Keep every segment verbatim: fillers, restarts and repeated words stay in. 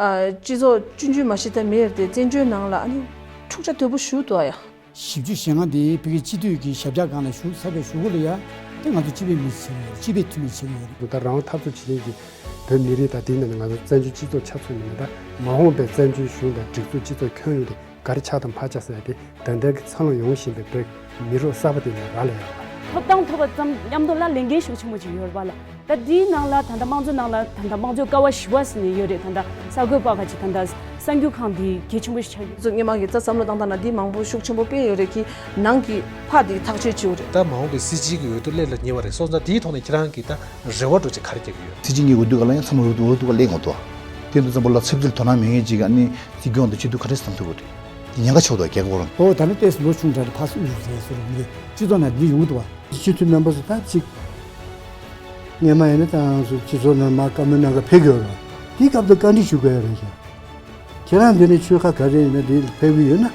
ཨ། སྤྱི་ཚོགས་ཆུང་ཆུང་མ་ཞིག་ད་མེད་དེ། བཙན་བྱོལ་ནང་ལ་ཨ་ནི་འཁྲུག་ཆ་དོད་པོ་ཞུ་འདུག་ཨ་ཡ། བཞི་བཅུ་ཞེ་ལྔ་དེ་བོད་ཀྱི་སྤྱི་འཐུས་ཀྱི་ཞབས་བཀྱག་སྒང་ལ་བཞུགས་ཚར་བའི་གཞུག་གུ་ལ་ཡ། དེ་ང་ཚོ་སྤྱི་པའི་མི་ཞིག་བྱེད་ཀྱི་ཡོད་རེད། སྤྱི་པའི་འཐུས་མི་ཞིག་བྱེད་ཀྱི་ཡོད་རེད། ད་རང་དབང་འཐབ་རྩོད་བྱེད་མཁན་གྱི་བོད་མི་རིགས་དང་དེའི་ནང་ནས་ང་ཚོ་བཙན་བྱོལ་སྤྱི་ཚོགས་ཆ་མཚོན་ནས་ད་མ་འོངས་པའི་བཙན་བྱོལ་གཞུང་དང་སྒྲིག་འཛུགས་སྤྱི་ཚོགས་ཁྱོན་ཡོངས་དེ་ག་རེ་ཆགས་དང་ཕར་ཆགས་ཟེར་ཡ་དེ་ད་ལྟའི་གི་འཚར་ལོངས་ཡོང་བཞིན་པའི་བོད་མི་རབས་གསར་པ་དེ་ལ་རག་ལས་ཡོད་པ། ཐོབ་ཐང་ཐོབ་པ་ཙམ་མཉམ་དུ་ལ་ལས་འགན་ཤུགས་ཆེན་པོ་ཅིག་ཡོད་རེད་པ་ལ། ད་འདིའི་ནང་ལ་ད་ལྟ་དམངས་གཙོའི་ནང་ལ་ད་ལྟ་དམངས་གཙོའི་ཀ་བ་བཞི་པ་ཟེར་ནས་ཡོད་རེད། ད་ལྟ་གསར་འགོད་པ་ཁག་ཅིག་ད་ལྟ་གསར་འགྱུར་ཁང་འདི་གལ་ཆེན་པོ་ཞིག་ཆགས་ཡོད། སྔོན་མ་གི་ད་བསམ་བློ་བཏང་སྟངས་ན་འདི་མང་པོ་ཤུགས་ཆེན་པོ་སྤེལ་ཡོད་རེད། ཀྱི་ནང་གི་ཕ་འདི་ཐག་གཅོད་བྱེད་དགོས་རེད། ད་མ་འོངས་པའི་སྲིད་སྤྱི་གི་འོས་བསྡུ་སླེབས་ལ་ཉེ་བ་རེད། སོང་ཙང་འདིའི་ཐོག་ནས་ཁྱེད་རང་གི་ད་རེ་བ་འདྲ་ཅིག་ག་རེ་རྒྱག་གི་ཡོད། སྲིད་སྤྱི་གཉིས་འོས་བསྡུ་སྐབས་ལ་ཡང་ཚང་མ་འོས་བསྡུ་འོས་བསྡུ་སྐབས་སླེབས་ཡོང་གི་འདུག་དེ་འདྲ་ཙམ་པོ་ལ་ཚབ་ཚུལ་དོ་སྣང་མེད་མཁན་ཅིག་གིས་ཨ་ནི་སྲིད་སྐྱོང་དང་སྤྱི་འཐུས་ག་རེ་བསམ་ཐུབ་ཀྱི་རེད། དེ་ཉེན་ཁ་ཆེ་བོ་འདུག་རྒྱལ་ཁབ་རང་། ཨོ་ད་ནི་ཏོག་ཙམ་ལོ་ཆུང་དྲགས་ཕར་ཚུར་རེད་ཟེར་རུང་མི་རེད། སྤྱི་ཚོགས་ནང་འདི་ཡོང་གི་འདུག་བ། སྤྱི་འཐུས་རྣམ་པ་ཚོ་ད་ཅིག་སྔོན་མ་ཡིན་ན་ད་ང་ཚོ་སྤྱི་ཚོགས་ནང་མར་བཀའ་མོལ་གནང་ག་ཕེབས་ཀྱི་ཡོད་རེད་བ། དེའི་སྐབས་དུ་བཀའ་འདྲི་ཞུ་དགོས་ཡོད་རེད་ཤག་ཁྱེད་རང་འདི་ནས་ཆོལ་ཁ་ག་རེ་ཡིན་ན་འདི་ཕེབས་ཀྱི་ཡོད་ན།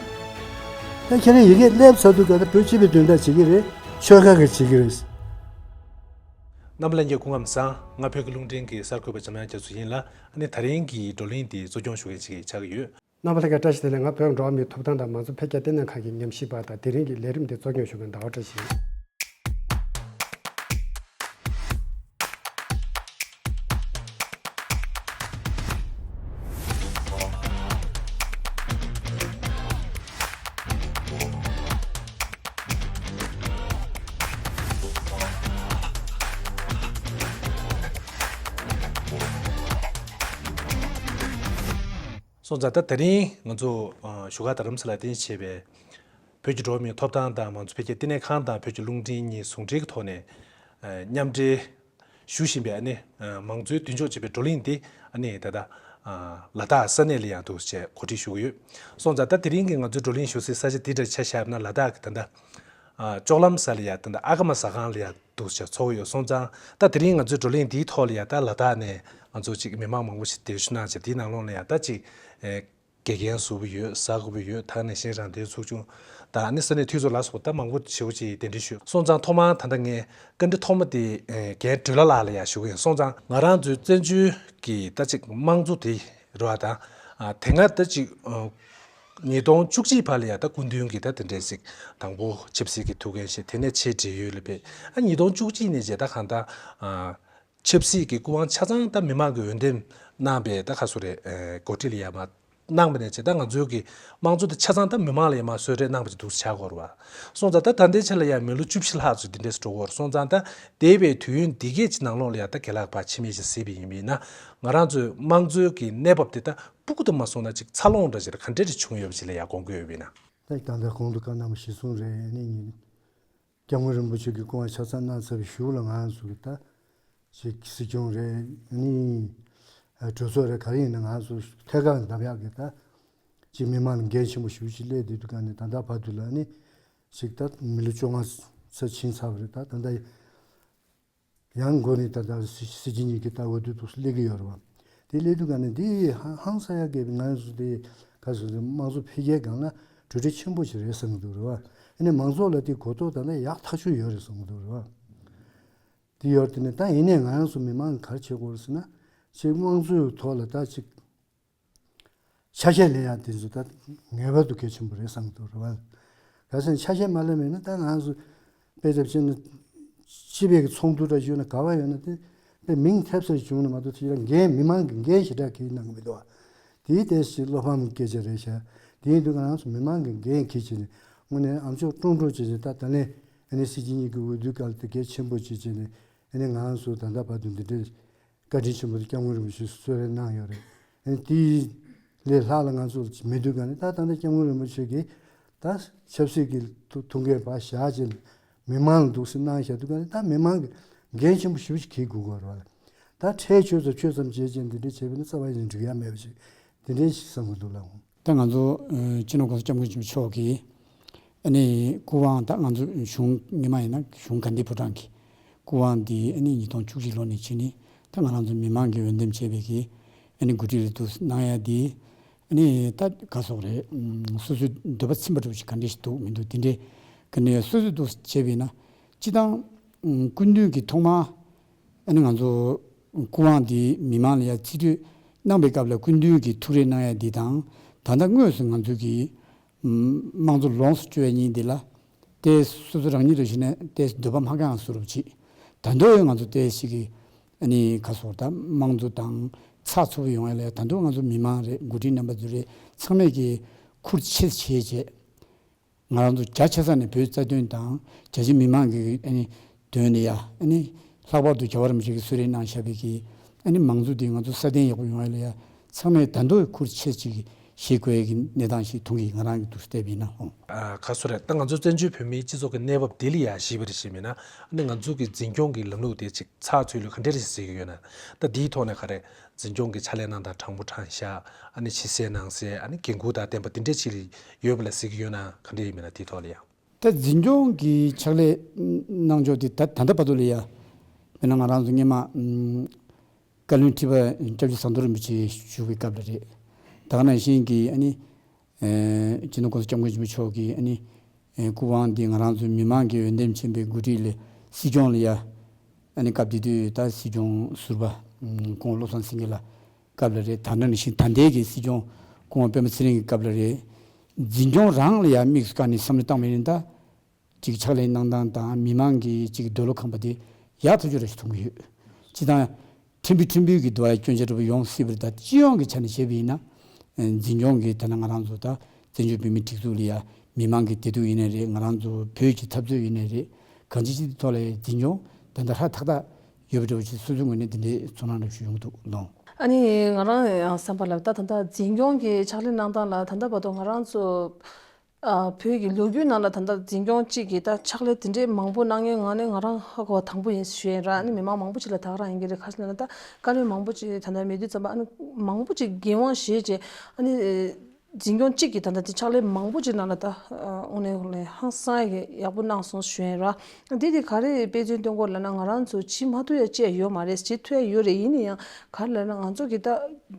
ད་ཁྱེད་རང་ཡི་གེ་སླེབས་ཚར་དུས་ག་ད་བོད་སྤྱི་པའི་དོན་དག་བྱེད་ཀྱི་རེད། ཆོལ་ཁ་གི་བྱེད་ཀྱི་རེད། རྣམ་པ་ལྷན་རྒྱས་སྐུ་ཁམས་བཟང་། ང་བོད་ཀྱི་རླུང་འཕྲིན་གྱི་གསར་འགོད་པ་འཇམ་དབྱངས་རྒྱ་མཚོ་ཡིན་ལ། ཨ་ནི་དེ་རིང་གི་བགྲོ་གླེང་འདི་གཙོ་སྐྱོང་ཞུ་མཁན་ཞིག་ཆགས་ཀྱི་ཡོད། རྣམ་པ་ལྷན་རྒྱས་བཀྲ་ཤིས་བདེ་ལེགས། ང་བོད་འགྲོ་བ་མིའི་ཐོབ་ཐང་དང་མང་གཙོ་འཕེལ་རྒྱས་ལྟེ་གནས་ཁང་གི་ཉམས་ཞིབ་པ་དང་། དེ་རིང་གི་ལས་རིམ་འདི་གཙོ་སྐྱོང་ཞུ་མཁན་ཟླ་བ་བཀྲ་ཤིས་ཡིན། སོང་ཙང་ད་དེ་རིང་ང་ཚོ་ཨ་བཞུགས་སྒར་རྡ་རམ་ས་ལར་རྟེན་གཞི་བྱས་པའི་བོད་ཀྱི་འགྲོ་བ་མིའི་ཐོབ་ཐང་དང་མང་གཙོ་འཕེལ་རྒྱས་ལྟེ་གནས་ཁང་དང་བོད་ཀྱི་རླུང་འཕྲིན་གཉིས་ཟུང་འབྲེལ་གྱི་ཐོག་ནས་ཨ་མཉམ་འབྲེལ་ཞུ་བཞིན་པའི་ཨ་ནི་ཨ་མང་གཙོའི་མདུན་ལྕོག་ཅེས་པའི་བགྲོ་གླེང་འདི་ཨ་ནི་ད་ལྟ་ཨ་ལ་དྭགས་ས་གནས་ལ་ཡང་འདུག་ཅེས་གོ་སྒྲིག་ཞུ་གི་ཡོད། སོང་ཙང་ད་དེ་རིང་གི་ང་ཚོའི་བགྲོ་གླེང་ཞུ་སའི་ས་ཆ་འདི་འདྲ་ཆ་བཞག་ན། ལ་དྭགས་ཀྱི་ད་ལྟ་ཨ་ལྕོག་ལམ་ས་ལ་ཡ་ད་ལྟ་ཨ་ཀ་མ་ཟ་ཁང་ལ་ཡ་འདུག་ཅེས་ཚོགས་ཡོད། སོང་ཙང་ད་དེ་རིང་ང་ཚོའི་བགྲོ་གླེང་འདིའི་ཐོག་ལ་ཡ་ད་ལ་དྭགས་ནས་ང་ཚོ་ཅིག་མི་མང་མང་པོ་ཞིག་གདན་ཞུ་གནང་བྱས། དེའི་ནང་ལོགས་ལ་ཡ་ད་ཅིག་ཨེ་དགེ་རྒན་ཟུར་པ་ཡོད། གསར་འགོད་པ་ཡོད། ད་ནས་གཞན་རང་བདེན་ཚོགས་ཆུང་དང་ཨ་ནི་ས་གནས་འཐུས་ཚོགས་ལ་སོགས་པ་ད་མང་པོ་ཞེ་པོ་ཅིག་གདན་འདྲེན་ཞུས། སོང་ཙང་ཐོག་མར་ད་ལྟ་ངས་བཀའ་འདྲི་ཐོག་མ་དེ་ཨེ་རྒན་སྒྲོལ་ལྷ་ལགས་ལ་ཡ་ཞུ་གི་ཡིན། སོང་ཙང་ང་རང་ཚོའི་བཙན་བྱོལ་གྱི་ད་ཅིག་དམངས་གཙོ་དེ་རེད་བ། ད་ཨ་དེ་སྔ་ད་ཅིག་ཨ་ཉིས་སྟོང་བཅུ་གཅིག་བར་ལ་ཡ་ད་སྐུ་མདུན་གྱིས་ད་དེ་འདྲའི་ཞིག་དང་པོ་ཆབ་སྲིད་ཀྱི་ཐུགས་འགན་བཞེས། དེ་ནས་ཆེད་བགྲེས་ཡོལ་ལ་ཕེབས། ཨ་ཉིས་སྟོང་བཅུ་གཅིག་ནས་བྱས་ད་གང་ལྟར་ཨ་ཆབ་སྲིད་ཀྱི་སྐུ་དབང་ཆ་ཚང་ད་མི་མང་གིས་འོས་འདེམས་གནང་བའི་ད་ག་ཟེར་རེད། ཨ་འགོ་ཁྲིད་ལ་ཡ་མར་གནང་བ་ནས་བྱས་ད་ང་ཚོའི་གི་དམངས་གཙོ་དེ་ཆ་ཚང་ད་མི་མང་ལ་ཡ་མར་གསོལ་རས་གནང་བ་ཅིག་འདུག་ཆགས་ཀྱི་ཡོད་རེད་བ། སོང་ཙང་ད་ད་ལྟའི་ཆ་ལ་ཡ་མི་ལོ་བཅུ་བཞི་ལྷག་ཙམ་འདི་འདྲས་སུ་འགྲོ་གི་ཡོད་རེད། སོང་ཙང་ད་འདས་པའི་དུས་ཡུན་འདི་གས་ཀྱི་ནང་ལོགས་ལ་ཡ་ད་རྒན་ལགས་ཕར་ཕྱི་མིག་ཅིག་གཟིགས་པ་ཡིན་པ་ཡིན་ན། ང་རང་ཚོའི་དམངས་གཙོའི་གི་གནས་བབ་དེ་ད་སྤུ་གུ་དུ་མ་སོང་ན་ཅིག་འཚར་ལོངས་འདྲ་ཅིག་ག་འདྲས་རེ་བྱུང་ཡོད་པ་ཅིག་ལ་ཡ་དགོངས་ཀྱི་ཡོད་པ་ཡིན་ན། ད་ད་ལྟ་གོང་དུ་བཀའ་གནང་བ་གཞིར་བཟུང་རེད། ཨ་ནི་ཉིན་སྐྱབས་མགོན་རིན་པོ་ཆེ་གི་སྐུ་དབང་ཆ་ཚང་གནང་ཚར་བའི་གཞུག་ལ་ང་ཚོ་གི་ད་ཅིག་སྲིད་སྐྱོང་རེད། ཨ་ནི་གྲོས་ཚོགས་རེད། ག་རེ་ཡིན་ན་ང་ཚོ་ཐད་ཀར་འདེམས་ཡག་གི་ད་ཅིག་མི་མང་ལ་འགན་ཆེན་པོ་ཞེ་པོ་ཅིག་སླེབས་བསྡད་དུས་ག་ནས་ད་ལྟ་བར་དུ་ལ་ཨ་ནི་ཅིག་ད་མི་ལོ་བཅོ་ལྔ་ཙམ་ཕྱིན་ཚར་བ་རེད། ད་ད་ལྟ་ཡང་འགོ་ནས་ད་ལྟ་སྲིད་སྲིད་སྤྱི་གཉིས་ཀྱི་ད་འོས་བསྡུ་འདུག་སེ་སླེབས་ཀྱི་ཡོད་རེད་བ། དེ་སླེབས་དུས་ག་ནས་འདི་ཧང་ཧང་སང་ཡག་གི་ང་ཚོ་དེ་ག་ཚོད་དམངས་གཙོ་འཕེལ་རྒྱས་སྒང་ལ་གྲུབ་འབྲས་ཆེན་པོ་ཞིག་རེད་བསམ་གྱི་འདུག་རེད་བ། ཨ་ནི་མང་ཚོགས་ལ་དེ་གོ་རྟོགས་ད་ལྟ་ཡག་ཐག་ཆོད་ཡོད་རེད་བསམ་གྱི་འདུག་རེད་བ། དེ་ཡོད་དེ་ནས་ད་ཡིན་ནའི་ང་རང་ཚོ་མི་མང་གིས་ག་རེ་བྱེད་དགོས་རེད་ཟེར་ན། ཅིག་དམངས་གཙོའི་ཐོག་ལ་ད་ཅིག་ཆ་ཤས་ལེན་ཡག་དེ་ཚོ་ད་ངེས་པར་དུ་གལ་ཆེན་པོ་རེད་བསམ་གྱི་འདུག་རེད་བ། གལ་སྲིད་ཆ་ཤས་མ་ལེན་པ་ཡིན་ན་ད་ང་ཚོ་དཔེ་དེབ་ཅན་ནི་སྤྱི་པའི་གི་ཚོགས་འདུ་འདྲ་ཞུས་ན་ག་བ་ཡོད་ན་དེ་དཔེ་མིང་ཐེབས་སར་བྱུང་ན་མ་གཏོགས་དེ་ལ་འགན་མི་མང་གི་འགན་ཞེ་དྲག་འཁྱེར་གནང་གི་མི་འདུག་བ། དེའི་ཏོག་ཙམ་བློ་ཕམ་སྐད་ཆ་རེད་ཤག་དེ་ཡིན་དུས་ང་རང་ཚོ་མི་མང་གི་འགན་འཁྱེར་བྱས་ནས་དངོས་གནས་ཨ་མཆོག་ཀྲོང་ཀྲོང་བྱས་བྱས་ད་ད་ལན་ཨ་ནི་སྲིད་སྤྱི་གཉིས་ཀྱི་འོས་བསྡུའི་སྐབས་ལ་དེ་གལ་ཆེན་པོ་བྱས་བྱས་ནས་ཨ་ནི་ང་རང་ཚོ་ད་ལྟ་བར་དུ་འདི་འདྲའི་བཀའ་དྲིན་ཆེན་པོ་དེ་སྐྱབས་མགོན་རིན་པོ་ཆེས་གསོལ་རས་གནང་ཡོད་རེད། ཨ་ནི་དེའི་ལས་ལྷག་ལ་ང་ཚོ་མི་འདུག་ག་ནས་ད་ད་ལྟ་སྐྱབས་མགོན་རིན་པོ་ཆེ་གིས་ད་ཆབ་སྲིད་ཀྱི་ཐུགས་ཐུགས་འགན་ཕར་བཞག་བྱས་མི་མང་ལ་འདུག་སེ་གནང་བཞག་འདུག་ག་ནས་ད་མི་མང་གི་འགན་ཆེན་པོ་ཞེ་པོ་ཅིག་འཁྱེར་དགོས་ཀྱི་ཡོད་རེད་བ། ད་ཁྲལ་ཆོད་ཙམ་ཆོད་ཙམ་བྱས་བྱས་འདི་འདྲ་བྱས་པ་ཡིན་ན་རྩ་བ་ཡིན་འགྲིག་ཡ་མེད་པ་ཅིག་འདི་འདྲ་ཞིག་བསམ་གྱི་འདུག་ལགས། ད་ང་ཚོ་ཨ་སྤྱི་ནོར་༸གོང་ས་༸སྐྱབས་མགོན་ཆེན་པོ་མཆོག་གིས་ཨ་ནི་སྐུ་དབང་ད་ང་ཚོ་གཞུང་སྔོན་མ་ཡིན་ན་གཞུང་དགའ་ལྡན་ཕོ་བྲང་གི་སྐུ་དབང་འདི་ཨ་ནི་ཉིས་སྟོང་བཅུ་གཅིག་ལོ་ནས་བྱས་ནས་ད་ང་རང་ཚོ་མི་མང་གིས་འོས་འདེམས་བྱས་པའི་གི་ཨ་ནི་འགོ་ཁྲིད་རེད་འདུག་གནང་ཡ་འདི་ཨ་ནི་ད་ག་སོགས་རེད། སོ་སོའི་འདོད་པ་ཚིམ་པ་འདྲ་བོ་ཞིག་ག་འདྲ་ཞིག་འདུག་མི་འདུག་དེ་འདྲའི་ག་ནས་སོ་སོས་འདུག་བྱས་པ་ཡིན་ན་སྤྱི་བཏང་སྐུ་མདུན་གྱི་ཐོག་མ་ཨ་ནི་ང་ཚོ་སྐུ་དབང་འདི་མི་མང་ལ་ཡ་རྩིས་སྤྲོད་ གནང་བའི་སྐབས་ལ་སྐུ་མདུན་གྱིས་ཐུགས་རེ་གནང་ཡ་འདི་དང་། ད་ལྟ་དངོས་སུ་ང་ཚོ་གི་དམངས་གཙོ་ལོངས་སུ་སྤྱོད་ཡ་གཉིས་འདི་ལ་ཏེ་སོ་སོ་རང་ཉིད་རེ་བཞིན་ནས་ཏེ་འདོད་པ་མ་ཁེངས་བཟོ་རུབ་བྱེད། ད་དུང་ང་ཚོ་ཏེ་ཞིག་གི་ཨ་ནི་ཁ་སོར་ད་དམངས་གཙོ་དང་ཚགས་ཚུད་པོ་ཡོང་ཡ་ལ་ད་དུང་ང་ཚོ་མི་མང་རེད། འགོ་ཁྲིད་རྣམ་པ་ཚོ་རེད། ཚང་མས་ཀྱི་ཁུར་ཆེ་བྱས་བྱས། ང་རང་ཚོ་རྒྱ་ཆེ་ས་ནས་བོད་རྩ་དོན་དང་རྒྱ་ཆེ་མི་མང་གི་ཨ་ནི་དོན་ལ་ཡ་ཨ་ནི་ལྷག་པར་དུ་རྒྱལ་བ་རིན་པོ་ཆེ་གིས་གསོལ་རས་གནང་བཞག་པའི་གི་ཨ་ནི་མང་གཙོ་འདི་ང་ཚོ་སྲ་བརྟན་ཡག་པོ་ཡོང་བ་ལ་ཡ་ཚང་མས་ད་དུང་ཁུར་ཆེ་ཅིག་བཞེས་དགོས་ཡ་གི་གནས་སྟངས་ཤིག་མཐོང་གི། ང་རང་གི་འདུག་སེ་བལྟས་པ་ཡིན་ན། ཨ། ཁ་སོ་རེད། ད་ང་ཚོ་བཙན་བྱོལ་བོད་མིའི་སྤྱི་ཚོགས་ཀྱི་གནས་བབ་འདི་ལ་ཡ་གཞིགས་པ་རེ་བྱས་པ་ཡིན་ན། ཨ་ནི་ང་ཚོ་གི་འཛིན་སྐྱོང་གི་ལམ་ལུགས་དེ་ཅིག་ཚགས་ཚུད་ལུགས་ག་འདྲ་རེ་གཟིགས་ཀྱི་ཡོད་ན། ད་འདིའི་ཐོག་ནས་ག་རེ་འཛིན་སྐྱོང་གི་ཕྱག་ལས་གནང་སྟངས་དྲང་པོ་དྲང་བཞག་ཨ་ནི་ཕྱི་གསལ་ནང་གསལ། ཨ་ནི་འགན་འཁུར་དང་ལྡན་པ་འདི་འདྲས་ཅིག་ཡོད་པ་ལ་གཟིགས་ཀྱི་ཡོད་ན་ག་འདྲས་ཡིན་མིན་ན་དེའི་ཐོག་ལ་ཡང་། ད་འཛིན་སྐྱོང་གི་ཕྱག་ལས་གནང་ཕྱོགས་དེ་ད་ད་ལྟ་བར་དུ་ལ་ཡ། དཔེར་ན་ང་རང་ཚོ་སྔོན་མ་ཨམ་བཀའ་བློན་ཁྲི་པ་སྐྱབས་རྗེ་ཟམ་གདོང་རིན་པོ་ཆེ་བཞུགས་པའི་སྐབས་ལ་རེད། ད་ག་ནང་བཞིན་གྱི་ཨ་ནི་ཨེ་སྤྱི་ནོར་༸གོང་ས་༸སྐྱབས་མགོན་ཆེན་པོ་མཆོག་གིས་ཨ་ནི་ཨེ་སྐུ་དབང་འདི་ང་རང་ཚོའི་མི་མང་གི་འོས་འདེམས་ཆེན་པོའི་འགོ་ཁྲིད་ལས་སྲིད་སྐྱོང་ལ་ཡ། ཨ་ནི་སྐབས་དེ་དུས་ད་སྲིད་སྐྱོང་ཟུར་པ་ཨམ་སྐུ་ངོ་བློ་བཟང་སེང་གེ་ལགས་སྐབས་ལ་རེད། ད་ནང་བཞིན་ད་ལྟའི་གི་སྲིད་སྐྱོང་སྐུ་ངོ་སྤེན་པ་ཚེ་རིང་གི་སྐབས་ལ་རེད། འཛིན་སྐྱོང་རང་ལ་ཡ་དམིགས་སུ་བཀར་ནས་བསམ་བློ་བཏང་བ་ཡིན་ན་ད་ཅིག་ཕྱག་ལས་གནང་སྟངས་དང་མི་མང་གི་ཅིག་འདོད་བློ་ཁེངས་པ་དེ་ཡག་ཐག་ཆོད་རེད་ཞེས་མཐོང་གི་ཡོད། སྤྱིར་བཏང་ཕྲན་བུ་ཕྲན་བུའི་གི་འདུ་བ་སྐྱོན་ཆ་འདྲ་པོ་ཡོང་སྲིད་པ་རེད། ད་སྤྱི་ཡོངས་ཀྱི་ཆ་ནས་བཤད་པ་ཡིན་ན། འཛིན་སྐྱོང་གི་ད་ནང་ང་རང་ཚོ་ད་བཙན་བྱོལ་བོད་མིའི་སྒྲིག་འཛུགས་ལ་ཡ་མི་མང་གི་བདེ་སྡུག་ཡིན་ནའི་རེད། ང་རང་ཚོ་བོད་ཀྱི་འཐབ་རྩོད་ཡིན་ནའི་རེད། གང་ཅི་ཅིག་ཐོག་ལ་འཛིན་སྐྱོང་ད་ལྟ་ཧྲ་ཐག་ཐག་ཡོད་པ་འདྲ་པོ་ཅིག་སོ་སོའི་ངོས་ནས་འདི་འདྲའི་ཚོར་སྣང་འདྲ་པོ་ཞིག་ཡོང་གི་འདུག་ལོ། ཨ་ནི་ང་རང་ཡང་བསམ་པ་ལ་ད་ད་ལྟ་འཛིན་སྐྱོང་གི་ཕྱག་ལས་གནང་སྟངས་ལ་ད་ལྟ་བར་དུ་ང་རང་ཚོ་ཨ་བོད་ཀྱི་ལོ་རྒྱུས་ནང་ལ་ད་ལྟ་འཛིན་སྐྱོང་གཅིག་གིས་ད་ཕྱག་ལས་དེ་འདྲའི་མང་པོ་གནང་མཁན་ངང་ནས་ང་རང་ཧ་གོ་བ་དང་པོ་ཡིན་ཞུ་ཡིན་ར། ཨ་ནི་མི་མང་མང་པོ་ཅིག་ལ་ད་ག་རང་ཡིན་གྱི་རེད། ཁ་ཤས་ལ་ད་བཀའ་བློན་མང་པོ་ཅིག་ད་ལྟ་མེད་དུས་ཙམ་པ་ཨ་ནི་མང་པོ་ཅིག་འགན་དབང་བཞེས་བྱས་ཨ་ནི། འཛིན་སྐྱོང་གཅིག་གིས་ད་ལྟ་དེ་ཕྱག་ལས་མང་པོ་ཅིག་ནང་ལ་ད་དངོས་གནས་ལ་ཧང་སང་ཡག་པོ་གནང་སོང་ཞུ་ཡིན་ར། འདི་དེ་ག་རེ་དཔེ་མཚོན་སྟོན་གྱི་ཡོད་ལབ་ན་ང་རང་ཚོ་བྱེད་མ་ཐུབ་ཡ་ཅི་ཡང་ཡོད་མ་རེད། བྱེད་ཐུབ་ཡ་ཡོད་རེད། ཡིན་ན་ཡང་ག་རེ་ལབ་ན་ང་ཚོ་གི་ད་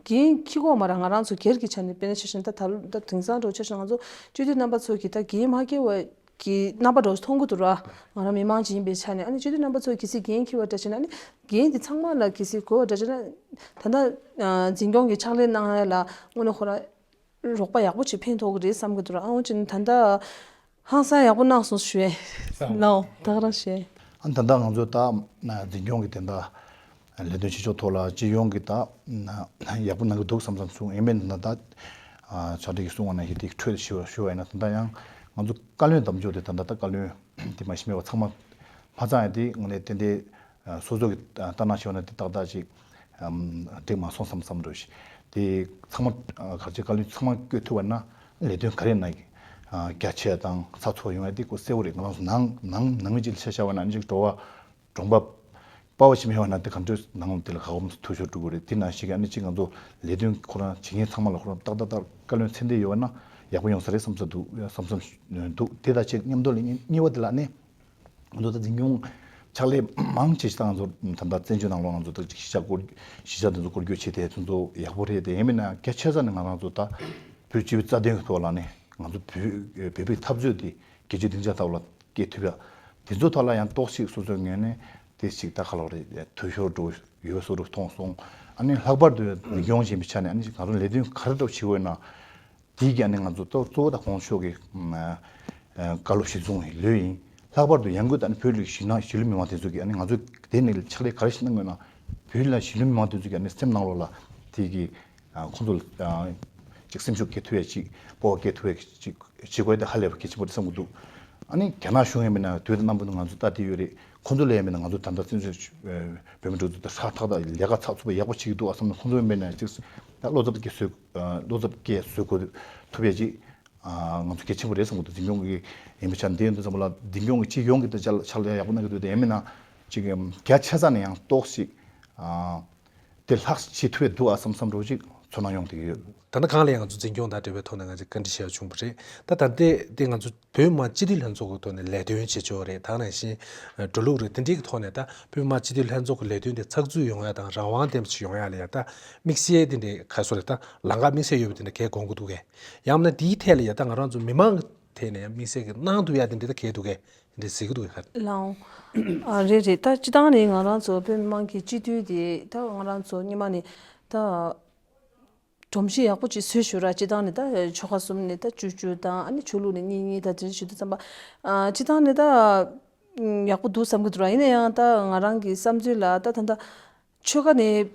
འགན་འཁྱེར་དགོས་མ་རེད། ང་རང་ཚོ་སྒེར་གྱི་ཆ་ནས་དཔེར་ན་ཆ་བཞག་ན་ད་ད་ལོ་ད་དེང་སང་འདྲ་བོ་ཆ་བཞག་ན་ང་ཚོ་སྤྱི་འཐུས་རྣམ་པ་ཚོ་གི་ད་འགན་མ་འཁྱེར་བ་གི་རྣམ་པ་འདྲ་བོ་མཐོང་གི་འདུག་ར། ང་རང་མི་མང་ཅིག་ཡིན་པའི་ཆ་ནས། ཨ་ནི་སྤྱི་འཐུས་རྣམ་པ་ཚོ་གལ་སྲིད་འགན་འཁྱེར་བ་འདྲ་བྱས་ན་ཨ་ནི་འགན་དེ་ཚང་མ་ལ་གལ་སྲིད་དགོས་པ་འདྲ་བྱས་ན་ད་ལྟ་འཛིན་སྐྱོང་གི་ཕྱག་ལས་གནང་ཡ་ལ་དངོས་གནས་ཁོ་རང་རོགས་པ་ཡག་པོ་ཅིག་ཕན་ཐོགས་ཀྱི་རེད་བསམ་གྱི་འདུག་ར། ཨ་འོ་ཅིག་ད་ལྟ་ཧང་སང་ཡག་པོ་གནང་སོང་ཞུ་ཡས་ལའོ་ད་ག་རང་ཞུ་ཡས། ཨ་ད་ལྟ་ང་ཚོ་ད་འཛིན་སྐྱོང་གི་དེ་འདྲ་ལས་དོན་བྱེད་ཕྱོགས་ཐོག་ལ་སྤྱི་ཡོངས་ཀྱི་ད་ཡག་པོ་གནང་གི་འདུག་བསམ་བསམ་གསུང་ཡིན་མིན་ད་ད་ཕྱག་སྦྲེལ་གྱི་གསུང་བ་ན་ཧི་དེ་འཕྲོས་ཞུ་ཞུ་བ་ཡིན་ན་ད་ལྟ་ཡང་ང་ཚོ་བཀའ་བློན་དམ་འཇོག་དེ་ད་ལྟ་ད་བཀའ་བློན་དེ་མ་གཞི་མེད་པ་ཚང་མ་མ་ཚང་ཡ་དེ་དངོས་གནས་ཏན་ཏན་སོ་སོ་གི་ལྟ་ན་ཞེ་བ་ན་དེ་ཏག་ཏག་ཅིག་འགྲིག་མ་སོང་བསམ་བསམ་འགྲོ་ཞིག་དེ་ཚང་མ་ག་ཅིག་བཀའ་བློན་ཚང་མ་བསྐོས་ཐུབ་པ་ན་ལས་དོན་ག་རེ་ན་རྒྱ་ཆེ་དང་ཚགས་ཚུད་ཡོང་ཡ་དེ་ཁོ་གསལ་བོ་རེད། ང་རང་ཚོ་ནང་ནང་ནང་མི་ཅིག་ལ་ཆ་བཞག་པ་ན་ཅིག་འགྲོ་བ་གྲོང་པ་དཔའ་བ་ཞིག་མེད་པ་ན་དེ་ག་འདྲ་ནང་དེ་ལ་ག་བམ་ཐུ་ཤོར་འགྲོ་གི་རེད། དེ་ནང་ཞིག་ཨ་ནི་ཅིག་ང་ཚོ་ལས་དོན་ཁོ་རང་བྱེད་མཁན་ཚང་མ་ལ་ཁོ་རང་ཏག་ཏག་ཏག་བཀའ་བློན་མཚན་ལྡན་ཡོད་པ་ན་ཡག་པོ་ཡོང་ས་རེད་བསམ་ས་འདུག་བསམ་བསམ་འདུག་དེ་དང་ཆེད་མཉམ་དུ་ལ་གཉིས་པ་དེ་ལ་ནི། ང་ཚོ་ད་འཛིན་སྐྱོང་ཕྱག་ལས་མང་ཆེ་ཞིག་ད་ང་ཚོ་ད་ལྟ་བཙན་བྱོལ་ནང་ལོགས་ང་ཚོ་ད་ཅིག་གཞིས་ཆགས་སྐོར་གཞིས་ཆགས་དེ་ཚོ་སྐོར་སྐྱོད་བྱེད་དེ་དེ་ཚོ་ཡག་པོ་རེད། དེ་ཡིན་མིན་ན་རྒྱ་ཆེ་ས་ནས་ང་རང་ཚོ་ད་བོད་སྤྱི་པའི་རྩ་དོན་གྱི་ཐོག་ལ་ནས་ང་ཚོ་བོད་བོད་པའི་འཐབ་རྩོད་དེ་རྒྱལ་སྤྱིའི་སྡིངས་ཆ་ཐོག་ལ་སྐྱེལ་ཐུབ་ཡ་དེ་ཚོ་ཐོག་ལ་ཡང་ཏོག་ཙམ་སོ་སོའི་ངོས་ནས་དེ་ཞིག་ད་ག་ལོག་རེད་འཐུས་ཤོར་འགྲོ་ཡོད་བཟོ་འདྲ་མཐོང་སོང་། ཨ་ནི་ལྷག་པར་དུ་འཛིན་སྐྱོང་བྱེད་པའི་ཆ་ནས་ཨ་ནི་ང་ཚོ་ལས་དོན་ག་རེ་འདྲ་བྱེད་དགོས་ན། དེའི་གི་ཨ་ནི་ང་ཚོ་གཙོ་གཙོ་བོ་དང་གོང་ཞུ་གི་བཀའ་སློབ་གཞི་བཟུང་ཡིན་ལོས་ཡིན། ལྷག་པར་དུ་ཡང་སྒོས་ད་ནི་བོད་ལ་གཞིས་ནང་གཞིས་ལུས་མི་མང་དེ་ཚོ་གི་ཨ་ནི་ང་ཚོ་དེ་ནས་ཕྱག་ལས་ག་རེ་ཞིག་གནང་དགོས་ན་བོད་ལ་གཞིས་ལུས་མི་མང་དེ་ཚོ་གི་ཨ་ནི་སེམས་ནང་ལོགས་ལ་དེ་གི་ཁོང་ཚོ་ལ་ཅིག་སེམས་ཤུགས་སྐྱེ་ཐུབ་ཡ་ཅིག་སྤོབས་པ་སྐྱེ་ཐུབ་ཡ་ཅིག་བྱེད་དགོས་དེ་ཧ་ལས་པ་གལ་ཆེན་པོ་རེད་བསམ་གི་འདུག་ཨ་ནི་རྒྱ་ནག་གཞུང་ཡིན་མིན་ན་དུས་དང་རྣམ་པ་ང་ཚོ་ལྟ་དེ་ཡོད་རེད། ཁོང་ཚོ་ལ་ཡིན་མིན་ན་ང་ཚོ་ད་ལྟ་བཙན་བྱོལ་བོད་མི་འགྲོ་འདུག་ད་ཧྲག་ཐག་ད་ལས་ཀ་ཚགས་ཚུད་པ་ཡག་པོ་བྱེད་ཀྱི་འདུག་ཨ་བསམ་ན་ཁོང་ཚོ་ཡིན་མིན་ན་ཅིག་ད་བློ་འཚབ་སྐྱེ་བཟོ་བློ་འཚབ་སྐྱེ་བཟོ་དགོས་ཐུབ་ཡ་ཅིག་ང་ཚོ་གལ་ཆེན་པོ་རེད་བསམ་གི་འདུག་འཛིན་སྐྱོང་གི་ཡིན་པའི་ཆ་འདི་ཡིན་དུས་ཙམ་པ་ལ་འཛིན་སྐྱོང་གི་སྤྱི་ཡོངས་ཀྱི་ད་ཕྱག་ལས་ཡག་པོ་གནང་གི་འདུག་དེ་ཡིན་མིན་ན་ཅིག་རྒྱ་ཆེ་ས་ནས་ཡང་ཏོག་ཙམ་དེ་ལྷག་བྱེད་ཐུབ་ཡ་འདུག་ཨ་བསམ་བསམ་འདྲ་བོ་ཅིག་ཚོར་སྣང་ཡོང་བསྡད་ཀྱི་ཡོད། ད་ནི་གང་ལ་ཡང་ང་ཚོ་འཛིན་སྐྱོང་དང་འབྲེལ་བའི་ཐོག་ནས་ང་ཚོས་བཀའ་འདྲི་ཞུ་ཡ་བྱུང་བ་རེད། ད་ད་ལྟའི་དེ་ང་ཚོ་བོད་མི་མང་སྤྱི་འཐུས་ལྷན་ཚོགས་ཀྱི་ཐོག་ནས་ལས་དོན་བྱེད་ཕྱོགས་རེད། ད་ནང་བཞིན་འགྲོ་ལུགས་རེད། དེ་འདྲའི་གི་ཐོག་ནས་ད་བོད་མི་མང་སྤྱི་འཐུས་ལྷན་ཚོགས་ཀྱི་ལས་དོན་དེ་ཚགས་ཚུད་ཡོང་ཡ་དང་རང་དབང་ལྡན་པ་ཞིག་ཡོང་ཡ་ལ་ཡ་ད་དམིགས་བསལ་དེ་འདྲའི་ག་སོ་རེད། ད་ལམ་ཁ་དམིགས་བསལ་ཡོད་པ་དེ་འདྲ་གས་དགོངས་ཀྱི་འདུག་གས། ཡང་ན་དེའི་ཐད་ལ་ཡ་ད་ང་རང་ཚོ་མི་མང་གི་ཐད་ནས་ཡ་དམིགས་བསལ་གྱི་གནང་ཐུབ་ཡ་དེ་འདྲ་ད་གས་འདུག་གས། དེ་འདྲ་གཟིགས་ཀྱི་འདུག་གས་ཁ། ལའོ། ཨ་རེད་རེད། ད་སྤྱི་བཏང་ནས་ང་རང་ཚོ་བོད་མི་མང་གི་སྤྱི་འཐུས་དེ་ད་ང་རང་ཚོ་སྔོན་མ་ནས་ད། སྒྲོམ་གཞི་ཡག་པོ་ཅིག་བཟོས་ཞུ་ར། སྤྱི་བཏང་ནས་ད་ཆོལ་ཁ་གསུམ་ནས་ད་བཅུ་བཅུ་དང་ཨ་ནི་ཆོས་ལུགས་ནས་གཉིས་གཉིས་ད་དེ་འདྲ་ཞུ་དུས་ཙམ་པ། ཨ་སྤྱི་བཏང་ནས་ད་ཡག་པོ་འདུག་བསམ་གྱི་འདུག་ར། ཡིན་ན་ཡང་ད་ང་རང་གི་བསམ་ཚུལ་ལ་ད་ད་ད་ཆོལ་ཁ་ནས་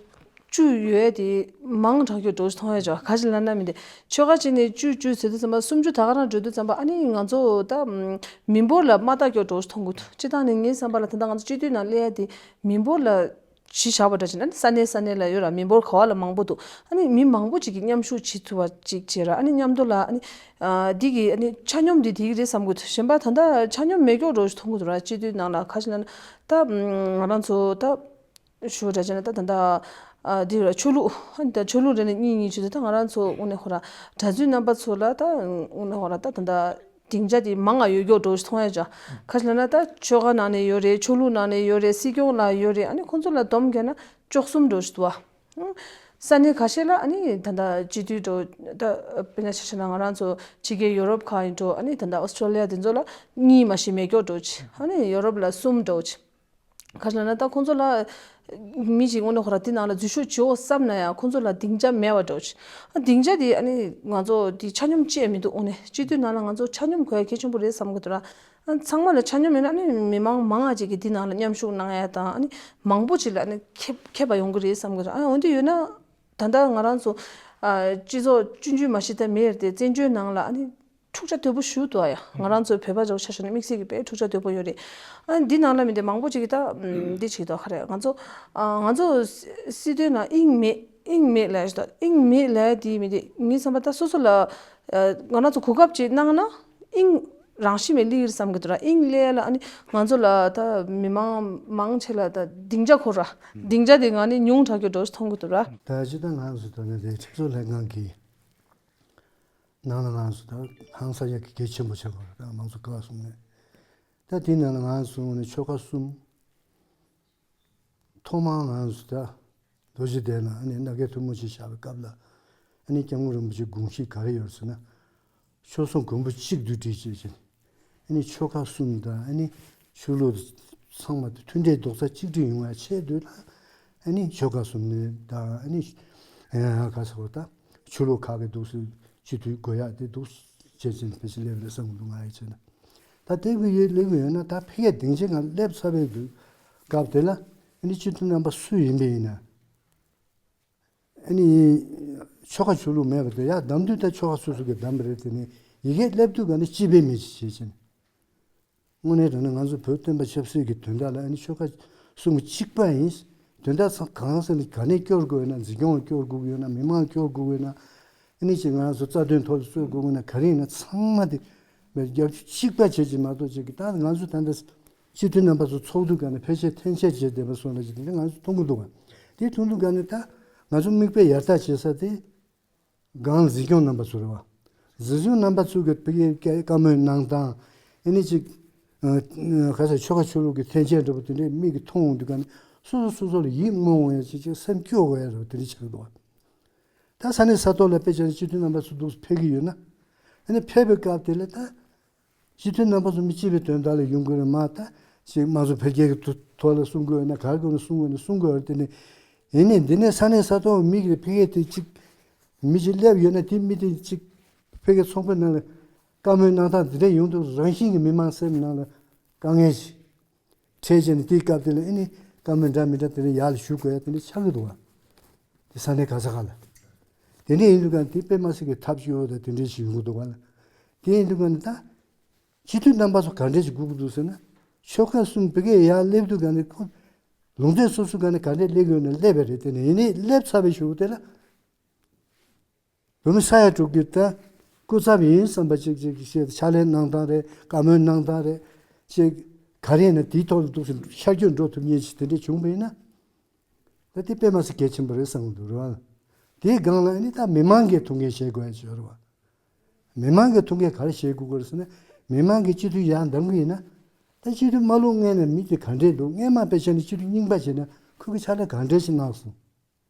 བཅུ་ཡོད་དེ་མང་དྲགས་ཀྱི་འགྲོ་མཐོང་ཡ་ཅོ་ག་ཅི་ལ་ན་མི་འདི་ཆོལ་ཁ་ཅིག་ནས་བཅུ་བཅུ་ཟེར་དུས་ཙམ་པ་སུམ་ཅུ་ད་ག་རང་འགྲོ་དུས་ཙམ་པ་ཨ་ནི་ང་ཚོ་ད་མི་འབོར་ལ་མ་ལྟ་ཀྱི་འགྲོ་མཐོང་གི་འདུག་སྤྱི་བཏང་ནས་ངའི་བསམ་པ་ལ་ད་ད་ང་ཚོ་སྤྱི་འཐུས་ནང་སླེབས་ཡ་དེ་མི་འབོར་ལ་གཞི་བཞག་པ་འདྲ་ཅིག་ན་ས་གནས་ས་གནས་ལ་ཡོད་ར། མི་འབོར་ག་བ་ལ་མང་པོ་འདུག་ཨ་ནི་མི་མང་པོ་ཅིག་གིས་མཉམ་ཞུགས་བྱེད་ཐུབ་པ་ཅིག་བྱེད་ར། ཨ་ནི་མཉམ་དུ་ལ་ཨ་ནི་ཨ་འདི་གི་ཨ་ནི་ཆ་སྙོམས་འདི་དེ་གི་རེད་བསམ་གི་འདུག་གཞན་པ་ད་ལྟ་ཆ་སྙོམས་མེད་སྐྱོ་འགྲོ་ཞིག་མཐོང་གི་འདུག་ར། སྤྱི་འཐུས་ནང་ལ་ཁ་ཤས་ལ་ན་ད་ང་རང་ཚོ་ད་ཞུ་འདྲ་བྱས་ན་ད་ད་ད་འདི་ར་ཆོས་ལུགས་ཨ་ནི་ད་ཆོས་ལུགས་རེ་ནས་གཉིས་གཉིས་བྱེད་དུས་ད་ང་རང་ཚོ་དངོས་གནས་ཧོ་ར་གྲྭ་བཙུན་རྣམ་པ་ཚོ་ལ་ད་དངོས་གནས་ཧོ་ར་ད་ད་ད། སྡིངས་ཆ་དེ་མང་ང་ཡོད་མགྱོགས་འགྲོ་ཞིག་མཐོང་ཡ་ཅག་ཁ་ཤས་ལ་ན་ད་ཆོལ་ཁ་ནང་ནས་ཡོད་རེད། ཆོས་ལུགས་ནང་ནས་ཡོད་རེད། སྲིད་སྐྱོང་ལ་ཡོད་རེད། ཨ་ནི་ཁོང་ཚོ་ལ་སྡོམ་རྒྱག་ན་བཅུ་གསུམ་འགྲོ་ཞིག་འདུག་བ། ས་གནས་ཁ་ཤས་ལ་ཨ་ནི་ད་ད་སྤྱི་འཐུས་འགྲོ་ད་དཔེར་ན་ཆ་བཞག་ན་ང་རང་ཚོ་ཕྱི་རྒྱལ་ཡོ་རོབ་ཁག་ཡིན་འགྲོ། ཨ་ནི་ད་ད་ཨོ་སི་ཀྲོ་ལི་ཡ་དེ་ཚོ་ལ་གཉིས་མ་ཞིག་མེད་མགྱོགས་འགྲོ་ཅིག་ཨ་ནི་ཡོ་རོབ་ལ་གསུམ་འགྲོ་ཅིག་ཁ་ཤས་ལ་ན་ད་ཁོང་ཚོ་ལ་མི་ཞིག་དངོས་གནས་ཁོ་ར་དེ་ནང་ལ་འཛུལ་ཞུགས་བྱེད་འོ་བསམ་ན་ཡང་ཁོང་ཚོ་ལ་སྡིངས་ཆ་མེད་པ་འདྲ་བོ་ཅིག་ཨ་སྡིངས་ཆ་དེ་ཨ་ནི་ང་ཚོ་དེ་ཆ་སྙོམས་བཅས་མི་འདུག་དངོས་གནས་སྤྱི་འཐུས་ནང་ལ་ང་ཚོ་ཆ་སྙོམས་དགོས་ཡ་གལ་ཆེན་པོ་རེད་བསམ་གི་འདུག་ར། ཨ་ཚང་མ་ལ་ཆ་སྙོམས་ཡོད་ན་ཨ་ནི་མི་མང་མང་ང་ཅིག་གིས་དེ་ནང་ལ་མཉམ་ཞུགས་གནང་ཡ་དང་ཨ་ནི་མང་པོ་ཅིག་ལ་ཨ་ནི་ཁེ་ཁེ་བ་ཡོང་གི་རེད་བསམ་གི་འདུག་ཨ་འོན་ཏེ་ཡོད་ན་ད་ལྟ་ང་རང་ཚོ་ཨ་སྤྱི་ཚོགས་ཆུང་ཆུང་མ་ཞིག་ད་མེད་དེ་བཙན་བྱོལ་ནང་ལ་ཨ་ནི། འཁྲུག་ཆ་དོད་པོ་ཞུ་འདུག་ཨ་ཡ། ང་རང་ཚོའི་བོད་པ་ཚོ་ཆ་བཞག་ན་དམིགས་བསལ་གྱི་དཔེ་འཁྲུག་ཆ་དོད་པོ་ཡོད་རེད། ཨ་འདི་ནང་ལ་མི་འདི་མང་པོ་ཅིག་གིས་ད་འདི་བྱེད་འདུག་ག་རེད། ང་ཚོ་ང་ཚོ་སྲིད་དོན་ནང་དབྱིངས་མེད་དབྱིངས་མེད་ལབ་ཞིག་འདུག་དབྱིངས་མེད་ལབ་དེ་མི་འདི་ངའི་བསམ་པ་ད་སོ་སོ་ལ་ང་རང་ཚོ་གོ་སྐབས་ཅིག་གནང་ན་དབྱིངས་རང་བཞིན་མེད་ལི་ཡིར་བསམ་གི་འདུག་ར། དབྱིངས་ལས་ལ་ཨ་ནི་ང་ཚོ་ལ་ད་མི་མང་མང་ཆེ་ལ་ད་སྡིངས་ཆ་ཁོ་ར་སྡིངས་ཆ་དེ་ང་ནི་ཉུང་དྲགས་ཀྱི་འགྲོ་ཞིག་མཐོང་གི་འདུག་ར། ད་ཅི་ད་ང་ཚོ་ད་ནི་དེ་ཁྲིམས་བཟོ་ལྷན་ཁང་གིས། ནང་ལ་ང་ཚོ་ད་ཧང་སང་ཡག་གི་གལ་ཆེན་པོ་ཆགས་པ་རེད། ད་མང་ཚོགས་ཀ་བ་གསུམ་ནས་ད་དེའི་ནང་ལ་ང་ཚོ་ནས་ཆོལ་ཁ་གསུམ་ཐོག་མར་ང་ཚོ་ད་རྡོ་རྗེ་གདན་ལ་ཨ་ནི་སྣ་སྒར་ཐུན་མོང་ཆེན་བཞག་པའི་སྐབས་ལ་ཨ་ནི་སྐྱབས་མགོན་རིན་པོ་ཆེའི་དགོངས་གཞི་ག་རེ་ཡོད་ཟེར་ན་ཆོལ་གསུམ་མགོན་པོ་གཅིག་ཏུ་སྒྲིལ་བྱས་ཀྱི་ཨ་ནི་ཆོལ་ཁ་གསུམ་དང་ཨ་ནི་ཆོས་ལུགས་ཚང་མ་དེ་མཐུན་སྒྲིལ་རྡོག་རྩ་གཅིག་སྒྲིལ་ཡོང་བའི་ཆེད་དུ་ལ་ཨ་ནི་ཆོལ་ཁ་གསུམ་ནས་དང་ཨ་ནི་ཡང་ཡང་ག་ཟེར་བ་ད་ཆོས་ལུགས་ཁག་གི་འདུག་སེ་སྤྱི་འཐུས་དགོས་ཡག་དེ་འདུག་བྱས་ཙང་ཕལ་ཆེར་སླེབས་རེད་བསམ་གི་འདུག་ང་ཡི་ཆེད་ན་ད་དེ་གི་ཡོད་སླེབས་གི་ཡོད་ན་ད་ཕ་གིའི་སྡིངས་ཆའི་ནང་སླེབས་ཚར་བའི་དུས་སྐབས་དེ་ལ་ཨ་ནི་སྤྱི་འཐུས་རྣམ་པ་སུ་ཡིན་པ་ཡིན་ན། ཨ་ནི། ཆོལ་ཁ་ཆོས་ལུགས་མེད་པ་དེ་ཡར་བདམས་དུས་ད་ཆོལ་ཁ་སོ་སོ་གིས་བདམས་པ་རེད། དེ་ནས་ཡི་གེ་སླེབས་དུས་ག་ནས་སྤྱི་པའི་མི་ཞིག་བྱེད་ཅིང་། དངོས་གནས་དྲང་གནས་ང་ཚོ་བོད་བསྟན་པ་ཆབ་སྲིད་ཀྱི་དོན་དག་ལ་ཨ་ནི་ཆོལ་ཁ་གསུམ་གཅིག་པ་ཡིན། དོན་དག་ཚང་གང་ཟེར་ནས་ག་ནས་སྐྱོར་དགོས་ཡོད་ན་འཛིན་སྐྱོང་ལ་སྐྱོར་དགོས་ཀྱི་ཡོད་ན་མི་མང་ལ་སྐྱོར་དགོས་ཀྱི་ཡོད་ན། ཨ་ནི་ཅིག་ང་ཚོ་རྩ་དོན་ཐོག་ཏུ་རྩོད་དགོས་ཀྱི་ན་ག་རེ་ཡིན་ན་ཚང་མ་དེ་རྒྱབ་སྐྱོར་གཅིག་པ་བྱེད་ཀྱི་མ་གཏོགས་ཅིག་གི་ད་ང་ཚོ་ད་ལྟ་སྤྱི་འཐུས་རྣམ་པ་ཚོ་ཚོགས་འདུ་སྒང་ནས་ཕལ་ཆེར་འཐེན་འཆར་བྱས་བསྡད་པ་སོགས་ལ་ཅིག་དེ་འདྲ་ང་ཚོ་མཐོང་གི་འདུག་བ། དེ་མཐོང་དུས་སྒང་ནས་ད་ང་ཚོ་མིག་དཔེ་ཡར་ལྟ་བྱེད་ས་དེ་སྒང་འཛིན་སྐྱོང་རྣམ་པ་ཚོ་རེད་བ། འཛིན་སྐྱོང་རྣམ་པ་ཚོ་གི་ཕ་གིའི་བཀའ་མོལ་གནང་སྟངས་ཨ་ནི་ཅིག་ག་ས་ཆོལ་ཁ་ཆོས་ལུགས་ཀྱི་འཐེན་འཁྱེར་འདྲ་པོ་དེ་འདྲའི་མིག་གིས་མཐོང་འོང་དུས་སྒང་ནས་སོ་སོ་སོ་སོ་ལ་ཡིད་སྨོན་འོང་ཡ་ཅིག་ཅིག་སེམས་སྐྱོ་དགོས་ཡ་རེད་བ། དེ་འདྲ་ཆགས་འདུག་བ། ད་ས་གནས་ས་ཐོག་ལ་དཔེ་ཆ་ནས་སྤྱི་འཐུས་རྣམ་པ་ཚོ་འདུག་ཕེབས་ཀྱི་ཡོད་ན། ཨ་ནི་ཕེབས་པའི་སྐབས་དེ་ལ་ད། སྤྱི་འཐུས་རྣམ་པ་ཚོ་མི་གཅིག་པའི་དོན་དག་ལ་ཡོང་དགོས་ན་མ་ད་ཅིག་དམངས་གཙོ་འཕེལ་རྒྱས་ཀྱི་ཐོག་ཐོག་ལ་གསུང་དགོས་ཡོད་ན་ག་རེ་དགོས་ན་གསུང་དགོས་ན་གསུང་དགོས་ཡོད་རེད། དེ་ནས་ཡིན་ནའི་འདི་ནས་ས་གནས་ས་ཐོག་མི་གི་ཕེབས་ཀྱི་དེ་གཅིག་མི་གཅིག་སླེབས་ཡོད་ན་དེ་མི་དེ་གཅིག་ཕེབས་ཀྱི་ཚོགས་པའི་ནང་ལ་བཀའ་མོལ་གནང་སྟངས་འདི་འདྲ་ཡོང་དུས་རང་བཞིན་གྱི་མི་མང་སེམས་ནང་ལ་དཀའ་ངལ་ཞིག་འཕྲད་བྱས་ནས་དེའི་སྐབས་དེ་ལ་ཨེ་ནི་བཀའ་མོལ་འདྲ་མི་འདྲ་དེ་འདྲ་ཡར་ལ་ཞུ་དགོས་ཡ་དེ་འདྲ་ཆགས་ཀྱི་འདུག་བ། དེ་ས་གནས་ག་ས་ག་ལ། དེ་འདྲ་ཡིན་དུས་ག་དེ་དཔེ་མ་སྲིད་ཀྱི་ཐབས་སྐྱོ་བོ་དང་དེ་འདྲ་ཞིག་ཡོང་གི་འདུག་བ་ལ། དེ་ཡིན་དུས་ག་ནི་ད། སྤྱི་འཐུས་རྣམ་པ་ཚོ་ག་འདྲ་ཞིག་སྒུག་གི་འདུག་ཟེར་ན། ཆོལ་ཁ་གསུམ་ཕ་གིར་ཡར་སླེབས་དུས་ག་ནི་ཁོ། ལུང་བསྟན་སོ་སོ་ག་ནི་ག་འདྲ་སླེབས་ཡོད་ན་སླེབས་པ་རེད། དེ་ནས་ཡིན་ནའི་སླེབས་ཚར་བའི་གཞུག་དེ་ལ། བོད་མི་ས་ཡ་དྲུག་གི་ད་སྐུ་ཚབ་ཡིན་བསམ་པ་ཅིག་ཅིག་བཤད་དེ་ཕྱག་ལས་གནང་སྟངས་རེད། བཀའ་མོལ་གནང་སྟངས་རེད། ཅིག་ག་རེ་ཡིན་ན་དེའི་ཐོག་ལ་འདུག་ཟེར་ཤར་བསྐྱོད་འགྲོ་ཐུབ་མཁན་ཞིག་དེ་འདྲས་བྱུང་བ་ཡིན་ན། ད་དེ་དཔེ་མ་སྲིད་གལ་ཆེན་པོ་རེད་བསམ་གྱི་འདུག་རེད་བ། དེའི་སྒང་ལ་ནི་ད་མི་མང་གིས་ཐུགས་འགན་བཞེས་དགོས་ཡ་ཅིག་ཡོད་རེད་བ། མི་མང་གིས་ཐུགས་འགན་ག་རེ་བཞེས་དགོས་ཀྱི་རེད་ཟེར་ན། མི་མང་གིས་སྤྱི་འཐུས་ཡར་འདེམས་ཀྱི་ཡིན་ན། ད་སྤྱི་འཐུས་མ་བླུགས་སྔོན་ནས་མི་དེ་ག་འདྲས་འདུག་སྔོན་མ་དཔེ་བྱས་ན་སྤྱི་འཐུས་རྙིང་པ་བྱས་ན་ཁོ་གི་ཕྱག་ལས་ག་འདྲས་ཞིག་གནང་སོང་།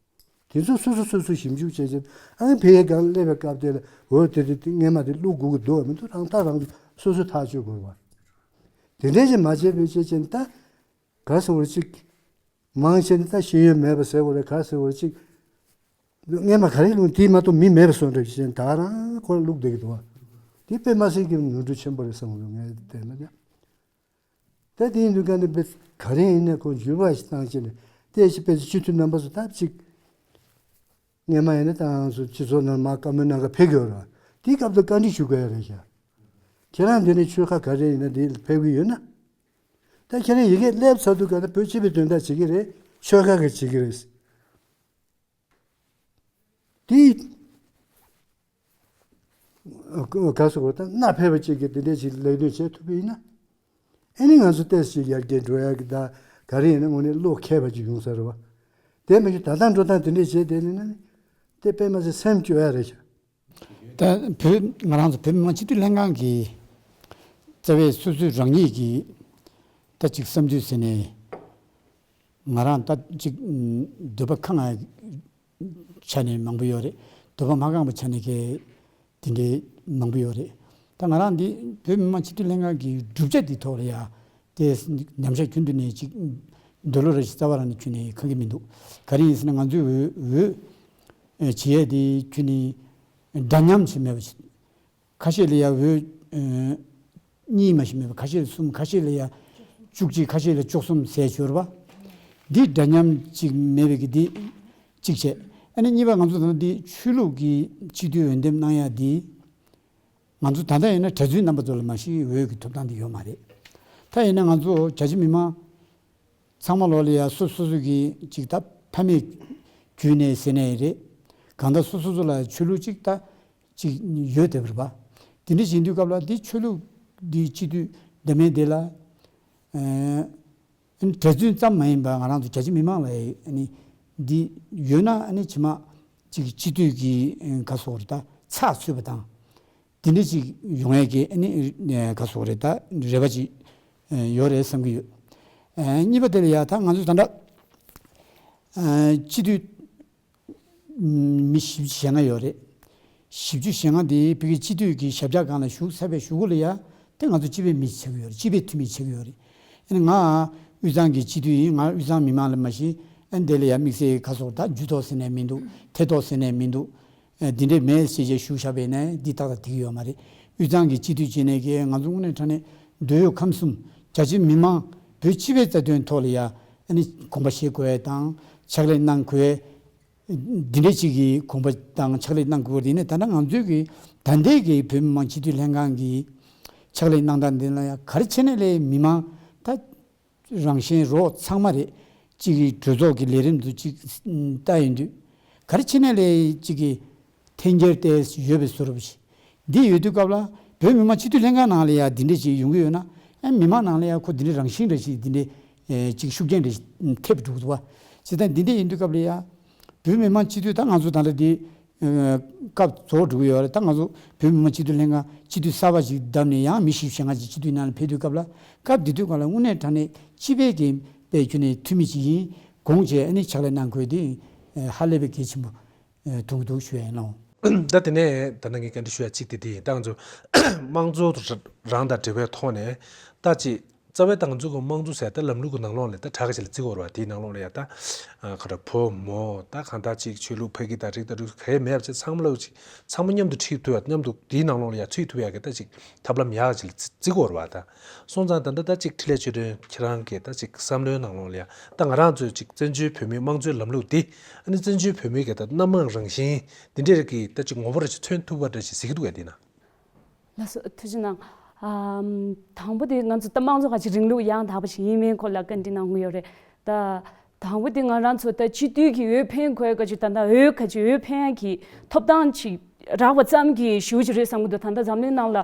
དེ་ཚོ་སོ་སོ་སོ་སོ་ཞིབ་འཇུག་བྱས་རྗེས་ཨ་ནི་ཕ་གིའི་སྒང་སླེབས་པའི་སྐབས་དེ་ལ་འོ་དེ་དེ་དེ་སྔོན་མ་དེ་བླུག་དགོས་ཀྱི་འདུག་མི་འདུག་རང་ཐག་རང་གིས་སོ་སོ་ཐག་གཅོད་དགོས་པ། དེ་འདྲས་ཞིག་མ་བྱས་པའི་ཆེད་ཅན་ད་ག་ཟེར་བ་ཅིག་མང་ཆེ་ནི་ད་ཤེས་ཡོན་མེད་པ་ཟེར་བ་རེད། ག་ཟེར་བ་ཅིག་ སྔས་མ་ག་རེ་བླུགས་དེ་མ་གཏོགས་མི་མེད་པ་བཟོ་འདྲ་ཞིག་བྱས་ད་རང་ཁོ་བླུགས་བསྡད་ཀྱི་འདུག་བ། དེ་དཔེ་མ་སྲིད་ཀྱི་ནོར་འཁྲུལ་ཆེན་པོ་རེད་བསམ་གྱི་འདུག་ངས་བལྟས་ན་ཡང་། ད་དེ་ཡིན་དུས་ཀ་ནས་དཔེ་ག་རེ་ཡིན་ན་ཁོ་འགྱུར་བ་ཞིག་བཏང་བྱས་ནས་བལྟས་ཤིག་དཔེ་སྤྱི་འཐུས་རྣམ་པ་ཚོ་ད་ཅིག་སྔས་མ་ཡིན་ན་ཏང་སོ་སྤྱི་ཚོགས་ནང་མར་བཀའ་མོལ་གནང་ག་ཕེབས་ཀྱི་ཡོད་རེད་བ། དེའི་སྐབས་དུ་བཀའ་འདྲི་ཞུ་དགོས་ཡ་རེད་ཤག་ཁྱེད་རང་འདི་ནས་ཆོལ་ཁ་ག་རེ་ཡིན་ན་འདི་ཕེབས་ཀྱི་ཡོད་ན། ད་ཁྱེད་རང་ཡི་གེ་སླེབས་ཚར་དུས་ག་ད་བོད་སྤྱི་པའི་དོན་དག་བྱེད་ཀྱི་རེད། ཆོལ་ཁ་གི་བྱེད་ཀྱི་རེད། དེ་ག་སོ་གོ་ད་གནའ་ཕེབས་པ་ཅིག་གིས་དེ་འདྲས་ཅིག་ལས་དོན་བྱེད་ཐུབ་པ་ཡིན་ན། ཨེ་ནི་ང་ཚོ་ཏོག་ཙམ་ཡར་རྒྱས་འགྲོ་ཡ་གི་ད་ག་རེ་ཡིན་ན་དངོས་གནས་བློ་མཁས་པ་ཅིག་ཡོང་ས་རེད་བ། དེ་མ་གཞི་ད་ལྟ་འགྲོ་སྟངས་དེ་འདྲས་བྱས་བསྡད་ནས་ན་ནི་དེ་དཔེ་མ་ཚད་སེམས་སྐྱོ་ཡ་རེད་ཤག་ད་བོད་ང་རང་ཚོ་བོད་མི་མང་སྤྱི་འཐུས་ལྷན་ཁང་གི་རྩ་བའི་སོ་སོའི་རང་ཉིད་ཀྱི་ད་ཅིག་བསམ་ཚུལ་ཟེར་ནས་ང་རང་ད་ཅིག་འདོད་པ་ཁེངས་ཆ་ནས་མང་པོ་ཡོད་རེད། འདོད་པ་མ་ཁེངས་པ་ཆ་ནས་གལ་དེ་འདྲའི་མང་པོ་ཡོད་རེད། ད་ང་རང་འདི་བོད་མི་མང་སྤྱི་འཐུས་ལྷན་ཁང་གི་གྲུབ་ཆ་འདི་ཐོག་ལ་ཡ་དེ་ཉམས་ཆག་རྒྱུན་དུ་ནས་ཅིག་འདོད་བློ་རེ་ཞིག་རྩ་བ་རང་ནས་ཁྱོན་ནས་ཁེངས་ཀྱི་མི་འདུག་ག་རེ་ཡིན་ཟེར་ན་ང་ཚོའི་འོས་འོས་བྱེད་ཡས་དེ་ཁྱོན་ནས་འདྲ་མཉམ་ཞིག་མེད་པ་ཞིག་ཁ་ཤས་ལ་ཡ་འོས་གཉིས་མ་ཞིག་མེད་པ་ཁ་ཤས་ལ་གསུམ་ཁ་ཤས་ལ་ཡ་བཅུ་གཅིག་ཁ་ཤས་ལ་བཅུ་གསུམ་ཟེར་ཞོར་བ། འདི་འདྲ་མཉམ་ཅིག་མེད་པའི་གི་འདི་གཅིག་བྱས། ཨ་ནི་གཉིས་པ་ང་ཚོ་ད་ལྟ་འདི་ཆོས་ལུགས་ཀྱི་སྤྱི་འཐུས་འོས་འདེམས་གནང་ཡ་འདི་ང་ཚོ་ད་ལྟ་ཡིན་ན་གྲྭ་བཙུན་རྣམ་པ་ཚོ་ལ་མ་གཞི་འོས་ཀྱི་ཐོབ་ཐང་འདི་ཡོད་མ་རེད། ད་ཡིན་ན་ང་ཚོ་རྒྱ་ཆེ་མི་མང་ཚང་མ་ལོ་ལ་ཡ་སོ་སོ་སོ་གི་ཅིག་ད་ཕ་མེས་བརྒྱུད་ནས་ཟེར་ནས་རེད། གང་ལྟར་སོ་སོ་སོ་ལ་ཆོས་ལུགས་ཅིག་ད་ཅིག་ཡོད་བསྡད་པ་རེད་པ། དེ་འདྲ་བྱེད་དུས་སྐབས་ལ་འདི་ཆོས་ལུགས་འདི་སྤྱི་འཐུས་འདེམས་མཁན་དེ་ལ་ཨ་ནི་གྲྭ་བཙུན་ཙམ་མ་ཡིན་པ་ང་རང་ཚོ་རྒྱ་ཆེ་མི་མང་ལ་ཨ་ནི་འདི་ཡོད་ན་ཨ་ནི་ཕྱི་མ་ཅིག་སྤྱི་འཐུས་ཀྱི་ག་སོགས་རེད་ད་ཚགས་ཚུད་པ་དང་། དེ་འདྲ་ཅིག་ཡོང་ཡས་ཀྱི་ཨ་ནི་ག་སོགས་རེད་ད་རེ་བ་ཅིག་ཡོད་རེད་བསམ་གྱི་ཡོད། གཉིས་པ་དེ་ལ་ཡ་ད་ང་ཚོ་ད་ལྟ་སྤྱི་འཐུས་མི་བཞི་བཅུ་ཞེ་ལྔ་ཡོད་རེད། བཞི་བཅུ་ཞེ་ལྔ་དེ་བོད་ཀྱི་སྤྱི་འཐུས་ཀྱི་ཞབས་བཀྱག་སྒང་ལ་བཞུགས་ཚར་བའི་གཞུག་གུ་ལ་ཡ་དེ་ང་ཚོ་སྤྱི་པའི་མི་ཆགས་ཀྱི་ཡོད་རེད། སྤྱི་པའི་འཐུས་མི་ཆགས་ཀྱི་ཡོད་རེད། ཨ་ནི་ང་དབུས་གཙང་གི་སྤྱི་འཐུས་ཡིན། ང་དབུས་གཙང་མི་མང་ལ་མ་གཞི་ཨ་ནི་དེ་ལ་ཡ་དམིགས་བསལ་ག་སོགས་ད་རྒྱུ་ཐོག་ཟེར་ནས་མི་འདུག་ཐད་ཐོག་ཟེར་ནས་མི་འདུག་འདི་འདྲས་མེད་ཞེས་བྱས་ཞུ་བཞག་པས་ནས་འདི་ཏག་ཏག་འགྲིག་གི་ཡོད་མ་རེད། དབུས་གཙང་གི་སྤྱི་འཐུས་བྱས་ནས་ཀྱི་ང་ཚོ་དངོས་གནས་དྲང་གནས་འདོད་ཡོད་ཁམས་གསུམ་རྒྱ་ཆེ་མི་མང་བོད་སྤྱི་པའི་རྩ་དོན་ཐོག་ལ་ཡ་ཨ་ནི་དགོངས་པ་བཞེས་དགོས་དང་ཕྱག་ལས་གནང་དགོས། འདི་འདྲས་ཅིག་གི་དགོངས་པ་དང་ཕྱག་ལས་གནང་དགོས་པ་དེ་ནས་ད་ལྟ་ང་ཚོའི་གི་ད་ལྟའི་གི་བོད་མི་མང་སྤྱི་འཐུས་ལྷན་ཁང་གི་ཕྱག་ལས་གནང་སྟངས་འདི་ལ་ཡ་ག་རེ་བྱས་ནས་ལས་མི་མང་ད། རང་བཞིན་རོགས་ཚང་མ་རེད། གཅིག་གི་གྲོས་ཚོགས་ཀྱི་ལས་རིམ་དུ་གཅིག་ལྟ་ཡིན་དུས། ག་རེ་བྱས་ནས་ལས་གཅིག་གི་འཐེན་འཁྱེར་ཏེ་ཡོད་པའི་བཟོ་འདྲ་ཞིག་འདི་ཡོད་དུས་སྐབས་ལ་བོད་མི་མང་སྤྱི་འཐུས་ལྷན་ཁང་ནང་ལ་ཡ་འདི་འདྲས་ཅིག་ཡོང་གི་ཡོད་ན། ཨ་མི་མང་ནང་ལ་ཡ་ཁོ་འདི་འདྲས་རང་བཞིན་འདྲ་ཞིག་འདི་འདྲས་ཅིག་ཤུགས་རྐྱེན་འདྲ་ཞིག་ཐེབས་འགྲོ་གི་འདུག་བ། བྱས་ཙང་འདི་འདྲས་ཡིན་དུས་སྐབས་ལ་ཡ། བོད་མི་མང་སྤྱི་འཐུས་ད་ང་ཚོ་ད་ལྟ་འདི། སྐབས་རྫོགས་འགྲོ་གི་ཡོད་རེད། ད་ང་ཚོ་བོད་མི་མང་སྤྱི་འཐུས་ལྷན་ཁང་སྤྱི་འཐུས་གསར་པ་ཞིག་བདམས་ནས་ཡང་མི་བཞི་བཅུ་ཞེ་ལྔ་ཅིག་སྤྱི་འཐུས་ནང་ལ་ཕེབས་དུས་སྐབས་ལ་སྐབས་དེ་དུས་སྐབས་ལ་དངོས་གནས་དྲང་གནས་སྤྱི་པའི་གི་པའི་ཁྱོན་ནས་འཐུས་མི་ཅིག་ཡིན་དགོངས་བྱས་ཨ་ནི་ཕྱག་ལས་གནང་དགོས་དེ་ཧ་ལས་པའི་གལ་ཆེན་པོ་མཐོང་གི་འདུག་ཞུ་ཡ་ཡིན་ལགས། ད་དེ་ནས་ད་ནང་གི་བཀའ་འདྲི་ཞུ་ཡ་གཅིག་དེ་དེ་ཡིན། ད་ང་ཚོ་དམངས་གཙོ་རང་དང་འབྲེལ་བའི་ཐོག་ནས་ད་ཅིག་རྩ་བའི་ད་ང་ཚོ་གི་དམངས་གཙོ་ཟེར་ད་ལམ་ལུགས་ཀྱི་ནང་ལོགས་ལ་ད་གྲངས་ཀ་ཞིག་ལ་བརྩི་དགོས་རེད་བ། དེའི་ནང་ལོགས་ལ་ཡ་ད་ག་འདྲ་བུ་མོ་ད་གང་ལྟར་ཅིག་ཆོས་ལུགས་ཕ་གི་དང་རིགས་དང་རུས་ག་ཡེ་མེད་པ་ཅིག་ཚང་མ་ལ་ཅིག་ཚང་མ་མཉམ་དུ་ཁྲིད་ཐུབ་ཡ་མཉམ་དུ་དེའི་ནང་ལོགས་ལ་ཡ་ཚུད་ཐུབ་ཡ་གི་ད་ཅིག་ཐབས་ལམ་ཡག་ཅིག་ལ་བརྩི་བརྩི་དགོས་རེད་བ། ད་སོང་ཙང་ད་ད་ད་ཅིག་འཕྲིན་ལས་ཆོས་སྒྲོན་ཁྱེད་རང་གི་ད་ཅིག་བསམ་བློའི་ནང་ལོགས་ལ་ཡ་ད་ང་རང་ཚོའི་ཅིག་བཙན་བྱོལ་བོད་མིའི་དམངས་གཙོའི་ལམ་ལུགས་འདི་ཨ་ནི་བཙན་བྱོལ་བོད་མིའི་གི་ད་སྣ་མང་རང་བཞིན་འདི་འདྲའི་གི་ད་ཅིག་ངོ་བོ་རེ་ཅིག་མཚོན་ཐུབ་པ་འདྲ་ཞིག་གཟིགས་ཀྱི་འདུག་གས་དེ་ན། ལགས་སོ་ཐུགས་རྗེ་གནང་། ཨམ། དང་པོ་དེ་ང་ཚོ་ད་དམངས་གཙོ་ག་ཅིག་རིང་ལུགས་ཡང་དག་པ་ཞིག་ཡིན་མིན་སྐོར་ལ་བཀའ་འདྲི་གནང་གི་ཡོད་རེད། ད་དང་པོ་དེ་ང་རང་ཚོ་ད་སྤྱི་འཐུས་ཀྱི་འོས་འཕེན་དགོས་ག་ཅིག་ད་ད་འོས་ག་ཅིག་འོས་འཕེན་ཡ་གི་ཐོབ་ཐང་ཅིག་རག་པ་ཙམ་གྱི་ཞུ་ཅིག་རེད་བསམ་གི་འདུག་ད་ད་འཛམ་གླིང་ནང་ལ་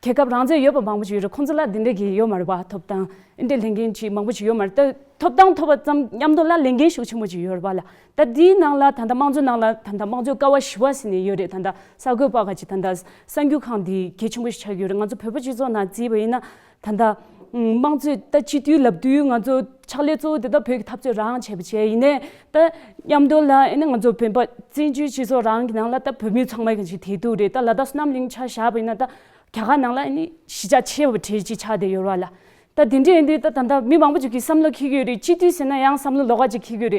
རྒྱལ་ཁབ་རང་བཙན་ཡོད་པ་མང་པོ་ཅིག་ཡོད་རེད། ཁོང་ཚོ་ལ་འདི་འདྲ་གི་ཡོད་མ་རེད་པ། ཐོབ་ཐང་འདི་འདྲ་ལེན་མཁན་ཅིག་མང་པོ་ཅིག་ཡོད་མ་རེད། ད་ཐོབ་ཐང་ཐོབ་པ་ཙམ་མཉམ་དུ་ལ་ལེན་མཁན་ཤུགས་ཆེན་པོ་ཅིག་ཡོད་རེད་པ་ལ། ད་འདིའི་ནང་ལ་ད་ལྟ་དམངས་གཙོའི་ནང་ལ་ད་ལྟ་དམངས་གཙོའི་ཀ་བ་བཞི་པ་ཟེར་ནས་ཡོད་རེད། ད་ལྟ་གསར་འགོད་པ་ག་ཅིག་ད་ལྟ་གསར་འགྱུར་ཁང་འདི་གལ་ཆེན་པོ་ཞིག་ཆགས་ཀྱི་ཡོད་རེད། ང་ཚོ་བོད་པ་སྤྱི་ཚོགས་ནང་བརྩིས་པ་ཡིན་ན་ད་ལྟ་དམངས་གཙོའི་ད་སྤྱི་འཐུས་ལབ་དུས་ང་ཚོ་ཕྱག་ལས་གཙོ་བོ་དེ་ད་བོད་ཀྱི་འཐབ་རྩོད་རང་བྱས་པ་བྱས་ཡིན་ནའི་ད་མཉམ་དུ་ལ་ཨེ་ནི་ང་ཚོ་བོད་པ་བཙན་བྱོལ་སྤྱི་ཚོགས་རང་གི་ནང་ལ་ད་བོད་མི་ཚང་མ་ག་ཅིག་དེ་འདུག་རེད། ད་ལ་དྭགས་བསོད་ནམས་གླིང་ཆ་བཞག་པ་ཡིན་ན་ད་རྒྱ་གར་ནང་ལ་ཨེ་ནི་གཞིས་ཆགས་ཆེ་བ་གྲས་ཅིག་ཆགས་བསྡད་ཡོད་རེད་པ་ལ། ད་དེ་འདྲ་ཡིན་དུས་ད་ད་ལྟ་མི་མང་པོ་ཅིག་གིས་བསམ་བློ་འཁྱེར་གྱི་ཡོད་རེད། སྤྱི་འཐུས་ཟེར་ན་ཡང་བསམ་བློ་ལོགས་ཀ་ཅིག་འཁྱེར་གྱི་ཡོད་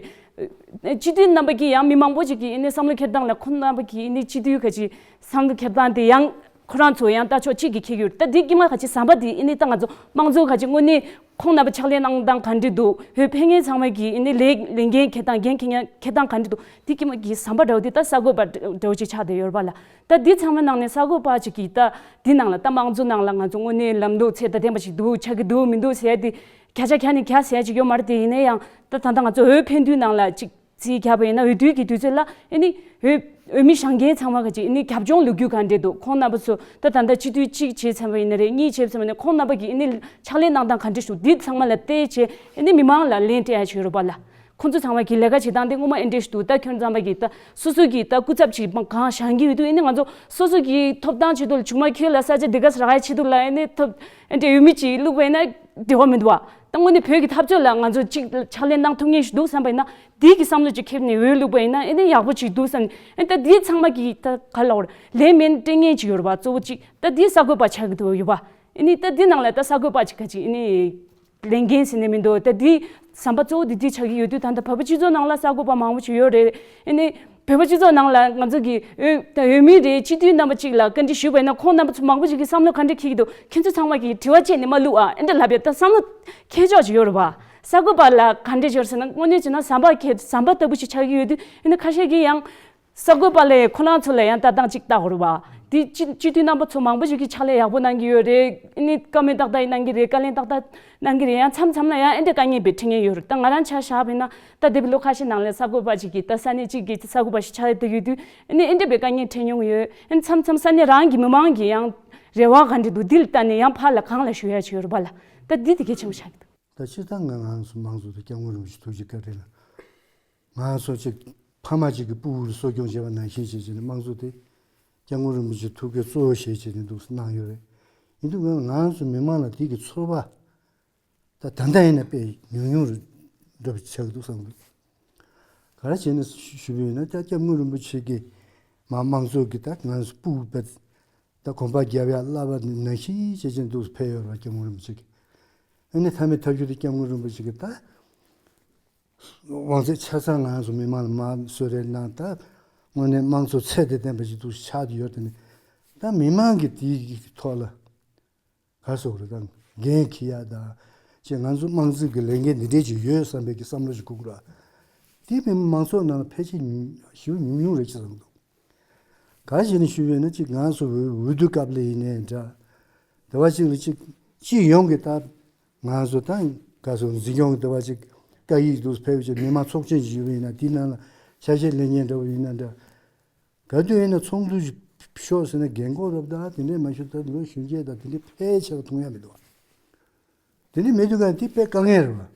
རེད། སྤྱི་འཐུས་རྣམ་པ་གིས་ཡང་མི་མང་པོ་ཅིག་གིས་ཨ་ནི་བསམ་བློ་འཁྱེར་སྟངས་ལ་ཁོང་རྣམ་པ་གིས་ཨ་ནི་སྤྱི་འཐུས་ག་ཅིག་བསམ་བློ་འཁྱེར་སྟངས་དེ་ཡང་ཁོ་རང་ཚོ་ཡང་ལྟ་ཕྱོགས་གཅིག་གིས་འཁྱེར་གྱི་ཡོད་རེད། ད་དེ་དཀྱིལ་མ་ག་ཅིག་ཟམ་པ་དེ་ཨ་ནི་ད་ང་ཚོ་དམངས་གཙོ་ག་ཅིག་དངོས་གནས་ཁོང་རྣམ་པ་ཕྱག་ལས་གནང་སྟངས་ག་འདྲ་འདུག་འོས་འཕེན་མཁན་ཚང་མ་གིས་ཨ་ནི་ལས་ལས་འགན་འཁྱེར་སྟངས་འགན་འཁྱེར་མཁན་འཁྱེར་སྟངས་ག་འདྲ་འདུག་དེ་དཀྱིལ་མ་གི་ཟམ་པ་འདྲ་བོ་དེ་ད་གསར་འགོད་པ་འདྲ་བོ་ཅིག་ཆགས་བསྡད་ཡོད་རེད་པ་ལ། ད་འདི་ཚང་མའི་ནང་ནས་གསར་འགོད་པ་ཅིག་གིས་ད་འདི་ནང་ལ་ད་དམངས་གཙོ་ནང་ལ་ང་ཚོ་དངོས་གནས་ལམ་ལུགས་ཚད་དང་ལྡན་པ་ཞིག་འདུག་ཆགས་ཀྱི་འདུག་མི་འདུག་ཟེར་ཡ་དེ་བརྒྱ་ཆ་བརྒྱ་ནས་བརྒྱ་ཟེར་ཡ་ཅིག་ཡོད་མ་རེད། དེ་ཡིན་ན་ཡང་ད་ད་ལྟ་ང་ཚོ་འོས་འཕེན་དུས་ནང་ལ་ཅིག་རྩིས་རྒྱག་པ་ཡིན་ན་འོས་བསྡུའི་གི་དུས་ཚོད་ལ་ཨ་ནི་འོས་འོས་མི་བཞེངས་མཁན་ཚང་མ་ག་ཅིག་ཨ་ནི་རྒྱབ་ལྗོངས་ལོ་རྒྱུས་ག་འདྲས་འདུག་ཁོང་རྣམ་པ་ཚོ་ད་ད་ལྟ་སྤྱི་འཐུས་གཅིག་བྱས་ཚར་བ་ཡིན་ན་རེད། གཉིས་བྱས་ཚར་བ་ཡིན་ན་ཁོང་རྣམ་པ་གི་ཨ་ནི་ཕྱག་ལས་གནང་སྟངས་ག་འདྲས་འདུག་འདི་ཚང་མ་ལ་བལྟས་བྱས་ཨ་ནི་མི་མང་ལ་ལན་སྤྲད་ཡ་ཅིག་ཡོད་རེད་པ་ལ། ཁོང་ཚོ་ཚང་མ་གི་ལས་ཀ་བྱེད་སྟངས་དེ་ངོ་མ་ཨེ་འདྲས་ཞིག་འདུག་ད་ཁྱོད་ཚང་མ་གི་ད་སོ་སོ་གི་ད་སྐུ་ཚབ་ཅིག་མ་གང་བཞེངས་ཀྱི་ཡོད་དུས་ཨ་ནི་ང་ཚོ་སོ་སོ་གི་ཐོབ་ཐང་ཆེད་དུ་ལ་ཆུང་མ་ཁྱོད་ལ་ས་ཆ་འདི་ག་ས་རག་ཡ་ཆེད་དུ་ལ་ཨ་ནི་ཐོབ་ཨེ་འདྲས་འོས་མི་ཅིག་བླུགས་པ་ཡིན་ན་འབྲེལ་བ་མི་འདུག་བ། ད་དངོས་གནས་བོད་ཀྱི་འཐབ་རྩོད་ལ་ང་ཚོ་ཅིག་ཕྱག་ལས་གནང་ཐུབ་ངེས་ཞིག་འདུག་བསམ་པ་ཡིན་ན་འདི་གི་བསམ་བློ་ཅིག་འཁྱེར་ནས་འོས་བླུགས་པ་ཡིན་ན་ཨེ་ནས་ཡག་པོ་ཅིག་འདུག་བསམ་ནས་ཨེ་ད་འདི་ཚང་མ་གི་ད་ག་ལ་བར་ལན་མེད་སྤྲད་ངེས་ཅིག་ཡོད་རེད་བ། གཙོ་བོ་ཅིག་ད་འདི་གསར་འགོད་པ་ཆགས་ཀྱི་འདུག་ཡོད་བ། ཨེ་ནི་ད་འདི་ནང་ལ་ད་གསར་འགོད་པ་ཅིག་ག་ཅིག་ཨེ་ནི་ལས་འགན་ཟེར་ནས་མི་འདུག་ད་འདི་ཟམ་པ་གཙོ་བོ་འདི་འདི་ཆགས་ཀྱི་ཡོད་དུས་ད་ལྟ་བོད་པ་སྤྱི་ཚོགས་ནང་ལ་གསར་འགོད་པ་མང་པོ་ཅིག་ཡོད་རེད། ཨེ་ནི་བོད་པ་སྤྱི་ཚོགས་ནང་ལ་ང་ཚོ་གི་འོས་ད་འོས་མི་རེད་སྤྱི་འཐུས་རྣམ་པ་ཅིག་ལ་བཀའ་འདྲི་ཞུས་པ་ཡིན་ན་ཁོང་རྣམ་པ་ཚོ་མང་པོ་ཅིག་གི་བསམ་བློ་ག་འདྲ་འཁྱེར་གྱི་འདུག་ཁྱེད་ཚོ་ཚང་མ་གིས་དྲི་བ་བཅད་ནས་མ་བླུགས་ཨ་ཨེ་འདྲ་ལབ་ཡ་ད་བསམ་བློ་འཁྱེར་ཕྱོགས་ཅིག་ཡོད་རེད་བ། གསར་འགོད་པ་ལ་ག་འདྲ་ཅིག་ཡོད་ཟེར་ན་དངོས་གནས་བྱས་ན་ཟམ་པ་ཁྱེད་ཟམ་པ་ལྟ་བུ་ཞིག་ཆགས་ཀྱི་ཡོད་དུས་ཨེ་ནི་ཁ་ཤས་ཀྱིས་ཡང་། གསར་འགོད་པ་ལས་ཁོ་རང་ཚོ་ལ་ཡང་ལྟ་སྟངས་གཅིག་ལྟ་དགོས་རེད་བ། དེ་སྤྱི་སྤྱི་འཐུས་རྣམ་པ་ཚོ་མང་པོ་ཞིག་གིས་ཕྱག་ལས་ཡག་པོ་གནང་གི་ཡོད་རེད། ཨ་ནི་བཀའ་མོལ་ཏག་ཏག་གནང་གི་རེད། བཀའ་ལན་ཏག་ཏག་གནང་གི་རེད། ཡང་མཚམས་མཚམས་ལ་ཡང་ཨེ་འདྲ་དཀའ་ངལ་བས་འཕྲད་མཁན་ཡོད་རེད། ད་ང་རང་ཆ་བཞག་པ་ཡིན་ན་ད་འདས་པའི་ལོ་ཁ་ཤས་ནང་ལ་གསར་འགོད་པ་ཅིག་གིས་ད་ས་གནས་གཅིག་གི་གསར་འགོད་པ་ཞིག་ཆགས་བསྡད་ཡོད་དུས་ཨ་ནི་ཨེ་འདྲ་བའི་དཀའ་ངལ་འཕྲད་མྱོང་ཡོད། ཨ་ནི་མཚམས་མཚམས་ས་གནས་རང་གི་མི་མང་གི་ཡང་རེ་བ་ག་འདྲ་འདུག་འདི་ལ་ལྟ་ནས་ཡང་ཕར་ལ་གང་ལ་ཞུ་ཡ་ཅིག་ཡོད་རེད་པ་ལ། ད་འདི་དེ་གལ་ཆེན་པོ་ཆགས་ཀྱི་འདུག་ད་སྤྱིར་བཏང་ང་རང་ཚོ་དམངས་གཙོ་དང་སྐྱབས་མགོན་རིན་པོ་ཆེ་ཐུགས་རྗེ་བཀའ་དྲིན་ལ། ང་ཚོ་གཅིག་ཕ་མ་གཅིག་གི་སྤུ་གུ་ལ་གསོ་སྐྱོང་བྱས་པ་ནང་བཞིན་བྱས་བྱས་ནས་དམངས་གཙོ་དེ་སྐྱབས་མགོན་རིན་པོ་ཆེ་ཐུགས་ཀའི་གཙོ་བོ་བྱས་བྱས་ནས་འདུག་གནང་ཡོད་རེད། ཡིན་དུས་ང་ང་ཚོ་མི་མང་ལ་དེ་གི་ཚོར་བ་ད་ད་ལྟ་ཡིན་ན་དཔེ་ཉུང་ཉུང་རུ་འགྲོ་བ་ཆགས་ཀྱི་འདུག་བསམ་གྱི་འདུག་ག་རེ་བྱས་ནས་ཞུ་ཞུ་བ་ཡིན་ན་ད་སྐྱབས་མགོན་རིན་པོ་ཆེ་གིས་མ་དམངས་གཙོ་གི་ད་ང་ཚོ་སྤུ་གུ་དཔེ་ད་གོམ་པ་རྒྱབ་ཡ་བསླབ་པ་ནང་བཞིན་བྱས་བྱས་འདུག་ཕེབས་ཡོད་རེད་སྐྱབས་མགོན་རིན་པོ་ཆེ་གིས། ཨ་ནི་མཐའ་མའི་ཐབས་ཇུས་དེ་སྐྱབས་མགོན་རིན་པོ་ཆེ་གིས་ད། དབང་ཚད་ཆ་ཚང་ང་ཚོ་མི་མང་ལ་མར་གསོལ་རས་གནང་། ད་དངོས་གནས་དམངས་གཙོ་ཚད་དང་ལྡན་པ་ཞིག་འདུག་ཆགས་ཀྱི་ཡོད་དེ་ནི། ད་མི་མང་གིས་དེའི་ཐོག་ལ་ག་རེ་ཟེར་དགོས་རེད། ད་འགན་འཁྱེར་ཡ་ད་ཅེས་ང་ཚོ་དམངས་གཙོའི་གི་ལས་འགན་འདི་འདྲས་ཅིག་ཡོད་བསམ་པའི་གི་བསམ་བློ་ཞིག་འཁོར་དགོས་ར། དེ་མིན་དམངས་གཙོ་ནང་ལ་ཕལ་ཆེར་ཞེ་པོ་ཉུང་ཉུང་རེད་ཅེས་བསམ་འདུག་ག་རེ་བྱས་ནས་ཞུས་ཡོད་ན་གཅིག་ང་ཚོ་འོས་འོས་བསྡུ་སྐབས་ལ་ཡིན་ནའི་འདྲ། དེ་བ་གཅིག་ལ་གཅིག་སྤྱི་ཡོངས་ཀྱི་ད་ང་ཚོ་ད་ག་ཚོད་འཛིན་སྐྱོང་གི་དེ་བ་གཅིག་བཀའ་ཡིག་འདུག་ཕེབས་བྱས་མི་མང་ཚོགས་ཆེན་ཞིག་ཡོད་པ་ཡིན་ན་དེའི་ནང་ལ་ཆ་ཤས་ལེན་མཁན་འདྲ་བོ་ཡིན་ན་འདྲ། ག་དུས་ཡིན་ན་ཚོགས་འདུ་ཞིག་ཤོག་ཟེར་ན་རྒན་གོག་རབ་ད་དེ་འདྲས་མ་ཤོག་ད་ལོ་གཞོན་སྐྱེས་ད་དེ་འདྲས་ཕལ་ཆེར་མཐོང་ཡ་མི་འདུག་དེ་འདྲས་མི་འདུག་ག་དེ་དཔེ་དཀའ་ངལ་རེད་བ།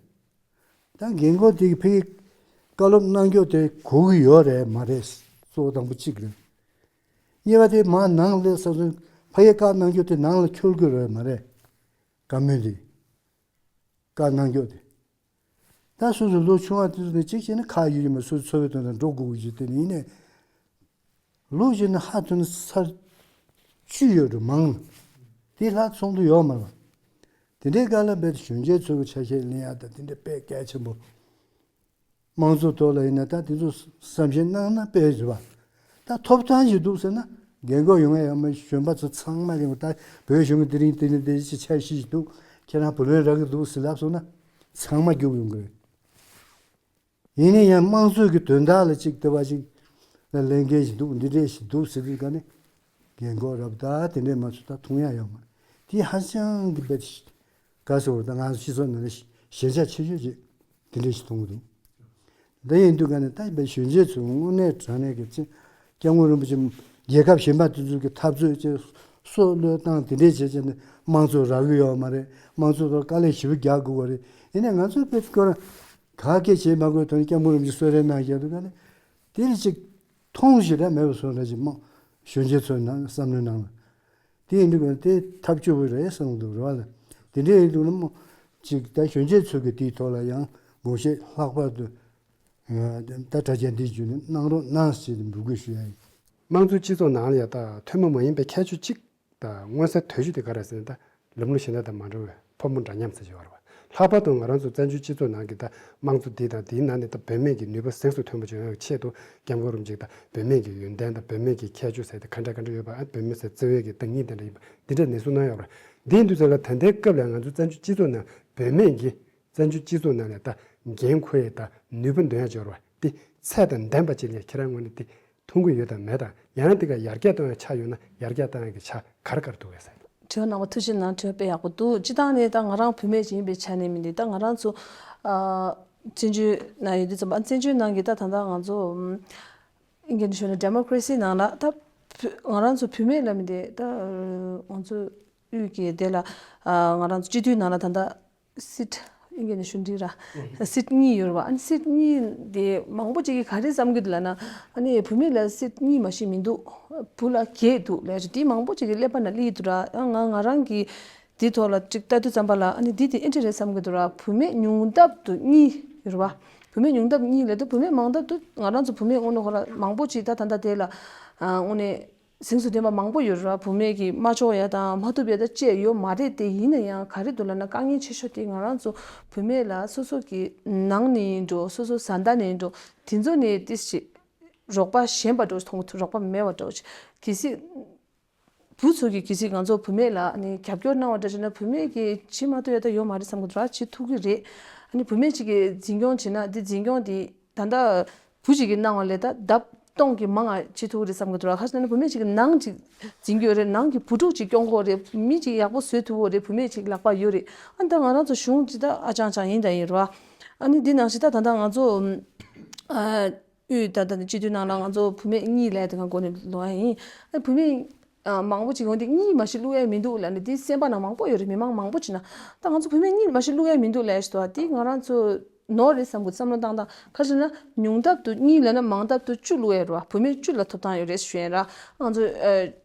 ད་རྒན་གོག་དེ་གི་ཕ་གི་བཀའ་སློབ་གནང་རྒྱུ་དེ་གོ་གི་ཡོད་རེད་མ་རེད། གཙོ་བོ་དང་པོ་གཅིག་རེད། གཉིས་པ་དེ་མར་ནང་སླེབས་ས་ཚུན་ཕ་གི་བཀའ་གནང་རྒྱུ་དེ་ནང་ལ་འཁྱོལ་གི་རེད་མ་རེད། བཀའ་མོལ་དེ། བཀའ་གནང་རྒྱུ་དེ། ད་སོ་སོ་ལོ་ཆུང་བ་དེ་ཚོ་ནས་གཅིག་བྱས་ན་ཁག་ཡོད་ཀྱི་མ་སོ་སོའི་འཚོ་བའི་དོན་དུ་འགྲོ་དགོས་ཀྱི་དེ་ནི་ཡིན་ནས། ལོ་བཞི་ནས་ཧ་ཐོན་ས་བཅུ་ཡོད་འགྲོ་མང་། དེ་ལྷག་ཚོགས་འདུ་ཡོད་མ་རེད། དེ་འདྲའི་སྐབས་ལ་རྦད་དེ་གཞོན་སྐྱེས་ཚོ་གི་ཆ་ཤས་ལེན་ཡག་དང་དེ་འདྲ་དཔེ་གལ་ཆེན་པོ། དམངས་གཙོ་ཐོག་ལ་ཡིན་ན་ད་དེ་ཚོ་བསམ་ཤེས་གནང་ན་དཔེ་རེད་བ། ད་ཐོབ་ཐང་ཞིག་འདུག་ཟེར་ན་རྒན་གོག་ཡོང་ཡ་ཡོད་མ་གཞོན་པ་ཚོ་ཚང་མ་རེད་བ། ད་བོད་གཞུང་གི་དེ་རིང་དེ་རིང་དེ་ཅི་འཆར་གཞི་ཞིག་འདུག་ཁྱེད་རང་བུ་ལོན་རག་གི་འདུག་ཟེར་ལབ་སོང་ན་ཚང་མ་རྒྱུགས་ཡོང་གི་རེད། ཡིན་ན་ཡང་དམངས་གཙོའི་གི་དོན་དག་ལ་ཅིག་ལྟ་བ་ཅིག་ལ་ལས་འགན་ཞིག་འདུག་འདི་འདྲས་ཞིག་འདུག་ཟེར་དུས་ག་ནི་རྒན་གོག་རབ་ད་དེ་འདྲས་མ་ཚོ་ད་མཐོང་ཡ་ཡོད་མ་རེད། དེ་ཧ་ཅང་གི་དཔེ་ག་ཟེར་བ་ད་ང་ཚོ་སྤྱི་ཚོགས་ནང་ལ་ཞན་ཆ་ཆེ་ཤོས་ཅིག་དེ་འདྲས་ཞིག་མཐོང་གི་འདུག་དེ་ཡིན་དུས་ག་ནས་ད་དཔེ་གཞོན་སྐྱེས་ཚོས་དངོས་གནས་དྲང་གནས་ཀྱི་ཅི་སྐྱབས་མགོན་རིན་པོ་ཆེ་རྒྱལ་ཁབ་གཞན་པ་དེ་ཚོ་གི་འཐབ་རྩོད་ཅེས་སྲོག་བློས་བཏང་དེ་འདྲས་བྱས་བྱས་ནས་དམངས་གཙོ་རག་གི་ཡོད་མ་རེད། དམངས་གཙོ་ཐོག་དཀའ་ལས་ཞེ་པོ་རྒྱག་དགོས་པ་རེད། ཡིན་ནའི་ང་ཚོས་དཔེ་སྐོར་ག་གེ་བྱེད་མ་དགོས་དོན་སྐྱབས་མགོན་རིན་པོ་ཆེ་གསོལ་རས་གནང་བཞག་དུས་ག་ནས་དེ་ལ་ཅིག་མཐོང་ཞེ་དྲག་མེད་པ་བཟོ་འདྲ་ཅིག་མ་གཞོན་སྐྱེས་ཚོའི་ནང་བསམ་བློའི་ནང་ལ། དེ་ཡིན་དུས་དེ་ཐབས་སྐྱོ་པོ་རེད་བསམ་འདུག་རེད་བ་ལ། དེ་འདྲ་ཡིན་དུས་ན་མོ་ཅིག་ད་གཞོན་སྐྱེས་ཚོ་གི་དེའི་ཐོག་ལ་ཡང་དགོངས་བཞེས་ལྷག་པར་དུ་ད་དྲ་རྒྱ་འདིའི་བརྒྱུད་ནས་གནང་རོགས་གནང་ཞེས་འབོད་སྐུལ་ཞུ་ཡ་ཡིན། དམངས་གཙོའི་སྤྱི་ཚོགས་ནང་ལ་ཡ་ད་ཐུན་མོང་མ་ཡིན་པའི་ཁྱད་ཆོས་གཅིག་ད་མངོན་གསལ་དོད་ཤོས་དེ་ག་རེ་ཟེར་ན་ད་ ལམ་ལུགས་གཞན་དག་དང་མ་འདྲ་བའི་ཕོ་མོ་འདྲ་མཉམ་ཟེར་གྱི་ཡོད་རེད་བ། ལྷག་པར་དུ་ང་རང་ཚོ་བཙན་བྱོལ་སྤྱི་ཚོགས་ནང་གི་ད་དམངས་གཙོ་འདི་དང་འདིའི་ནང་ནས་ད་བུད་མེད་ཀྱི་ནུས་པ་གཟེངས་སུ་ཐོན་པ་བྱུང་ཡག་ཆེད་དུ་སྐྱབས་མགོན་རིན་པོ་ཆེས་ད་བུད་མེད་ཀྱི་ཡོན་ཏན་དང་བུད་མེད་ཀྱི་ཁྱད་ཆོས་ཟེར་ཏེ་ག་འདྲ་ག་འདྲ་ཡོད་པ། ཨ་བུད་མེད་ཟེར་བརྩི་བའི་གི་ཏིང་ངེ་འཛིན་འདྲ་ཡིན་པ་འདི་འདྲ་ནན་གསུང་གནང་ཡོད་རེད། འདི་ཡིན་དུས་ཙམ་ལ་ད་ལྟའི་སྐབས་ལ་ང་ཚོ་བཙན་བྱོལ་སྤྱི་ཚོགས་ནང་བུད་མེད་ཀྱི་བཙན་བྱོལ་སྤྱི་ཚོགས་ནང་ནས་ད་འགན་འཁུར་ཡས་ད་ནུས་པ་འདོན་ཡས་འབྱོར་བ་འདི་ཚད་དང་ལྡན་པ་ཅིག་ལ་ཁྱེད་རང་ངོས་ནས་འདི་མཐོང་གི་ཡོད་དམ་མེད་དང་། ཡང་ན་འདི་ག་ཡར་རྒྱས་གཏོང་ཡས་ཆ་ཡོད་ན་ཡར་རྒྱས་གཏོང་ཡས་ཀྱི་ཆ་ག་རེ་ག་རེ་འདུག་གས་ཟེར། དྲི་བ་གནང་བ་ཐུགས་རྗེ་གནང་། དྲི་བ་དཔེ་ཡག་པོ་འདུག་སྤྱིར་བཏང་ནས་ད་ང་རང་བུད་མེད་ཅིག་ཡིན་པའི་ཆ་ནས་མིན་འདི་ད་ང་རང་ཚོ་ཨ་བཙན་བྱོལ་ནང་ཡོད་དུས་ཙམ་པ་བཙན་བྱོལ་ནང་གི་ད་ད་ལྟ་ང་ཚོ་ཨིན་སྐད་ནས་ཞུས་ན་ཌེ་མོ་ཀ་རེ་སི་ནང་ལ་ད་བུ་ང་རང་ཚོ་བུད་མེད་ལ་མིན་འདི་ད་ང་ཚོ་དབུས་ཀྱི་དེ་ལ་ཨ་ང་རང་ཚོ་སྤྱི་འཐུས་ནང་ལ་ད་ད་སིཊ་ཨིན་སྐད་ནས་ཞུ་འདི་ར་སིཊ་གཉིས་ཡོད་རེད་བ། ཨ་ནི་སིཊ་གཉིས་དེ་མང་པོ་ཅིག་གིས་ག་རེ་བསམ་གྱི་འདུག་ལབ་ན། ཨ་ནི་བུད་མེད་ལ་སིཊ་གཉིས་མ་གཏོགས་མི་འདུག་བུ་ལ་བརྒྱད་འདུག་ལབ་ཅིག་དེ་མང་པོ་ཅིག་གིས་ཀླད་པ་ནང་སླེབས་ཀྱི་འདུག་ར། ང་ང་རང་གིས་དེ་ཐོག་ལ་ཅིག་ལྟ་དུས་ཙམ་པ་ལ་ཨ་ནི་དེ་དེ་ཨེ་འདྲ་རེད་བསམ་གྱི་འདུག་ར། བུད་མེད་ཉུང་མཐའ་དུ་གཉིས་ཡོད་རེད་བ། བུད་མེད་ཉུང་མཐའ་གཉིས་ལབ་དུས་བུད་མེད་མང་མཐའ་དུ་ང་རང་ཚོ་བུད་མེད་དངོས་གནས་ཁོ་ར་མང་པོ་ཅིག་ད་ད་ལྟ་དེ་ལ་དངོས་གནས་གཟེངས་སུ་ཐོན་པ་མང་པོ་ཡོད་རེད་བ། བུད་མེད་ཀྱིས་མ་ལྕོགས་ཡ་དང་མ་ཐུབ་ཡ་ད་ཅི་ཡང་ཡོད་མ་རེད། དེ་ཡིན་ན་ཡང་ག་རེ་འདུག་ལབ་ན་དཀའ་ངལ་ཆེ་ཤོས་དེ་ང་རང་ཚོ་བུད་མེད་ལ་སོ་སོ་གི་ནང་ནས་ཡིན་འགྲོ་སོ་སོ་བཟའ་ཟླ་ནས་ཡིན་འགྲོ་དེ་ཚོ་ནས་ཏིས་ཅིག་རོགས་པ་ཞན་པ་འདྲ་མཐོང་གི་འདུག་རོགས་པ་མེད་པ་འདྲ་ཅིག་གལ་སྲིད་བུ་ཚོ་གིས་གལ་སྲིད་ང་ཚོ་བུད་མེད་ལ་ནི་རྒྱབ་སྐྱོར་གནང་བ་འདྲ་བྱས་ན་བུད་མེད་ཀྱིས་བྱེད་མ་ཐུབ་ཡ་ད་ཡོད་མ་རེད་བསམ་གི་འདུག་ར། བྱེད་ཐུབ་ཀྱི་རེད། ཨ་ནི་བུད་མེད་ཅིག་གིས་འཛིན་སྐྱོང་བྱེད་ན་དེ་འཛིན་སྐྱོང་དེ་ད་ལྟ་བུ་གཅིག་གིས་གནང་བ་ལས་ད་ལྡབ་སྟོང་གི་མང་ང་བྱེད་ཐུབ་ཀྱི་རེད་བསམ་གྱི་འདུག་ར། ཁ་ཤས་ནི་བུད་མེད་ཅིག་གིས་ནང་ཅིག་འཛིན་གྱི་ཡོད་རེད། ནང་གི་བུ་ཕྲུག་ཅིག་སྐྱོང་གི་ཡོད་རེད། མི་ཅིག་ཡག་པོ་བཟོས་ཐུབ་ཀྱི་ཡོད་རེད། བུད་མེད་ཅིག་ལག་པ་ཡོད་རེད། ཨ་ནི་ད་ང་རང་ཚོ་གཞུང་ཅིག་ད་ཨ་ཅང་ཅང་ཡིན་ད་ཡིན་ར། ཨ་ནི་འདི་ནང་བཞིན་ད་ད་ལྟ་ང་ཚོ་ཨ་དབུས་ད་ལྟ་སྤྱི་འཐུས་ནང་ལ་ང་ཚོ་བུད་མེད་གཉིས་ལས་དེ་གང་གོ་ནས་ལོ་ཡ་ཡིན། ཨ་བུད་མེད་ཨ་མང་པོ་ཅིག་ཡོང་དེ་གཉིས་མ་ཞིག་བླུག་ཡ་མི་འདུག་ལབ་ནས་དེ་སེམས་པ་ནང་མང་པོ་ཡོད་རེད། མི་མང་མང་པོ་ཅིག་ན་ད་ང་ཚོ་བུད་མེད་གཉིས་མ་ཞིག་བླུག་ཡ་མི་འདུག་ལབ་ཞིག་འདུག་ཨ་དེ་ང་རང་ཚོ་ནོར་རེད་བསམ་གི་བསམ་བློ་བཏང་སྟངས་ཁ་ཤས་ན་ཉུང་མཐའ་དུ་གཉིས་ལབ་ན་མང་མཐའ་དུ་བཅུ་བླུག་ཡ་རེད་བ། བུད་མེད་བཅུ་ལ་ཐོབ་ཐང་ཡོད་རེད་ཞུ་ཡ་ར། ང་ཚོ་ཨ་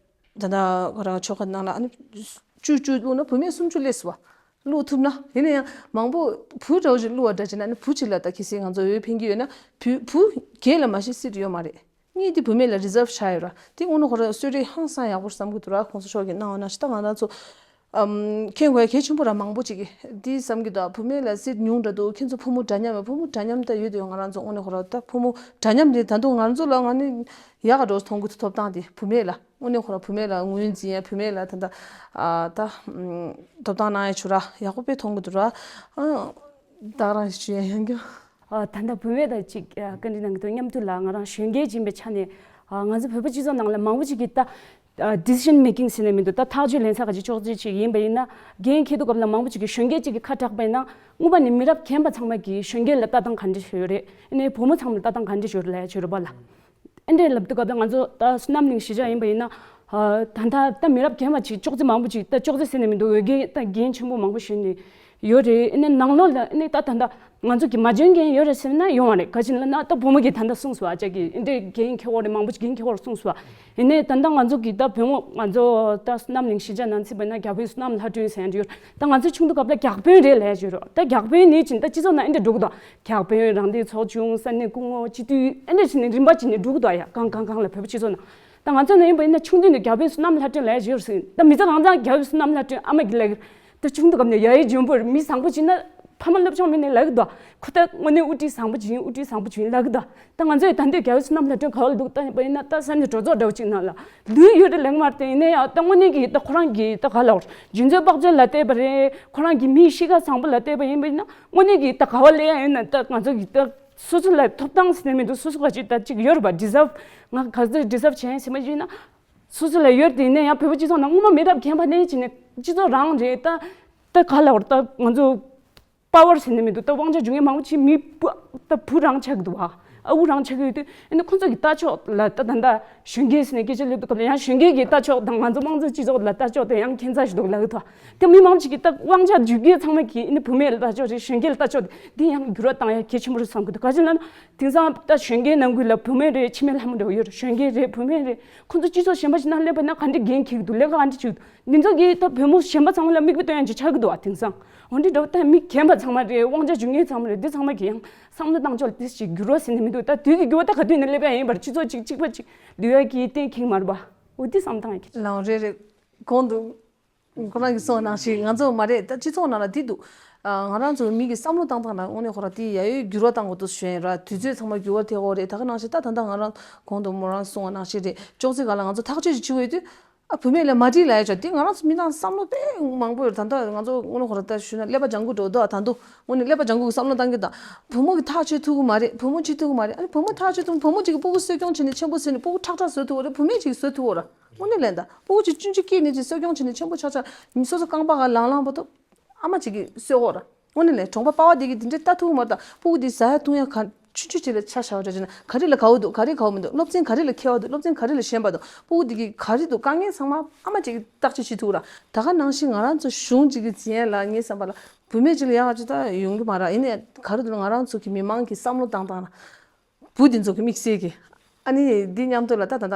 ད་ལྟ་ཁོ་རང་ཆོལ་ཁ་ནང་ལ་ཨ་ནི་བཅུ་བཅུ་བླུག་ན་བུད་མེད་སུམ་ཅུ་སླེབས་སོང་བ། བླུག་ཐུབ་ན་ཡིན་ན་ཡང་མང་པོ་བུ་འདྲ་བོ་ཞིག་བླུག་པ་འདྲ་བྱས་ན་ནི་བུ་གཅིག་ལ་ད་གལ་སྲིད་ང་ཚོ་འོས་འཕེན་གྱི་ཡོད་ན་བུ་བུ་བརྒྱད་ལ་མ་ཤི་སྲིད་ཡོད་མ་རེད། གཉིས་དེ་བུད་མེད་ལ་རི་ཛརབ་བཞག་ཡོད་ར། དེ་དངོས་གནས་ཁོ་ར་གསོལ་རས་ཧང་སང་ཡག་པོ་བསམ་གྱི་འདུག་ར། གོང་ས་མཆོག་གིས་གནང་བ་ནང་བཞིན་ད་ང་རང་ཚོ་ཨམ་མཁྱེན་དགོས་ཡ་གལ་ཆེན་པོ་ར་མང་པོ་ཅིག་གིས་དེ་བསམ་གྱི་འདུག་བུད་མེད་ལ་སྲིད་ཉུང་འདྲ་འདུག་ཁྱེད་ཚོ་ཕོ་མོ་འདྲ་མཉམ་ཡོད། ཕོ་མོ་འདྲ་མཉམ་ད་ཡོད་དུ་ཡོད། ང་རང་ཚོ་དངོས་གནས་ཁོ་ར་ད་ཕོ་མོ་འདྲ་མཉམ་དེ་ད་དུང་ང་རང་ཚོ་ལ་ང་ནི་ཡག་ག་འགྲོ་མཐོང་གི་འདུག་ཐོབ་ཐང་དེ་བུད་མེད་ལ། དངོས་གནས་ཁོ་རང་བུད་མེད་ལ་ངོས་འཛིན་ཡ་བུད་མེད་ལ་ད་ལྟ་ཨ་ད་ཐོབ་ཐང་གནང་ཡ་ཆུ་ར་ཡག་པོ་དཔེ་མཐོང་གི་འདུག་ར། ཨ་ད་རང་ཞུ་ཡ་ཡང་རྒྱུ། ཨ་ད་ལྟ་བུད་མེད་དང་ཅིག་ཨ་བཀའ་འདྲི་གནང་གི་འདུག་མཉམ་དུ་ལ་ང་རང་གཞོན་སྐྱེས་ཅིག་ཡིན་པའི་ཆ་ནས་ཨ་ང་ཚོ་བོད་པ་སྤྱི་ཚོགས་ནང་ལ་མང་པོ་ཅིག་གིས་ད་ཨ་decision making ཟེར་ནས་མི་འདུག་ད་ཐག་གཅོད་ལེན་ས་ག་ཅིག་ཅོག་ཙེ་ཅིག་ཡིན་པ་ཡིན་ན་འགན་འཁྱེར་དུས་སྐབས་ལ་མང་པོ་ཅིག་གིས་གཞོན་སྐྱེས་ཅིག་གིས་ཁ་གྲགས་པ་ཡིན་ན་དངོས་པ་ནས་མི་རབས་རྒན་པ་ཚང་མ་གིས་གཞོན་སྐྱེས་ལ་ལྟ་སྟངས་ག་འདྲ་ཞིག་ཡོད་རེད། ཨ་ནི་བུ་མོ་ཚང་མ་ལ་ལྟ་སྟངས་ག་འདྲ་ཞིག་ཡོད་རེད་ལབ་ཡ་ཅིག་ཡོད་རེད་པ་ལ། ཨེ་འདྲས་ལབ་དུས་སྐབས་ལ་ང་ཚོ་ད་བསོད་ནམས་གླིང་གཞིས་ཆགས་ཡིན་པ་ཡིན་ན། ཨ་ད་ལྟ་ད་མི་རབས་རྒན་པ་ཅིག་ཅོག་ཙེ་མང་པོ་ཅིག་ད་ཅོག་ཙེ་ཟེར་ནས་མི་འདུག་འོས་འགན་ད་འགན་ཆེན་པོ་མང་པོ་ཞིག་ནས་ཡོད་རེད། ཨེ་ནས་ནང་ལོགས་ལ་ཨེ་ནས་ད་ད་ལྟ་ང་ཚོ་གི་མ་འཇོན་འགན་ཡོད་རེད་ཟེར་ན་ཡོང་བ་རེད། ག་ཅི་ལབ་ན་ད་བུ་མོ་གིས་ད་ལྟ་གསུངས་སོང་ཨ་ཅག་གིས་ཨེ་འདྲས་འགན་འཁྱེར་བ་རེད། མང་པོ་ཅིག་འགན་འཁྱེར་བ་རེད་གསུངས་སོང་ཨ། ཡིན་ནའི་ད་ལྟ་ང་ཚོ་གི་ད་བུ་མོ་ང་ཚོ་ད་བསོད་ནམས་གླིང་གཞིས་ཆགས་ནང་ཚུད་པ་ན་རྒྱ་བོད་བསོད་ནམས་ལྷ་སྒྲོན་ཟེར་ཡ་འདྲ་ཡོད་རེད། ད་ང་ཚོ་ཆུང་དུས་སྐབས་ལ་རྒྱ་དཔོན་རེད་ལབ་ཡ་ཅིག་ཡོད་རེད། ད་རྒྱ་དཔོན་ནི་ཅིག་ད་སྤྱི་ཚོགས་ནང་ཨེ་འདྲས་འགྲོ་གི་འདུག་རྒྱ་དཔོན་རང་བདེན་ཚོགས་ཆུང་ས་གནས་སྐུ་ངོ་སྤྱི་འཐུས་ཨེ་འདྲས་ཟེར་ནས་རིམ་པ་ཅིག་ནས་འགྲོ་གི་འདུག་ཡ། གང་གང་གང་ལ་བོད་པ་སྤྱི་ཚོགས་ནང་ད་ང་ཚོ་ནང་ཡིན་པ་ཡིན་ན་ཆུང་དུས་ནས་རྒྱ་དཔོན་བསོད་ནམས་ལྷ་སྒྲོན་ལབ་ཡ་ཅིག་ཡོད་རེད་ཟེར། ད་མི་ཚེ་རང་ཚང་རྒྱ་དཔོན་བསོད་ནམས་ལྷ་སྒྲོན་ཨ་མ་གིས་ལབ་གི་རེད། ད་ཆུང་དུས་སྐབས་ནས་ཡ་ཡི་འཇོན་པོ་རེད། མི་བཟང་པོ་ཅིག་ན་ཕ་མ་སློབ་སྦྱོང་མེད་ནས་ལབ་གི་འདུག་ཁོ་ད་དངོས་གནས་དབུ་ཁྲིད་བཟང་པོ་ཅིག་ཡིན། དབུ་ཁྲིད་བཟང་པོ་ཅིག་ཡིན་ལབ་གི་འདུག་ད་ང་ཚོས་ད་འདོད་རྒྱ་བོད་བསོད་ནམས་ལྷ་སྒྲོན་ག་བ་ལ་འདུག་ད་ཡིན་ན་ད་ས་གནས་གྲོས་ཚོགས་འདྲ་བོ་ཅིག་ནང་ལ་ལུས་ཡོད་རེད་ལབ་གི་མ་རེད། དེ་ཡིན་ན་ཡང་ད་དངོས་གནས་ཀྱི་ད་ཁོ་རང་གི་ད་ག་ལབ་རྒྱུ་མཚན་དཔག་ཚོད་ལ་བལྟས་པ་རེད། ཁོ་རང་གི་མིའི་གཤིས་ཀ་བཟང་པོ་ལ་བལྟས་པ་ཡིན་པ་ཡིན་ན་དངོས་གནས་ཀྱི་ད་ག་བ་སླེབས་ཡ་ཡིན་ན་ད་ང་ཚོ་གི་ད་སོ་སོ་ལ་ཐོབ་ཐང་ཟེར་ནས་མི་འདུག་སོ་སོ་ག་ཅིག་ད་ཅིག་ཡོད་རེད་པ། ཌི་ཛརབ་ང་ག་ཚོད་ཌི་ཛརབ་བྱས་ཟེར་མ་ཡིན་ན། སོ་སོ་ལ་ཡོད་དེ་ཡིན་ན་ཡང་བོད་པ་སྤྱི་ཚོགས་ནང་སྔོན་མ་མི་རབས་རྒན་པ་ནས་བྱས་ནས་སྤྱི་ཚོགས་རང་རེད། ད་ད་ག་ལ་བར་ད་ང་ཚོ་པ་ཝར་ཟེར་ནས་མི་འདུག་ད་དབང་ཆ་འཇོག་མཁན་མང་པོ་ཅིག་མི་བུ་ད་བུ་རང་ཆགས་ཀྱི་འདུག་བ། ཨ་ཁུ་རང་ཆགས་ཀྱི་ཡོད་དུས་ཨ་ནི་ཁོ་ཚོ་གི་ལྟ་ཕྱོགས་ལ་ད་ད་ད་གཞོན་སྐྱེས་ཟེར་ནས་སྐད་ཆ་སླེབས་དུས་སྐབས་ལ་ཡང་གཞོན་སྐྱེས་ཀྱི་ལྟ་ཕྱོགས་དང་ང་ཚོ་དམངས་གཙོའི་སྤྱི་ཚོགས་ལ་ལྟ་ཕྱོགས་དེ་ཡང་ཁྱད་མཚར་ཞིག་འདུག་ལབ་ཀྱི་འདུག་དེ་མི་མང་པོ་ཅིག་གི་ད་དབང་ཆ་འཇོག་མཁན་ཚང་མ་གི་ཨ་ནི་བུད་མེད་ལ་ལྟ་ཕྱོགས་རེད། གཞོན་སྐྱེས་ལ་ལྟ་ཕྱོགས་དེ་ཡང་འགྱུར་བ་བཏང་ཡ་གལ་ཆེན་པོ་རེད་བསམ་གྱི་འདུག་ག་ཅི་ལབ་ན་དེང་སང་ད་གཞོན་སྐྱེས་ནང་ཁུལ་ལ་བུད་མེད་རེད། འཆི་མེད་ལྷ་མོ་འདྲ་བོ་ཡོད་རེད། གཞོན་སྐྱེས་རེད། བུད་མེད་རེད། ཁོ་ཚོ་སྤྱི་ཚོགས་གཞན་པ་ཞིག་ནང་སླེབས་པ་ན་ག་འདྲ་འགན་འཁྱེར་གྱི་འདུག་ལས་ཀ་ག་འདྲ་བྱེད་ཀྱི་འདུག་འདི་ཚོ་གིས་ད་བུ་མོ་གཞན་པ་ཚང་མ་ལ་མིག་དཔེ་སྟོན་ཡ་ཅིག་ཆགས་ཀྱི་འདུག་བ། དེང་སང་འོ་འདི་འདྲ་བོ་ད་མི་རྒན་པ་ཚང་མ་རེད། དབང་ཆ་འཇོག་མཁན་ཚང་མ་རེད། འདི་ཚང་མ་གིས་ཡང་བསམ་བློ་བཏང་ཕྱོགས་ལ་དེ་ཞིག་འགྱུར་བ་ཟེར་ནས་མི་འདུག་ད་དུས་ཀྱི་འགྱུར་བ་ད་ག་དུས་ནས་སླེབས་ཡ་ཡིན་པར་སྤྱི་ཚོགས་གཅིག་གཅིག་པ་གཅིག་འདུལ་ཡ་གི་གཏན་འཁེལ་མ་རེད་པ། འོ་འདི་བསམ་བཏང་ཡ་གི་ལའང་རེད་རེད། གོང་དུ། ཁོ་རང་གིས་གསུངས་པ་ནང་བཞིན་ང་ཚོ་མ་རེད། ད་སྤྱི་ཚོགས་ནང་ལ་འདི་འདུག་ཨ། ང་རང་ཚོ་མི་གི་བསམ་བློ་བཏང་སྟངས་ལ་དངོས་གནས་ཁོ་རང་དེ་ཡ་ཡོད་འགྱུར་བ་བཏང་དགོས་འདུག་ཞུ་ཡིན་ར། དུས་ཚོད་ཚང་མ་འགྱུར་བ་ཐེབས་ཀྱི་ཡོད་རེད། ད་ག་ནང་བཞིན་ད་ད་ལྟ་ང་རང་གོང་དུ་མོ་རང་གསུངས་པ་ནང་བཞིན་རེད། ཅོག་ཙེ་སྒང་ལ་ང་ཚོ་ཐག་གཅོད་ཅིག་བྱེད་དགོས་ཡོད་དུས། ཨ། བུད་མེད་ལ་མ་འགྲིག་ལབ་ཡ་ཅིག་དེ་ང་རང་ཚོ་མི་ནང་བསམ་བློ་དཔེ་མང་པོ་ཡོད་རེད། ད་ལྟ་ང་ཚོ་དངོས་གནས་ཁོ་རང་ད་ཞུས་ན་ཀླད་པ་ལྗང་གུ་འགྲོ་འདུག་ད་དུང་དངོས་གནས་ཀླད་པ་ལྗང་གུ་གི་བསམ་བློ་བཏང་གི་ད། བུ་མོ་གིས་ཐག་གཅོད་ཐུབ་ཀྱི་མ་རེད། བུ་མོ་བྱེད་ཐུབ་ཀྱི་མ་རེད། ཨ་ནི་བུ་མོ་ཐག་གཅོད་ཐུབ། བུ་མོ་གཅིག་གིས་སྤུ་གུ་གསོ་སྐྱོང་བྱས་ནས་ཆེན་པོ་བཟོས་ནས་སྤུ་གུ་ཁྲག་ཁྲག་བཟོས་ཐུབ་ཀྱི་རེད། བུད་མེད་གཅིག་གིས་བཟོས་ཐུབ་ཀྱི་རེད། དངོས་གནས་ལན་ད་སྤུ་གུ་གཅིག་ཆུང་ཆུང་སྐྱེས་ནས་ཅིག་གསོ་སྐྱོང་བྱས་ནས་ཆེན་པོ་ཆགས་ཆགས་མི་སོ་སོ་རྐང་པ་ག་ལང་ལང་བར་དུ་ཨ་མ་གཅིག་གིས་གསོས་ཀྱི་རེད། དངོས་གནས་ལན་གྲོང་པ་པ་ཕ་དེ་གིས་དེ་འདྲའི་ལྟ་ཐུབ་ཀྱི་མ་རེད། ད་སྤུ་གུ་དེ་ཟ་ཡ་འཐུང་ཡ་ག་ཆུང་ཆུང་ཅིག་ལ་ཆ་བཞག་པ་འདྲ་བྱས་ན་ག་རེ་ལ་དགའ་བོ་འདུག་ག་རེ་དགའ་བོ་མི་འདུག་སློབ་ཚན་ག་རེ་ལ་མཁས་པ་འདུག་སློབ་ཚན་ག་རེ་ལ་ཞན་པ་འདུག་སྤུ་གུ་དེ་གིས་ག་རེ་འདུག་དཀའ་ངལ་ཚང་མ་ཨ་མ་གཅིག་གིས་བརྟག་དཔྱད་བྱེད་ཐུབ་ཀྱི་རེད། ད་ག་ནང་བཞིན་ང་རང་ཚོ་གཞུང་གཅིག་གིས་འཛིན་ཡ་ལ་ངའི་བསམ་པ་ལ་བུད་མེད་ཅིག་ལ་ཡག་ག་ཅིག་ད་ཡོང་གི་མ་རེད། ཡིན་ནའི་ག་རེ་འདུག་ང་རང་ཚོ་གི་མི་མང་གི་བསམ་བློ་བཏང་སྟངས་ལ། བུ་འདི་ཚོ་གི་དམིགས་བསལ་གྱི། ཨ་ནི་འདི་མཉམ་དུ་ལ་ད་ད་ད་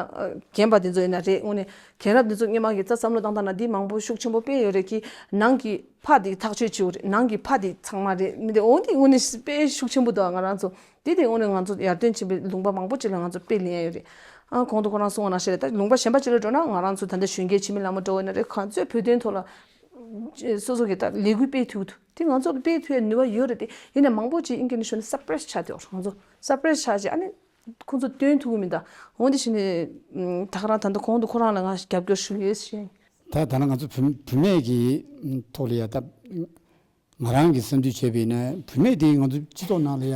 རྒན་པ་འདི་ཚོ་ཡིན་ན་རེད། དངོས་གནས་རྒན་རབས་འདི་ཚོ་སྔོན་མ་གི་ད་བསམ་བློ་བཏང་སྟངས་ན་འདི་མང་པོ་ཤུགས་ཆེན་པོ་དཔེ་ཡོད་རེད། ཀི་ནང་གི་ཕ་འདི་ཐག་གཅོད་བྱེད་དགོས་རེད། ནང་གི་ཕ་འདི་ཚང་མ་རེད། མི་འདི་འོ་འདི་དངོས་གནས་དཔེ་ཤུགས་ཆེན་པོ་འདུག་ང་རང་ཚོ་འདི་དེ་དངོས་གནས་ང་ཚོ་ཡར་ཐོན་ཕྱིན་པའི་ལུང་པ་མང་པོ་ཅིག་ལ་ང་ཚོ་དཔེ་ལེན་ཡ་ཡོད་རེད། ཨ། གོང་དུ་ཁོ་རང་གསུངས་པ་ནང་བཞིན་རེད། ད་ལུང་པ་གཞན་པ་ཅིག་ལ་འགྲོ་ན་ང་རང་ཚོ་ད་ལྟ་གཞོན་སྐྱེས་འཆི་མེད་ལྷ་མོ་འདྲ་བོ་ཡིན་ན་རེད། གང་ཚོད་བོད་དོན་ཐོག་ལ་སོ་སོ་གི་ད་ལས་འགུལ་སྤེལ་ཐུབ་ཀྱི་འདུག་དེ་ང་ཚོ་ལ་སྤེལ་ཐུབ་ཡ་ནུས་པ་ཡོད་རེད་དེ། ཡིན་ནའི་མང་པོ་ཅིག་ཨིན་སྐད་ནས་ཞུས་ན་སབ་པྲེས་ཆགས་བསྡད་ཡོད་རེད། ང་ཚོ་སབ་པྲེས་ཆགས་བྱས་ཨ་ནི་ཁོང་ཚོ་སྟོན་ཐུབ་ཀྱི་མི་འདུག་འོ་འདི་བྱས་ནས་ད་ག་རང་ད་ལྟ་གོང་དུ་ཁོ་རང་ལ་ང་རྒྱབ་སྐྱོར་ཞུ་ཡོད་ཞེས། ད་ད་ནང་ང་ཚོ་བུད་བུད་མེད་ཀྱི་ཐོག་ལ་ཡ་ད་ང་རང་གི་བསམ་ཚུལ་བྱས་པ་ཡིན་ན་བུད་མེད་དེ་ང་ཚོ་སྤྱི་ཚོགས་ནང་ལ་ཡ་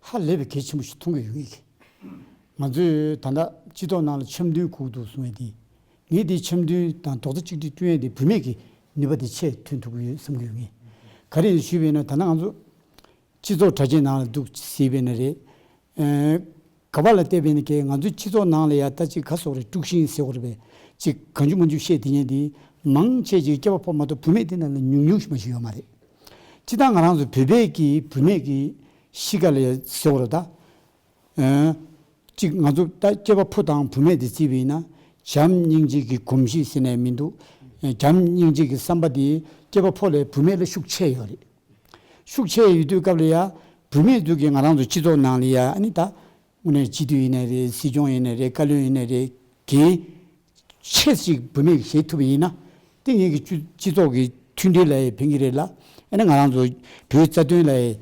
ཧ་ལས་པའི་གལ་ཆེན་པོ་ཞིག་མཐོང་གི་ཡོད་ངེས་ཀྱི། ང་ཚོས་ད་ལྟ་སྤྱི་ཚོགས་ནང་ལ་འཆམ་མཐུན་དགོས་འདུག་གསུང་ཡས་དེ། ངས་དེ་འཆམ་མཐུན་དང་རྡོག་རྩ་གཅིག་སྒྲིལ་བསྐྲུན་ཡས་དེ་བུད་མེད་ཀྱི་ནུས་པ་དེ་ཆེས་ཐོན་ཐུབ་ཀྱི་ཡོད་བསམ་གྱི་ཡོད་ངེས། ག་རེ་ཞུས་པ་ཡིན་ན་ད་ལྟ་ང་ཚོ་སྤྱི་ཚོགས་དྲ་རྒྱའི་ནང་ལ་འདུག་ཟེར་བས་ན་རེད། ཨེ། ག་པ་ལ་བལྟས་པས་ན་ཀྱེ་ང་ཚོའི་སྤྱི་ཚོགས་ནང་ལ་ཡ་ད་ཅིག་ག་སོགས་རེད། དཀྲུག་ཤིང་ཟེར་བ་རེད་པས། ཅིག་གང་བྱུང་མང་བྱུང་བཤད་དེ་ཉན་དེ་མང་ཆེ་ཅིག་སྐྱེས་པ་ཕོ་མ་གཏོགས་བུད་མེད་དེ་ནང་ལ་ཉུང་ཉུང་ཞིག་མ་ཞིག་ཡོད་མ་རེད། སྤྱི་བཏང་ང་རང་ཚོ་བོད་པའི་གི་བུད་མེད་ཀྱི་གཤིས་ཀ་ལ་ཡ་ཟེར་བ་རེད་ད། ཨེ། གཅིག་ང་ཚོ་ད་སྐྱེས་པ་ཕོ་དང་བུད་མེད་དེ་བརྩིས་པ་ཡིན་ན་བྱམས་སྙིང་རྗེ་གི་གོམས་གཤིས་ཟེར་ནས་མི་འདུག་བྱམས་སྙིང་རྗེ་གི་བསམ་པ་དེ་སྐྱེས་པ་ཕོ་ལས་བུད་མེད་ལ་ཤུགས་ཆེ་ཡོད་རེད། ཤུགས་ཆེ་ཡོད་དུས་སྐབས་ལ་ཡ་བུད་མེད་ཚོ་གིས་ང་རང་ཚོ་སྤྱི་ཚོགས་ནང་ལ་ཡ་ཨ་ནི་ད་དངོས་གནས་སྤྱི་འཐུས་ཡིན་ནའི་རེད། སྲིད་སྐྱོང་ཡིན་ནའི་རེད། བཀའ་བློན་ཡིན་ནའི་རེད། འགན་ཆེ་ཞིག་བུད་མེད་ཀྱིས་བཞེས་ཐུབ་པ་ཡིན་ན་དེ་ངེད་ཀྱི་སྤྱི་སྤྱི་ཚོགས་ཀྱི་མཐུན་སྒྲིལ་ལ་ཡ་ཕན་གྱི་རེད་ལ། ཨ་ནི་ང་རང་ཚོ་བོད་རྩ་དོན་ལ་ཡ།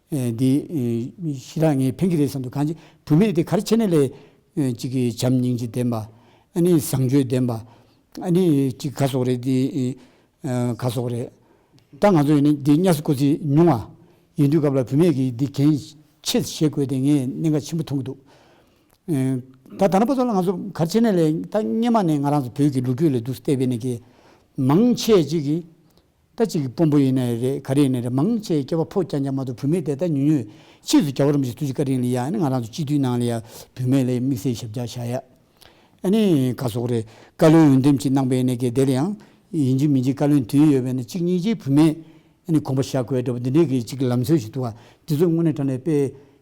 ཨེ། འདི་ཨེ། ཞེ་དྲག་ངས་ཕན་གྱི་རེད་བསམ་འདུག་གང་ཅི་བུད་མེད་དེ་ག་རེ་བྱས་ནས་ལས་ཨེ། ཅིག་གི་བྱམས་སྙིང་རྗེ་ལྡན་པ། ཨ་ནི་བཟང་སྤྱོད་ལྡན་པ། ཨ་ནི་ཅིག་ག་སོགས་རེད་དེ་ཨེ། ག་སོགས་རེད། ད་ང་ཚོ་ཡིན་ན་འདི་གཉའ་སྐོར་ཚིག་ཉུང་བ་ཡིན་དུས་སྐབས་ལ་བུད་མེད་ཀྱིས་འདི་གན་ཆེ་བཞེས་དགོས་དེ་ངས་གནད་འགག་ཆེན་པོ་མཐོང་གི་འདུག་ཨེ། ད་ད་ལྟ་བར་དུ་ལ་ང་ཚོ་ག་རེ་བྱས་ནས་ལས་ད་སྔོན་མ་ནས་ང་རང་ཚོ་བོད་ཀྱི་ལོ་རྒྱུས་ལ་འདུག་བལྟས་པས་ནས་ཀྱི་མང་ཆེ་ཅིག་གིས། ད་ཅིག་དཔོན་པོ་ཡིན་ནའི་རེད། ག་རེ་ཡིན་ནའི་རེད། མང་ཆེ་སྐྱེས་པ་ཕོ་རྐྱང་རྐྱང་མ་གཏོགས་བུད་མེད་དེ་ད་ཉུང་ཉུང་། ཕྱིས་སུ་རྒྱལ་བ་རིན་པོ་ཆེ་ཐུགས་རྗེ་བཀའ་དྲིན་ལ་ཡ་ནི་ང་རང་ཚོ་སྤྱི་འཐུས་ནང་ལ་ཡ་བུད་མེད་ལ་དམིགས་བསལ་ཞབས་འདེགས་བཞག་ཡ། ཨ་ནི་ག་སོགས་རེད། བཀའ་བློན་འོས་འདེམས་ཅིག་གནང་པའི་ནས་ཀྱི་དེ་ལ་ཡང་ཡིན་གཅིག་མིན་གཅིག་བཀའ་བློན་དུས་ཡོད་པའི་ནས་གཅིག་གཉིས་ཀྱིས་བུད་མེད་ཨ་ནི་དགོངས་པ་བཞག་དགོས་འདྲ་པོ་འདི་འདྲའི་གི་གཅིག་ལམ་སྲོལ་ཞིག་འདུག་བ། འདི་ཚོ་དངོས་གནས་དྲང་གནས་དཔེ་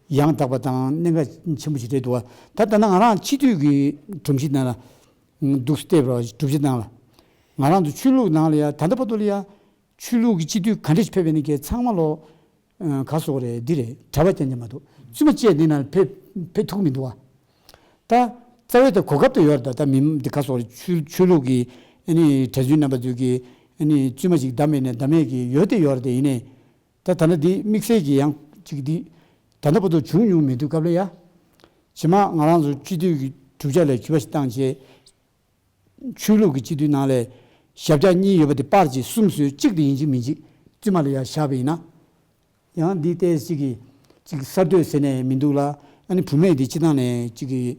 ཡང་དག་པ་དང་གནད་འགག་ཆེན་པོ་ཞིག་རེད་འདུག་བ། ད་ལྟ་ན་ང་རང་སྤྱི་འཐུས་ཀྱི་སྒྲོམ་གཞི་ནང་ལ་འདུག་བལྟས་པ་སྒྲུབ་བྱེད་སྟངས་ལ། ང་རང་ཚོ་ཆོས་ལུགས་ནང་ལ་ཡ་ད་ལྟ་བར་དུ་ལ་ཡ་ཆོས་ལུགས་ཀྱི་སྤྱི་འཐུས་ག་འདྲ་ཞིག་ཕེབས་པའི་ནི་གའི་ཚང་མ་ལོ། ཨ། ག་སོགས་རེད་འདི་རེད། གྲྭ་པ་རྐྱང་རྐྱང་མ་གཏོགས་བཙུན་མ་བཅས་འདི་ནང་ཕེབས་ཕེབས་ཐུབ་མི་འདུག་བ། ད་རྩ་བའི་ད་གོ་སྐབས་དེ་ཡོད་རེད། ད་ད་མི་འདི་ག་སོགས་རེད། ཆོས་ཆོས་ལུགས་ཀྱི་ཨ་ནི་གྲྭ་བཙུན་རྣམ་པ་ཚོས་ཀྱི་ཨ་ནི་བཙུན་མ་ཞིག་བདམས་པའི་ནས་བདམས་མེད་ཀྱི་ཡོད་དེ་ཡོད་རེད། དེ་ཡིན་ནའི། ད་ད་ལྟ་འདི་དམིགས་བསལ་གྱི་ཡང་ཅིག་འདི་ད་ལྟ་བར་དུ་བྱུང་མྱོང་མི་འདུག་སྐབས་ལ་ཡ། ཕྱི་མ་ང་རང་ཚོ་སྤྱི་འཐུས་ཀྱི་གྲུབ་ཆ་ལ་གུས་པ་ཞིག་བཏང་བྱས། ཆོས་ལུགས་ཀྱི་སྤྱི་འཐུས་ནང་ལས་ཞབས་བཀྱག་གཉིས་ཡོད་པ་དེ་སྤར་གྱིས་གསུམ་བཟོས། གཅིག་དེ་ཡིན་གཅིག་མིན་གཅིག་བཙུན་མ་ལ་ཡ་བཞག་པ་ཡིན་ན། ཡང་འདི་ལྟས་གཅིག་གིས་གཅིག་གསར་གཏོད་ཟེར་ནས་མི་འདུག་ལ། ཨ་ནི་བུད་མེད་དེ་སྤྱི་བཏང་ནས་གཅིག་གིས་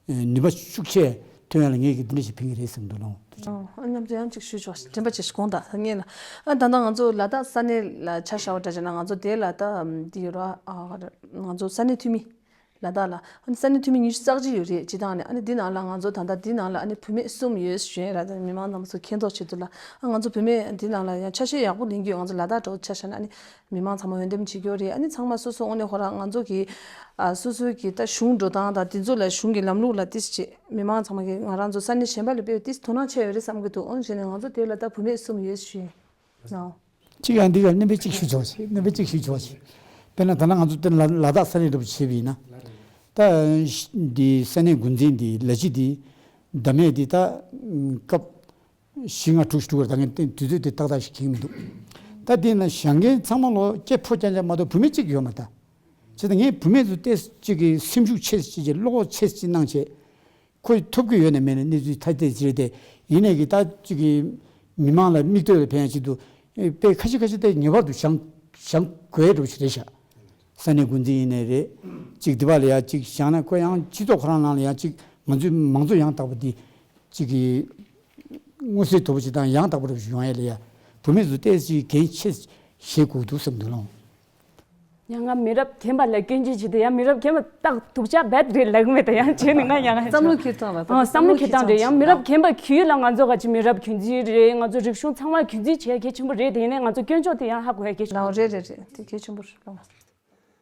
ནུས་པ་ཤུགས་ཆེ་ཐོན་ཡ་ལ་ངས་ཀྱི་འདི་འདྲ་ཞིག་ཕན་གྱི་རེད་བསམ་འདུག་ལོ། ཨ། མཉམ་དུ་ཡང་གཅིག་ཞུས་ཆོག་དྲན་པ་བྱེད་ཤིག་དགོངས་དག་ངས་ལ། ཨ། ད་ལྟ་ང་ཚོ་ལ་དྭགས་ས་གནས་ལ་ཆ་བཞག་པ་འདྲ་བྱས་ན་ང་ཚོ་དེ་ལ་ད་འདི་ཡོད་ར། ཨ། ང་ཚོ་ས་གནས་འཐུས་མི། ལ་དྭགས་ལ་ཨ་ནི་ས་གནས་འཐུས་མི་ཉི་ཤུ་རྩ་གཅིག་ཡོད་རེད། སྤྱི་བཏང་ནས་ཨ་ནི་འདི་ནང་ལ་ང་ཚོ་ད་ལྟ་འདི་ནང་ལ་ཨ་ནི་བུད་མེད་གསུམ་ཡོད་ཞུ་ཡིན་ར། ད་མི་མང་རྣམས་ཚོ་མཁྱེན་རྟོགས་ཆེད་དུ་ལ། ཨ། ང་ཚོ་བུད་མེད་འདི་ནང་ལ་ཡང་ཆ་ཤས་ཡག་པོ་ལེན་གྱི་ཡོད། ང་ཚོ་ལ་དྭགས་འདྲ་བོ་ཆ་བཞག་ན་ཨ་ནི་མི་མང་ཚང་མ་འོས་འདེམས་བྱེད་ཀྱི་ཡོད་རེད། ཨ་ནི་ཚང་མ་སོ་སོ་དངོས་གནས་ཁོ་རང་ང་ཚོ་གི། ཨ། སོ་སོའི་གི་ད་གཞུང་འགྲོ་སྟངས་དང་དེ་ཚོ་ལ་གཞུང་གི་ལམ་ལུགས་ལ་ཏིས་བྱེད་མི་མང་ཚང་མ་གི་ང་རང་ཚོ་ས་གནས་གཞན་པ་ལ་དཔེ་ཏིས་དོ་སྣང་ཆེ་ཡོད་རེད་བསམ་གྱི་འདུག་འོན་ཀྱང་ང་ཚོ་དེ་ལ་ད་བུད་མེད་གསུམ་ཡོད་ཞུ་ཡིན། ནའོ། གཅིག་ཡང་འདི་ག་སྣོན་པ་གཅིག་ཞུ་ཆོག་ཞེས། སྣོན་པ་གཅིག་ཞུ་ཆོག་ཞེས། དཔེར་ན་ད་ལྟ་ང་ཚོ་དེ་ལ་ལ་དྭགས་ས་གནས་འདྲ་པོ་བྱས་པ་ཡིན་ན། ད་འདི་ས་གནས་འགོ་འཛིན་འདི་ལ་གཞི་འདི་བདམས་མེད་འདི་ད་སྐབས་ བཞི་ལྔ་དྲུག་ཞིག་འགྲོ་གི་རེད། ད་ངས་དུས་ཚོད་དེ་ཏག་ཏག་ཞིག་མཁྱེན་གྱི་མི་འདུག་ད་དེ་ན་བཞེངས་མཁན་ཚང་མ་ལོ་སྐྱེས་ཕོ་རྐྱང་རྐྱང་མ་གཏོགས་བུད་མེད་གཅིག་ཡོད་མ་རེད། ད་བྱས་ཙང་ངས་བུད་མེད་ཚོ་ཏོག་ཙམ་ཅིག་གི་སེམས་ཤུགས་ཆེ་ཙམ་ཅིག་བློ་ཁོག་ཆེ་ཙམ་ཅིག་གནང་བྱས། ཁོ་ཐོབ་ཀྱི་ཡོད་ན་མེད་ན་གནས་ཚུལ་ཐ་དད་ཅིག་རེད་དེ། ཡིན་ནའི་གི་ད་ཅིག་གི་མི་མང་ལ་མིག་ལྟོས་ལ་ཕན་ཡག་ཆེད་དུ་དཔེ་ཁ་ཤས་ཁ་ཤས་དེ་ངེས་པར་དུ་བཞེངས་བཞེངས་དགོས་འདྲ་པོ་ཞིག་རེད་ཤག་ས་གནས་འགོ་འཛིན་ཡིན་ནའི་རེད། ཅིག་འདི་པ་ལ་ཡ་ཅིག་བཞེངས་ན་ཁོ་ཡང་སྤྱི་ཚོགས་ཁོ་རང་ནང་ལ་ཡ་ཅིག་ང་ཚོའི་མང་གཙོ་ཡང་དག་པ་འདི་ཅིག་གི་མངོན་གསལ་དོད་པོ་ཅིག་དང་ཡང་དག་པ་འདྲ་པོ་ཞིག་ཡོང་ཡ་ལ་ཡ་བུད་མེད་ཚོ་ཏོག་ཙམ་འགན་ཆེ་བཞེས་དགོས་འདུག་བསམ་འདུག་ལགས། ཡང་ང་མི་རབས་རྒན་པ་ལ་སྐྱོན་བརྗོད་བྱེད་དུས་ཡང་མི་རབས་རྒན་པ་ཏག་སྡུག་ཅག་རྦད་རེད་ལབ་མེད་ད། ཡང་བྱས་ནས་ང་ཡང་བསམ་བློ་འཁྱེར་སྟངས་ལ་ད་ཨང་བསམ་བློ་འཁྱེར་སྟངས་རེད། ཡང་མི་རབས་རྒན་པ་ཁྱོད་ལ་ང་ཚོ་ག་ཅི་མི་རབས་རྒྱུན་འཛིན་རེད། ང་ཚོ་རིག་གཞུང་ཚང་མ་རྒྱུན་འཛིན་བྱེད་གལ་ཆེན་པོ་རེད། དེ་ཡིན་ནའི་ང་ཚོ་སྐྱོན་ཕྱོགས་དེ་ཡང་ཧ་གོ་ཡ་གལ་ཆེན་པོ་རེད། རེད་རེད་རེད། དེ་གལ་ཆེན་པོ་རེད།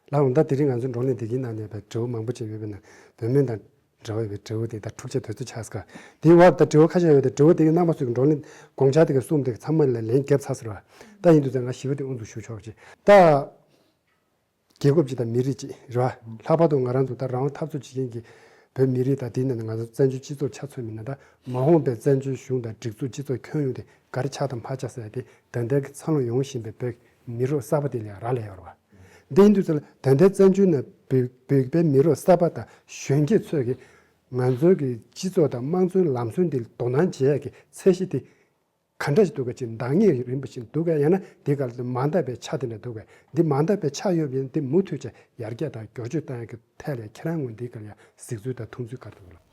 ལགས་འོང་། ད་དེ་རིང་ང་ཚོའི་བགྲོ་གླེང་འདི་གི་ནང་ནས་བའི་དྲི་བ་མང་པོ་ཅིག་ཡོད་པས་ན་བུད་མེད་དང་འབྲེལ་བ་ཡོད་པའི་དྲི་བ་དེ་ད་འཁྲུག་ཆ་དོད་ཚོད་ཆགས་སྐབས་དེའི་བར་ད་དྲི་བ་ཁ་ཤས་ཡོད་པའི་དྲི་བ་དེ་གི་རྣམ་པ་ཚོས་ཀྱི་བགྲོ་གླེང་དགོངས་འཆར་དེ་ག་གསུངས་དེ་ཚང་མ་ལ་ལན་བརྒྱབ་ཚར་ཟེར་བ། ད་ཡིན་དུས་ཙང་ང་ཞི་བ་དེ་དབུ་འཛུགས་ཞུ་ཆོག་ཅིག་ད་རྒྱལ་ཁབ་ཅིག་དང་མི་རིགས་ཅིག་རེད་བ། ལྷག་པར་དུ་ང་རང་ཚོ་ད་རང་དབང་འཐབ་རྩོད་བྱེད་མཁན་གྱི་བོད་མི་རིགས་དང་དེའི་ནང་ནས་ང་ཚོ་བཙན་བྱོལ་སྤྱི་ཚོགས་ཆ་མཚོན་པ་ཡིན་ན། ད་མ་འོངས་པའི་བཙན་བྱོལ་གཞུང་དང་སྒྲིག་འཛུགས་སྤྱི་ཚོགས་ཁྱོན་ཡོངས་དེ་ག་རེ་ཆགས་དང་མ་ཆགས་ཟེར་ཡ་དེ་ད་ལྟའི་འཚར་ལོངས་ཡོང་བཞིན་པའི་བོད་མི་རབས་གསར་པ་དེ་ལ་ཡང་རག་ལས་ཡོད་རེད་བ། འདི་ཡིན་དུས་ཙང་ད་ལྟའི་བཙན་བྱོལ་ནང་བོད་བོད་པའི་མི་རབས་གསར་པ་དང་གཞོན་སྐྱེས་ཚོས་ཀྱི་ང་ཚོའི་གི་སྤྱི་ཚོགས་དང་དམངས་གཙོའི་ལམ་སྲོལ་འདི་ལ་དོ་སྣང་བྱེད་ཡ་གི་ཚད་གཞི་དེ་ག་འདྲ་ཞིག་འདུག་ག་ཅིག་འདང་ངེས་རིམ་པ་ཞིག་འདུག་ག་ཡང་ན་འདི་ག་ལ་མ་འདང་བའི་ཆ་དེ་འདྲ་འདུག་ག་འདི་མ་འདང་བའི་ཆ་ཡོད་པ་ཡིན་ན་འདི་མུ་མཐུད་ཀྱི་ཡར་རྒྱས་དང་བསྒྱུར་བཅོས་གཏོང་ཡ་གི་ཐད་ལ་ཁྱེད་རང་ངོས་འདི་ག་ལ་ཡང་གཟིགས་ཚུལ་དང་མཐོང་ཚུལ་ག་རེ་འདུག་ལགས།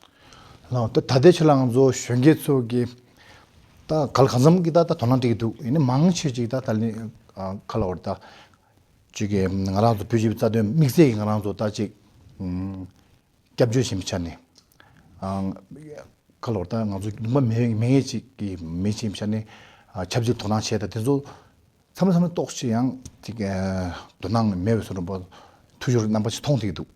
ལགས་འོང་། ད་ད་ལྟའི་ཆ་ལ་ང་ཚོ་གཞོན་སྐྱེས་ཚོ་གི་ད་ག་ལ་གང་འཚམ་གྱི་ད་ད་དོ་སྣང་སྤྲད་ཀྱི་འདུག་ཡིན་ནའི་མང་ཆེ་ཅིག་ད་ད་ལན་ཨ་ག་ལ་བར་ད་ཅིག་གི་ང་རང་ཚོ་བོད་སྤྱི་པའི་རྩ་དོན་དམིགས་བསལ་གྱི་ང་རང་ཚོ་ད་ཅིག་ཨུམ། སྐྱབས་བཅོལ་ཞིག་ཡིན་པའི་ཆ་ནས། ཨང་། ཁ་ལོར་ད་ང་ཚོ་ལུང་པ་མེད་མེད་ངེས་ཅིག་གི་མེད་ཅིག་ཡིན་པའི་ཆ་ནས། ཨ། ཆབ་སྲིད་དོ་སྣང་བྱས་ད་དེ་ཚོ་མཚམས་མཚམས་ཏོག་ཙམ་ཡང་ཅིག་ཨ། དོ་སྣང་མེད་པའི་བཟོ་འདྲ་པོ་ཐུགས་ཕྱོགས་རྣམ་པ་ཞིག་མཐོང་བསྡད་ཀྱི་འདུག་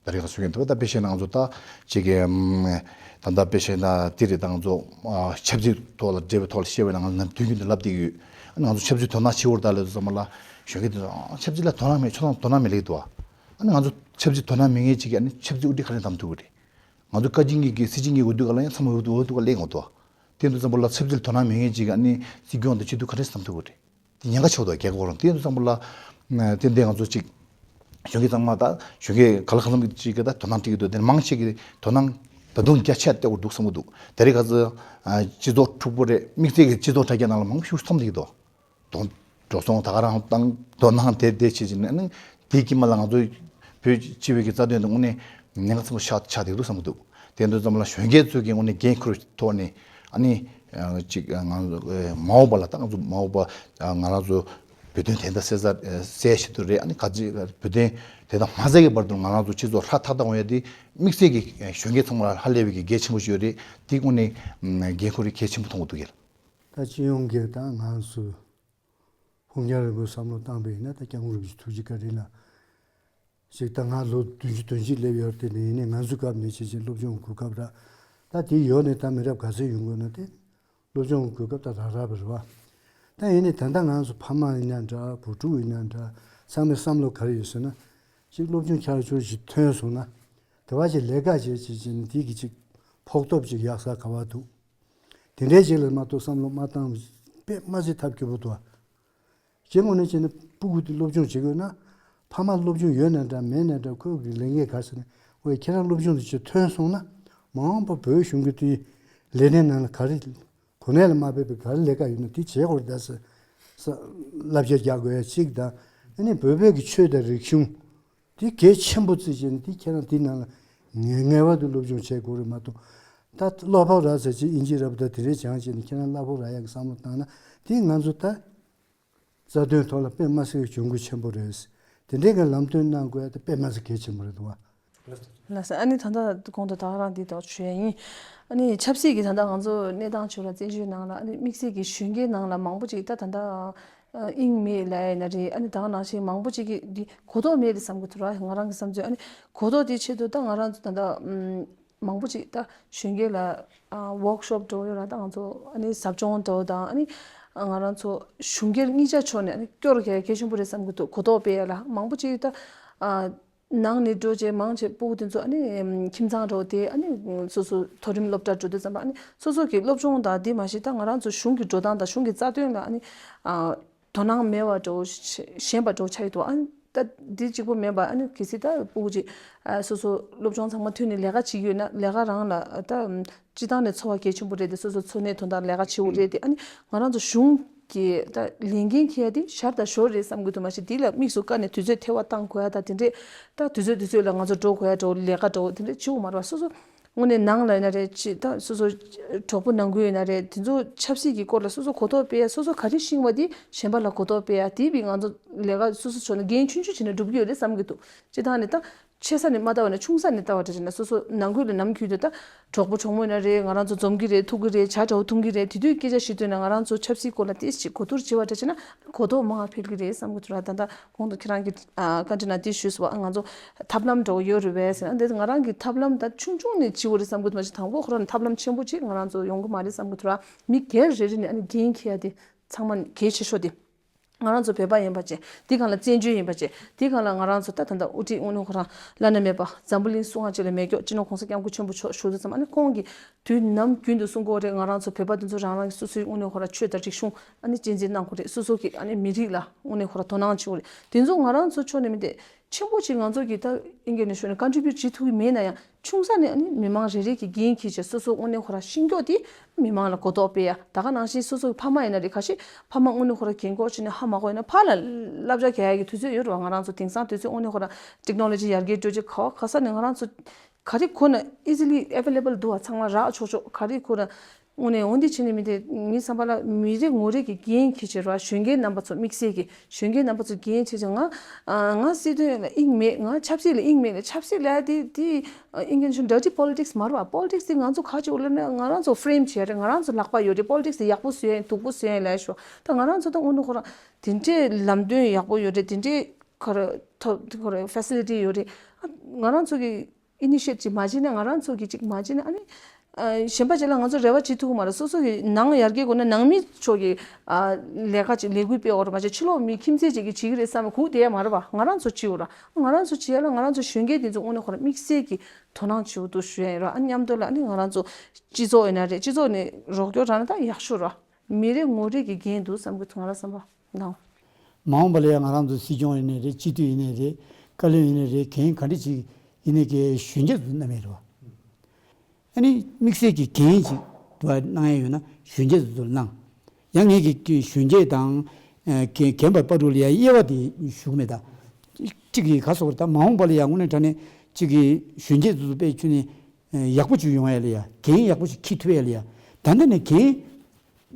ད་རེས་ཁ་སོ་ཡིན་འདུག་ད་དཔེ་བཤད་ན་ང་ཚོ་ད་ཅིག་གི་ད་ལྟ་དཔེ་བཤད་ན་དེ་རེད། ད་ང་ཚོ་ཨ། ཆབ་སྲིད་ཐོག་ལ་འབྲེལ་བའི་ཐོག་ལ་བཤད་པ་ཡིན་ན་ང་ཚོ་དུས་རྒྱུན་དུ་ལབ་བསྡད་ཀྱི་ཡོད། ཨ་ནི་ང་ཚོ་ཆབ་སྲིད་དོ་སྣང་བྱེད་འོར་ད་ལབ་དུས་ཙམ་པ་ལ་གཞོན་སྐྱེས་དེ་ཚོ་ཨ། ཆབ་སྲིད་ལ་དོ་སྣང་མེད། ཁྱོད་རང་དོ་སྣང་མེད་ལབ་ཀྱི་འདུག་ཨ་ནི་ང་ཚོ་ཆབ་སྲིད་དོ་སྣང་མེད་མཁན་ཅིག་གིས་ཨ་ནི་ཆབ་སྲིད་དབུ་ཁྲིད་ག་རེ་བདམས་ཐུབ་ཀྱི་རེད། ང་ཚོ་བཀའ་བརྒྱུད་གཉིས་ཀྱི་སྲིད་སྤྱི་གཉིས་འོས་བསྡུ་ག་ལ་ཡང་ཚང་མ་འོས་བསྡུ་འོས་བསྡུ་ག་སླེབས་ཡོང་གི་འདུག་དེ་འདུག་ཙམ་པ་ལ་ཆབ་སྲིད་དོ་སྣང་མེད་མཁན་ཅིག་གིས་ཨ་ནི་སྲིད་སྐྱོང་དང་སྤྱི་འཐུས་ག་རེ་བདམས་ཐུབ་ཀྱི་རེད། དེ་ཉེན་ཁ་ཆེ་བོ་འདུག་རྒྱལ་ཁབ་ཁོ་རང་། དེ་འདུག་ཙམ་པ་ལ་དེ་འདྲའི་ང་ཚོ་ཅིག་གཞོན་སྐྱེས་ཚང་མ་ད་གཞོན་སྐྱེས་ག་ལ་གང་འཚམ་ཅིག་གིས་ད་དོ་སྣང་སྤྲད་ཀྱི་འདུག་དེ་མང་ཆེ་གིས་དོ་སྣང་ད་དུང་རྒྱ་ཆེ་བསྡད་ཀྱི་འདུག་བསམ་གྱི་འདུག་དེ་རིང་ཁ་སང་སྤྱི་ཚོགས་འཁྲུག་པོ་རེད། དམིགས་བསལ་གྱི་སྤྱི་ཚོགས་དྲ་རྒྱ་ནང་ལ་མང་པོ་ཞིག་མཐོང་བསྡད་ཀྱི་འདུག་དོ་འགྲོ་སོང་ད་ག་རང་བཏང་། དོ་སྣང་དེ་དེ་བྱེད་ཀྱི་ནས་ཨ་ནི་དེའི་དཀྱིལ་མ་ལ་ང་ཚོ་བོད་སྤྱི་པའི་གི་རྩ་དོན་དེ་དངོས་གནས་ཉེན་ཁ་ཚ་པོ་ཆགས་ཆགས་བསྡད་འདུག་བསམ་གྱི་འདུག་དེ་འདུག་ཙམ་ལ་གཞོན་སྐྱེས་ཚོས་ཀྱི་དངོས་གནས་འགན་འཁུར་ཐོག་ནས་ཨ་ནི་ཅིག་ང་ཚོ་མ་འོངས་པ་ལ་ད་ང་ཚོ་མ་འོངས་པ་ང་རང་ཚོ་བོད་དོན་དོན་དག་སེལ་ས་སེལ་ཆེད་དུ་རེད། ཨ་ནི་ག་ཚོད་བོད་དོན་དོན་དག་མ་སེལ་གྱི་བར་དུ་ང་རང་ཚོ་སྤྱི་ཚོགས་ཧྲ་ཐག་ཐག་འོང་ཡ་དེ་དམིགས་བསལ་གྱི་གཞོན་སྐྱེས་ཚང་མ་ལ་ཧ་ལས་པའི་གི་གལ་ཆེན་པོ་ཞིག་ཡོད་རེད། དེ་དངོས་གནས་འགན་འཁུར་རེ་གལ་ཆེན་པོ་མཐོང་གི་འདུག་ཡ། ད་སྤྱི་ཡོངས་ཀྱི་ད་ང་ཚོ་ཕུགས་རྒྱང་རིང་པོའི་བསམ་བློ་བཏང་པ་ཡིན་ན། ད་སྐྱབས་མགོན་རིན་པོ་ཆེ་ཐུགས་རྗེ་བཀའ་དྲིན་ལ་ཞིག་ད་ང་ལོ་བདུན་ཅུ་དོན་གཅིག་སླེབས་ཡོད་དེ་ནས་ཡིན་ནའི་ང་ཚོའི་སྐབས་ནས་བྱས་བྱས་སློབ་སྦྱོང་གོ་སྐབས་རག་ད་དེ་ཡོད་ནས་ད་མི་རབས་ག་ཚོད་ཡོང་དགོས་ན་དེ་སློབ་སྦྱོང་གོ་སྐབས་ད་རག་རག་པ་རེད་བ། ད་ཡིན་ནའི་ད་ལྟ་ང་ཚོ་ཕ་མ་ཡིན་ན་འདྲ། བུ་ཕྲུག་ཡིན་ན་འདྲ། ཚང་མའི་བསམ་བློ་ག་རེ་ཡོད་ཟེར་ན། ཅིག་སློབ་སྦྱོང་ཁྱར་ཆུར་ཞིག་ཐོན་སོང་ན། དེ་བ་ཅིག་ལས་ཀ་བྱེད་བྱེད་བྱེད་ནས་དེ་གི་ཅིག་ཕོགས་ཐོབ་ཅིག་ཡག་ས་ག་བ་འདུག་དེ་འདྲའི་ཅིག་ལ་མ་གཏོགས་བསམ་བློ་མ་བཏང་དཔེ་མ་སྲིད་ཐབས་སྐྱོ་པོ་འདུག་ཨ། ཅེས་དངོས་གནས་བྱས་ན་སྤུ་གུ་དེ་སློབ་སྦྱོང་བྱེད་དགོས་ན། ཕ་མ་སློབ་སྦྱོང་ཡོད་ན་འདྲ་མེད་ན་འདྲ། ཁོའི་གི་ལས་འགན་ག་རེ་ཟེར་ན། ཨོའི་ཁྱེད་རང་སློབ་སྦྱོང་དེ་ཅིག་ཐོན་སོང་ན། མ་འོངས་པ་བོད་གཞུང་གི་དེའི་ལས་སྣེ་ནང་ལ་ག་རེ་གོ་གནས་ལ་མ་ཕེབས་པའི་ག་རེ་ལས་ཀ་ཡོད་ན་དེ་བྱེད་དགོས་རེད་ད་ཟེར། ས་བསླབ་བྱ་རྒྱག་དགོས་ཡ་གཅིག་དང་། ཨ་ནི་བོད་པའི་གི་ཆོས་དང་རིག་གཞུང་དེ་གལ་ཆེན་པོ་བརྩིས་བྱས་ནས་དེ་ཁྱེད་རང་དེ་ནང་ལ་ངེས་ངེས་པར་དུ་སློབ་སྦྱོང་བྱེད་དགོས་རེད་མ་གཏོགས། ད་བློ་ཕོག་རག་ཟེར་ཅིག་ཨིན་ཇི་རབ་ད་དེ་འདྲའི་སྦྱངས་བྱས་ནས་ཁྱེད་རང་བློ་ཕོག་རག་ཡ་གི་བསམ་བློ་བཏང་ན་དེ་ང་ཚོ་ད། རྩ་དོན་ཐོག་ལ་དཔེ་མ་སྲིད་ཀྱི་གྱོང་གུད་ཆེན་པོ་རེད། དེ་འདྲའི་གི་ལམ་སྟོན་གནང་དགོས་ཡ་དེ་དཔེ་མ་སྲིད་གལ་ཆེན་པོ་རེད་འདུག་བ། ལགས་སོ། ཨ་ནི་ད་ལྟ་གོང་དུ་ད་ག་རང་འདི་དག་ཞུ་ཡ་ཡིན། ཨ་ནི་ཆབ་སྲིད་ཀྱི་ད་ལྟ་ང་ཚོ་གནས་སྟངས་ཕྱོགས་ལ་བཙན་བྱོལ་ནང་ལ་ཨ་ནི་དམིགས་བསལ་གྱི་གཞོན་སྐྱེས་ནང་ལ་མང་པོ་ཅིག་ད་ད་ལྟ་དབྱིངས་མེད་ལབ་ཡ་ཡིན་ན་རེད། ཨ་ནི་ད་ག་ནང་བཞིན་མང་པོ་ཅིག་གིས་འདི་གོ་རྟོགས་མེད་རེད་བསམ་གྱི་འདུག་ར། ང་རང་གི་བསམ་ཚུལ། ཨ་ནི་གོ་རྟོགས་དེ་ཆེད་དུ་ད་ང་རང་ཚོ་ད་ལྟ་ཨམ། མང་པོ་ཅིག་ད་གཞོན་སྐྱེས་ལ་ཨ་ཝོག་ཤོབ་འདྲ་བོ་ཡོད་ར། ད་ང་ཚོ་ཨ་ནི་ཟབ་སྦྱོང་འདྲ་བོ་དང་། ཨ་ནི་ང་རང་ཚོ་གཞུང་སྒེར་གཉིས་ཆ་ཕྱོགས་ནས་ཨ་ནི་སྐྱོར་གལ་གལ་ཆེན་པོ་རེད་བསམ་གྱི་འདུག་གོ་རྟོགས་སྤེལ་ཡ་ལ་མང་པོ་ཅིག་ད་ཨ་ ནང་ནས་འགྲོ་བྱས་མང་ཆེ་སྤུ་གུ་དེ་ཚོ་ཨ་ནི་ཁྱིམ་ཚང་འདྲ་བོ་དེ་ཨ་ནི་སོ་སོ་མཐོ་རིམ་སློབ་གྲྭ་འགྲོ་དུས་ཙམ་པ་ཨ་ནི་སོ་སོ་གི་སློབ་སྦྱོང་དང་དེ་མ་གཞི་ད་ང་རང་ཚོ་གཞུང་གི་འགྲོ་སྟངས་དང་གཞུང་གི་རྩ་དོན་ལ་ཨ་ནི་དོ་སྣང་མེད་པ་འདྲ་བོ་ཞན་པ་འདྲ་བོ་ཆགས་ཡོད་དོ། ཨ་ནི་ད་འདི་གཅིག་པོ་མིན་པ་ཨ་ནི་གལ་སྲིད་ད་སྤུ་གུ་ཅིག་སོ་སོ་སློབ་སྦྱོང་ཚང་མ་ཐོན་ནས་ལས་ཀ་བྱེད་ཀྱི་ཡོད་ན་ལས་ཀ་རང་ལ་ད་སྤྱི་བཏང་ནས་འཚོ་བ་གལ་ཆེན་པོ་རེད་དེ། སོ་སོ་འཚོ་གནས་དོན་དག་ལས་ཀ་བྱེད་དགོས་རེད་དེ། ཨ་ནི་ང་རང་ཚོ་གཞུང་གི་ད་ལས་འགན་འཁྱེར་ཡ་དེ་ཞར་དང་ཞོར་རེད་བསམ་གྱི་འདུག་མ་གཞི་དེ་ལ་དམིགས་སུ་བཀར་ནས་དུས་ཚོད་ཐེ་བ་བཏང་དགོས་ཡ་ད་དེ་འདྲས་ད་དུས་ཚོད་དུས་ཚོད་ལ་ང་ཚོ་འགྲོ་དགོས་ཡ་འདྲ་བོ་ལས་ཀ་འདྲ་བོ་དེ་འདྲས་བྱེད་དགོས་མ་རེད་བ། སོ་སོ་དངོས་གནས་ནང་ལ་ཡིན་ན་རེད། ཅི་ད་སོ་སོ་གྲོགས་པོ་ནང་ཁུལ་ཡིན་ན་རེད། དེ་ཚོ་ཆབ་སྲིད་ཀྱི་སྐོར་ལ་སོ་སོ་གོ་རྟོགས་སྤེལ་ཡ། སོ་སོ་ག་རེ་ཤེས་པ་དེ་གཞན་པ་ལ་གོ་རྟོགས་སྤེལ་ཡ་དེ་བི་ང་ཚོ་ལས་ཀ་སོ་སོ་ཕྱོགས་ནས་འགན་ཆུང་ཆུང་བྱས་ནས་འགྲུབ་ཀྱི་ཡོད་རེད་བསམ་གྱི་འདུག་སྤྱི་བཏང་ནས་ད་ཆེ་ས་ནས་མ་ལྟ་བ་ནས་ཆུང་ས་ནས་ལྟ་བ་འདྲ་བྱས་ན་སོ་སོ་ནང་ཁུལ་ལ་ནམ་རྒྱུན་དུ་ད་གྲོགས་པོ་གྲོགས་མོ་ཡིན་ན་རེད། ང་རང་ཚོ་འཛོམས་ཀྱི་རེད། ཐུག་གི་རེད། ཇ་འདྲ་བོ་འཐུང་གི་རེད། དེ་དུས་སྐད་ཆ་བཤད་དུས་ན་ང་རང་ཚོ་ཆབ་སྲིད་སྐོར་ལ་ཏོག་ཙམ་གོ་བསྡུར་བྱེད་པ་འདྲ་བྱས་ན་གོ་རྟོགས་མང་བ་འཕེལ་གྱི་རེད་བསམ་གྱི་འདུག་ར། ད་ལྟ་གོང་དུ་ཁྱེད་རང་གིས་ཨ་བཀའ་འདྲི་ནང་དེ་ཞུས་སོང་བ། ང་ཚོ་ཐབས་ལམ་འདྲ་བོ་ཡོད་རེད་པས་ཟེར་ན་འདི་ང་རང་གི་ཐབས་ལམ་ད་ཆུང་ཆུང་ནས་བྱེད་དགོས་རེད་བསམ་གྱི་འདུག་མ་གཞི་དང་པོ་ཁོ་རང་ཐབས་ལམ་ཆེན་པོ་ཅིག་ང་རང་ཚོ་ཡོང་གི་མ་རེད་བསམ་གྱི་འདུག་ར། མི་སྒེར་རེ་རེ་ནས་ཨ་ནི་འགན་འཁྱེར་ཡ་དེ་ཚང་མ་གལ་ཆེ་ཤོས་དེ། ང་རང་ཚོ་བོད་པ་ཡིན་པ་བྱས། དེ་སྒང་ལ་བཙན་བྱོལ་ཡིན་པ་བྱས། དེ་སྒང་ལ་ང་རང་ཚོ་ད་ད་ལྟ་དབུ་ཁྲིད་དངོས་གནས་ཁོ་རང་བླ་ན་མེད་པ་འཛམ་བུ་གླིང་སྲུང་བ་ཅིག་ལ་མེད་སྐྱོ་སྤྱི་ནོར་༸གོང་ས་༸སྐྱབས་མགོན་ཆེན་པོ་མཆོག་བཞུགས་དུས་ཙམ་ཨ་ནི་ཁོང་གིས་དུས་ནམ་རྒྱུན་དུ་གསུང་གི་ཡོད་རེད། ང་རང་ཚོ་བོད་པ་འདི་ཚོ་རང་རང་གི་སོ་སོའི་དངོས་གནས་ཁོ་རང་ཆོས་དང་རིག་གཞུང་ཨ་ནི་གཅེས་འཛིན་གནང་དགོས་རེད། སོ་སོ་གི་ཨ་ནི་མི་རིགས་ལ་དངོས་གནས་ཁོ་རང་དོ་སྣང་བྱེད་དགོས་རེད། དེ་ཚོ་ང་རང་ཚོ་ཕྱོགས་ནས་མི་འདུག་ཆེན་པོ་ཅིག་ང་ཚོ་གི་ད་ཨིན་སྐད་ནས་ཞུས་ན་ཀོན་ཊི་བྷིའུཊ་བྱེད་ཐུབ་ཀྱི་མེད་ན་ཡང་ཆུང་ས་ནས་ཨ་ནི་མི་མང་རེ་རེ་གི་འགན་འཁྱེར་བྱས་སོ་སོ་དངོས་གནས་ཁོ་རང་ཤེས་མགྱོགས་དེ་མི་མང་ལ་གོ་རྟོགས་སྤེལ་ཡ། ད་ག་ནང་བཞིན་སོ་སོ་གི་ཕ་མ་ཡིན་ན་རེད། ཁ་ཤས་ཕ་མ་དངོས་གནས་ཁོ་རང་རྒན་གོག་བྱས་ནས་ཧ་མ་གོ་ཡིན་ན་ཕར་ལ་བསླབ་བྱ་རྒྱག་ཡ་གི་དུས་ཚོད་ཡོད་རེད་བ། ང་རང་ཚོ་དེང་སང་དུས་ཚོད་དངོས་གནས་ཁོ་རང་ཊེག་ནོ་ལོ་ཇི་ཡར་རྒྱས་འགྲོ་རྒྱུ་ག་བ་ག་ས་ནས་ང་རང་ཚོ་ག་རེ་གོ་ན་ཨི་ཛི་ལི་ཨེ་ཝེ་ལེ་བལ་འདུག་བ། ཚང་མ་རག་ཆོག་ཆོག་ག་རེ་གོ་ན། དངོས་གནས་འོ་འདི་བྱས་ནས་མི་དེ་ངའི་བསམ་པ་ལ་མི་རེ་ངོ་རེ་གི་འགན་འཁྱེར་བྱས་ར། གཞོན་སྐྱེས་རྣམ་པ་ཚོ་དམིགས་བསལ་གྱི་གཞོན་སྐྱེས་རྣམ་པ་ཚོ་འགན་འཁྱེར་བྱས། ང་ང་སྲིད་དོན་ལ་དབྱིངས་མེད། ང་ཆབ་སྲིད་ལ་དབྱིངས་མེད་ལ། ཆབ་སྲིད་ལ་དེ་དེ་ཨིན་སྐད་ནས་ཌར་ཊི་པོ་ལི་ཊིག་སི་མ་རེད་བ། པོ་ལི་ཊིག་སི་དེ་ང་ཚོ་ག་ཅིག་འོ་ལ་ན་ང་རང་ཚོ་ཕེ་རེམ་བྱས་རེད། ང་རང་ཚོ་ལག་པ་ཡོད་རེད། པོ་ལི་ཊིག་སི་དེ་ཡག་པོ་བཟོ་ཡ་ཡིན་སྡུག་པོ་བཟོ་ཡ་ཡིན་ལབ་ཤོག་ད་ང་རང་ཚོ་ད་དངོས་གནས་ཁོ་རང་དེ་འདྲའི་ལམ་སྟོན་ཡག་པོ་ཡོད་རེད། དེ་འདྲའི་ཁོ་ར་ཐོབ་ཁོ་ར་ཕེ་སི་ལི་ཊི་ཡོད་རེད། ང་རང་ཚོ་གི་ཨི་ནི་ཤི་ཨེ་ཊིབ་ཅིག་མ་བྱས་ན། ང་རང་ཚོ་གི་ཅིག་མ་བྱས་ན་ཨ་ནི་ཨ་གཞན་པ་ཅིག་ལ་ང་ཚོ་རེ་བ་བྱེད་ཐུབ་ཀྱི་མ་རེད། སོ་སོ་གི་ནང་ཡར་རྒྱས་དགོས་ན་ནང་མི་ཚོ་གི་ཨ་ལས་ཀ་ཅིག་ལས་འགུལ་སྤེལ་བ་རེད་མ་གཞི་ཕྱི་ལོགས་མི་ཁྱིམ་མཚེས་ཅིག་གིས་བྱེད་ཀྱི་རེད་བསམ་པའི་སྒུག་བསྡད་ཡ་མ་རེད་བ། ང་རང་ཚོ་བྱེད་དགོས་ར། ང་རང་ཚོ་བྱེད་ཡ་ལ་ང་རང་ཚོ་གཞོན་སྐྱེས་དེ་ཚོ་དངོས་གནས་ཁོ་རང་དམིགས་བསལ་གྱི་དོ་སྣང་བྱེད་དགོས་འདུག་ཞུ་ཡ་ཡིན་ར། ཨ་མཉམ་དུ་ལ་ཨ་ནི་ང་རང་ཚོ་སྤྱི་ཚོགས་ཡིན་ན་རེད། སྤྱི་ཚོགས་ནས་རོགས་སྐྱོར་རག་ན་ད་ཡག་ཤོས་ར། མི་རེ་ངོ་རེ་གི་འགན་འདུག་བསམ་གྱི་འདུག་ང་རང་བསམ་པ་ནང་། མ་འོངས་པ་ལ་ཡང་ང་རང་ཚོ་སྲིད་སྐྱོང་ཡིན་ནའི་རེད། སྤྱི་འཐུས་ཡིན་ནའི་རེད། བཀའ་བློན་ཡིན་ནའི་རེད། འགན་ག་འདྲ་ཅིག་ཡིན་ནའི་གི་གཞོན་སྐྱེས་ཚོ་བསྣམས་ཡོད་རེད་བ། ཨ་ནི་དམིགས་བསལ་གྱི་འགན་ཅིག་འདུག་གནང་ཡ་ཡོད་ན་གཞོན་སྐྱེས་ཚོ་ཚོར་གནང་། ཡང་ངེད་ཀྱི་གཞོན་སྐྱེས་དང་ཨ་རྒན་རྒན་པ་པ་ཕྲུག་ལ་ཡ་དབྱེ་བ་དེ་ཞུ་གི་མེད་ད། གཅིག་གིས་ག་སོགས་རེད། ད་མ་འོངས་པ་ལ་ཡ་དངོས་གནས་དྲང་གནས་གཅིག་གིས་གཞོན་སྐྱེས་ཚོ་ཚོ་དཔེ་ཁྱོན་ནས་ཡག་པོ་ཅིག་ཡོང་ཡ་ལ་ཡ། འགན་ཡག་པོ་ཞིག་འཁྱེར་ཐུབ་ཡ་ལ་ཡ། ད་ལྟ་ནས་འགན་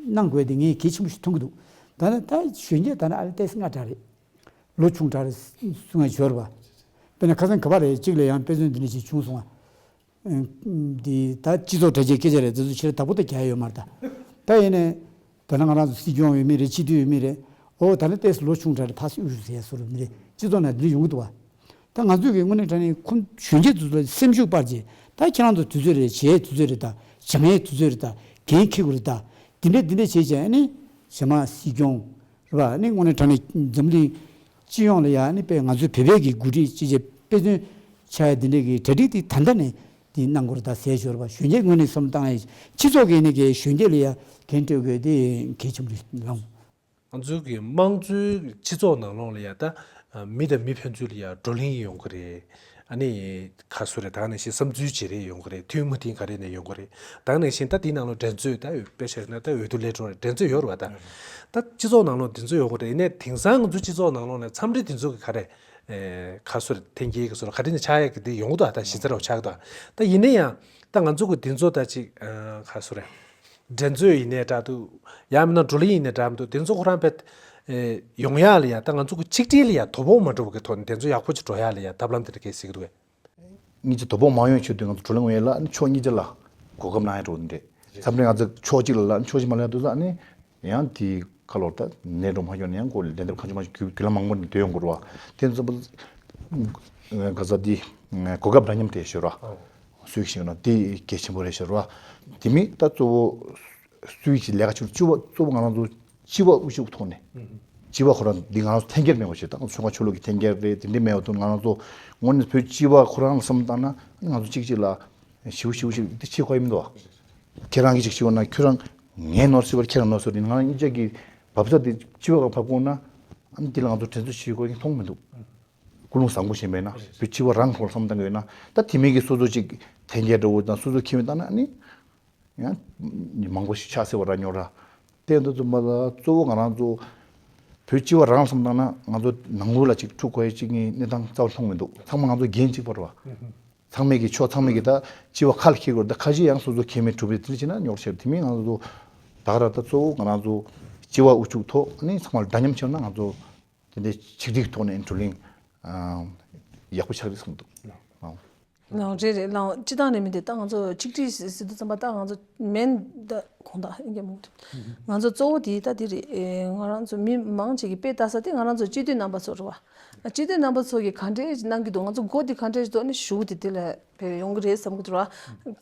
གནང་དགོས་དེ་ངས་གལ་ཆེན་པོ་ཞིག་མཐོང་གི་འདུག་ད་ལྟ་ད་གཞོན་སྐྱེས་ད་ནི་ཨ་ལེ་ཏོག་ཙམ་སྔ་དྲགས་རེད། ལོ་ཆུང་དྲགས་རེད་གསུང་ཡ་ཞོར་བ། དཔེར་ན་ཁ་སང་ག་པར་རེད་གཅིག་ལ་ཡང་དཔེ་མཚོན་འདི་འདྲ་ཞིག་བྱུང་སོང་ང་། འདི་ད་སྤྱི་ཚོགས་དྲ་རྒྱའི་སྐད་ཆ་རེད། དེ་ཚོ་ཕྱིར་བདག་པོ་ད་རྒྱག་ཡ་ཡོད་མ་རེད་ད། ད་ཡིན་ནའི་ད་ནི་ང་རང་ཚོ་སྲིད་སྐྱོང་ཡོད་མི་རེད། སྤྱི་འཐུས་ཡོད་མི་རེད། ཨོ་ད་ནི་ཏོག་ཙམ་ལོ་ཆུང་དྲགས་རེད། ཕར་གཡུག་ཞོག་ཟེར་ཡ་བཟོ་འདྲ་མི་རེད། སྤྱི་ཚོགས་ནང་འདི་འདྲ་ཡོང་གི་འདུག་བ། ད་ང་ཚོས་ཀྱི་དངོས་གནས་དྲང་གནས་ཁོ་གཞོན་སྐྱེས་ཚོ་ལ་སེམས་ཤུགས་སྤར་བྱས། ད་ཁྱེད་རང་ཚོ་དུས་ཚོད་རེད། བྱེད་ཡའི་དུས་ཚོད་རེད་ད། སྦྱང་ཡའི་དུས་ཚོད་རེད་ད། འགན་འཁྱེར་དགོས་རེད་ད། འདི་འདྲས་འདི་འདྲས་བྱས་བྱས་ཨ་ནི་རྗེས་མ་སྲིད་སྐྱོང་རེད་བ། ཨ་ནི་དངོས་གནས་དྲང་གནས་འཛམ་གླིང་སྤྱི་ཡོངས་ལ་ཡ་ཨ་ནི་དཔེ་ང་ཚོའི་བོད་པའི་གི་འགོ་ཁྲིད་ཅིག་བྱས་དཔེ་མཚོན་ཆགས་ཡ་འདི་འདྲས་ཀྱི་གྲ་སྒྲིག་དེ་ད་ལྟ་ནས་འདི་གནང་དགོས་རེད་ད་ཟེར་ཞོར་བ། གཞོན་སྐྱེས་ངོས་ནས་བསམ་བཏང་ཡ་སྤྱི་ཚོགས་ཀྱི་ཨ་ནི་གི་གཞོན་སྐྱེས་ལ་ཡ་འགན་སྤྲོད་དགོས་དེ་གལ་ཆེན་པོ་རེད་ལགས། ང་ཚོའི་གི་དམངས་གཙོའི་སྤྱི་ཚོགས་ནང་ལོགས་ལ་ཡ་ད་མི་དང་མི་ཕན་ཚུན་ལ་ཡ་བགྲོ་གླེང་ཡོང་གི་རེད། ཨ་ནི་ཁ་སོ་རེད། ད་ནང་བཞིན་བསམ་ཚུལ་བརྗེ་རེས་ཡོང་གི་རེད། མཐུན་མ་མཐུན་ག་རེ་ནས་ཡོང་གི་རེད། ད་ནང་བཞིན་ད་དེའི་ནང་ལོགས་འགྲན་རྩོད་ད་དཔེ་བཤད་ན་ད་འོས་བསྡུ་སླེབས་འགྲོ་རེད། འགྲན་རྩོད་ཡོད་རེད་བ། ད་ད་སྤྱི་ཚོགས་ནང་ལོགས་འདི་ཚོ་ཡོང་གི་རེད། ཡིན་ནའི་དེང་སང་ང་ཚོ་སྤྱི་ཚོགས་ནང་ལོགས་ནས་འཚམས་འདྲི་འདི་ཚོ་གི་ག་རེ་ཁ་སོ་རེད། འཐེན་འཁྱེར་གི་སོ་རེད། ག་རེ་ནས་ཆགས་ཡག་གི་འདི་ཡོང་གི་འདུག་ད་གཞི་རྩ་རུ་ཆགས་གི་འདུག་ད་ཡིན་ན་ཡང་ད་ང་ཚོ་གི་འདི་ཚོ་ད་ཅིག་ཁ་སོ་རེད། འགྲན་རྩོད་ཡིན་ནའི་འདྲ་འདུག་ཡང་མིན་ན་བགྲོ་གླེང་ཡིན་ནའི་འདྲ་མི་འདུག་དེ་ཚོ་ཁོ་རང་དཔེ་ཡོང་ཡག་ལ་ཡ་ད་ང་ཚོ་གི་ཆིག་སྒྲིལ་ལ་ཡ་དོ་ཕོག་མ་འགྲོ་བ་གི་ཐོག་ནས་དེ་ཚོ་ཡག་པོ་ཅིག་འགྲོ་ཡག་ལ་ཡ་ཐབས་ལམ་དེ་འདྲ་གལ་སྲིད་ཀྱི་འདུག་གས། གཉིས་ཆ་དོ་ཕོག་མ་ཡོང་ཆེད་དུ་ང་ཚོ་བགྲོ་གླེང་ཡོད་ལ་ཨ་ནི་ཕྱོགས་གཉིས་ཆ་ལ་གོ་སྐབས་གནང་ཡ་འགྲོ་འདི་འདྲས། མཚམས་རེ་ང་ཚོ་ཕྱོགས་གཅིག་ལ་ལ་ཨ་ནི་ཕྱོགས་གཅིག་མ་ལ་ཡ་འདུག་ས་ཨ་ནི་ཡང་དེའི་ཁ་ལོར་ད་ནས་འགྲོ་མ་ཡོང་ན་ཡང་ཁོ་ལན་འདེབས་ཁ་ཆུ་མ་ཆུ་རྒྱུ་རྒྱུ་ལ་མང་པོ་ནས་སྡོད་ཡོང་དགོས་རེད་བ། དེ་ཚོ་ག་ས་འདི་གོ་སྐབས་འདྲ་མཉམ་དེ་ཤོར་བ། སུས་ཤེས་ན་དེ་གལ་ཆེན་པོ་རེད་ཤོར་བ། དེ་མིན་ད་གཙོ་བོ་སུའི་ཅིག་ལས་ཀ་ཆུང་ཆུ་བ་གཙོ་བོ་ང་རང་ཚོ་སྤྱི་བ་དབུ་ཤུགས་ཐོག་ནས་ཨུ་ཧུམ། སྤྱི་པ་ཁོ་རང་འདི་ང་རང་ཚོ་འཐེན་འཁྱེར་མེད་པ་ཞིག་དང་ཆོལ་ཁ་ཆོས་ལུགས་ཀྱི་འཐེན་འཁྱེར་རེད། དེ་འདྲ་མེད་པ་དང་ང་རང་ཚོ་དངོས་གནས་བོད་སྤྱི་པ་ཁོ་རང་ལ་བསམ་བཏང་ན་ང་ཚོ་གཅིག་གཅིག་ལ་ཞིའུ་ཞིའུ་ཞིག་དེ་བྱེད་དགོས་ཡིན་མདོག་ཁྱེད་རང་གིས་ཅིག་བྱེད་དགོས་ན་ཁྱོད་རང་ངས་ནོར་སྲིད་པར་ཁྱེད་རང་ནོར་སྲིད་པར་ང་རང་གཉིས་ཆ་གི་བབ་ས་དེ་སྤྱི་པ་ག་བབ་དགོས་ན་ཨ་ནི་དེ་ལ་ང་ཚོ་དྲན་གསོ་བྱེད་དགོས་ཀྱི་མཐོང་མི་འདུག་ཀུན་སློང་བཟང་པོ་ཞིག་མེད་ན་བོད་སྤྱི་པ་རང་ཁོ་ལ་བསམ་བཏང་གི་ཡོད་ན་ད་དེ་མིན་གྱི་སོ་སོ་ཅིག་འཐེན་འཁྱེར་འདྲ་བོ་དང་སོ་སོ་ཁྱིམ་མི་བཏང་ན་ཨ་ནི། ཡང་མང་པོ་ཞིག་ཆགས་སྲིད་པ་ར་ཉོ་ར། དེ་འདི་ཚོ་མ་ལ་གཙོ་བོ་ང་རང་ཚོ་བོད་སྤྱི་པ་རང་བསམ་བཏང་ན་ང་ཚོ་ནང་ཁུལ་ལ་ཅིག་འཁྲུག་དགོས་ཡ་ཅིག་གི་གནས་སྟངས་རྩ་བ་མཐོང་མི་འདུག་ཚང་མ་ང་ཚོ་འགན་གཅིག་པ་རེད་བ། ཚང་མས་ཀྱི་ཕྱོགས་ཚང་མས་ཀྱི་ད་སྤྱི་པ་ཁ་ལ་འཁྱེར་དགོས་རེད། ད་ཁ་ཤས་ཡང་སོ་སོ་ཁྱིམ་མི་གྲུབ་པའི་དེ་བྱས་ན་ཉོ་ར་བྱས་དེ་མིན་ང་ཚོ་ད་ག་ར་ད་གཙོ་བོ་ང་རང་ཚོ་སྤྱི་པ་དབུ་བཅུག་ཐོག་ནས་ཚང་མ་ལ་འདྲ་མཉམ་བྱས་ན་ང་ཚོ་དེ་འདྲའི་ཆིག་སྒྲིལ་ཐོག་ནས་བགྲོ་གླེང་ཡག་པོ་ཆགས་རེད་བསམ་འདུག་ལགས་རེད་རེད་ལགས། སྤྱི་བཏང་ནས་མི་འདི་ད་ང་ཚོ་ཆིག་སྒྲིལ་ཟེར་དུས་ཙམ་པ་ད་ང་ཚོ་མེན་ད་དགོངས་དག་ཡིན་གྱི་མི་འདུག་ང་ཚོ་གཙོ་བོ་དེ་ད་དེ་རེད། ང་རང་ཚོ་མི་མང་ཆེ་གི་དཔེ་ལྟ་ས་དེ་ང་རང་ཚོ་སྤྱི་འཐུས་རྣམ་པ་ཚོ་རེད་བ། སྤྱི་འཐུས་རྣམ་པ་ཚོ་གི་ག་འདྲས་གནང་གི་འདུག་ང་ཚོ་འགོ་དེ་ག་འདྲས་ཐོག་ནས་ཞུགས་དེ་དེ་ལ་བས་ཡོང་གི་རེད་བསམ་གི་འདུག་ར།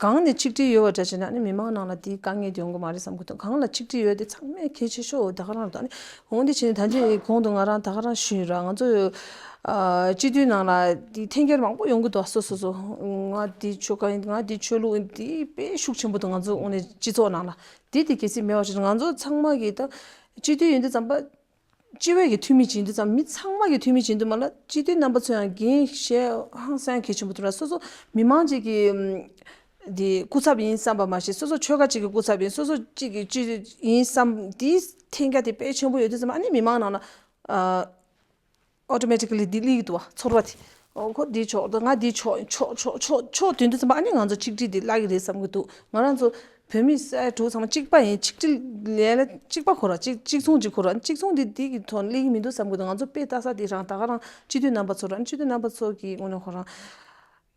གང་ནས་ཆིག་སྒྲིལ་ཡོད་པ་འདྲ་བྱས་ན་ནི་མི་མང་ནང་ལ་དེ་དཀའ་ངལ་དེ་ཡོང་གི་མ་རེད་བསམ་གི་འདུག་གང་ལ་ཆིག་སྒྲིལ་ཡོད་དེ་ཚང་མས་གལ་ཆེ་ཤོས་ད་ག་རང་རེད། ད་ནི་འོང་དེ་བྱས་ནས་ད་ལྟའི་གོང་དུ་ང་རང་ད་ག་རང་ཞུས་ར་ང་ཚོ་ཨ་སྤྱི་འཐུས་ནང་ལ་དེ་འཐེན་འཁྱེར་མང་པོ་ཡོང་གི་འདུག་སོ་སོ་སོ་ང་དེ་ཆོལ་ཁ་ཡིན་ང་དེ་ཆོས་ལུགས་ཡིན་དེ་དཔེ་ཤུགས་ཆེན་པོ་འདུག་ང་ཚོ་དངོས་གནས་སྤྱི་ཚོགས་ནང་ལ་དེ་དེ་གལ་སྲིད་མེད་པ་ཞིག་ང་ཚོ་ཚང་མ་གི་ད་སྤྱི་འཐུས་ཡིན་དུས་ཙམ་པ་སྤྱི་བའི་གི་འཐུས་མི་ཅིག་ཡིན་དུས་ཙམ་མི་ཚང་མ་གི་འཐུས་མི་ཅིག་ཡིན་དུས་མ་ལ་སྤྱི་འཐུས་རྣམ་པ་ཚོ་ཡང་འགན་བཞེས་ཧང་སང་གལ་ཆེན་པོ་འདུག་ར། སོ་སོ་མི་མང་ཅིག་གི་དེ་སྐུ་ཚབ་ཡིན་བསམ་པ་མ་ཞིག་སོ་སོ་ཆོལ་ཁ་ཅིག་གི་སྐུ་ཚབ་ཡིན་སོ་སོ་ཅིག་གི་ཅིག་ཡིན་བསམ་དེའི་འཐེན་རྒྱ་དེ་དཔེ་ཆེན་པོ་ཡོད་དུས་ཙམ་ཨ་ནི་མི་མང་ནང་ལ་ཨོ་ཊོ་མེ་ཊི་ཀ་ལི་འདི་སླེབས་ཀྱི་འདུག་བ། ཚོར་བ་དེ། ཨོ་ཁོ་འདི་ཆོག་ད་ང་འདི་ཆོག་ཆོག་ཆོག་ཆོག་ཆོག་དོན་དུ་ཙམ་པ་ཨ་ནི་ང་ཚོ་ཆིག་སྒྲིལ་འདི་བརླག་གི་རེད་བསམ་གྱི་འདུག་ང་རང་ཚོ་བོད་མི་སེར་གྲོགས་ཚང་མ་གཅིག་པ་ཡིན། ཆིག་སྒྲིལ་ལས་ལ་གཅིག་པ་ཁོ་ར་གཅིག་གཅིག་མཚུངས་གཅིག་ཁོ་ར་གཅིག་མཚུངས་འདི་འདི་གི་ཐོག་སླེབས་ཀྱི་མི་འདུག་བསམ་གྱི་འདུག་ང་ཚོ་དཔེ་ལྟ་ས་འདི་རང་ད་ག་རང་སྤྱི་འཐུས་རྣམ་པ་ཚོ་རང་སྤྱི་འཐུས་རྣམ་པ་ཚོ་གི་ངོས་ནས་ཁོ་རང་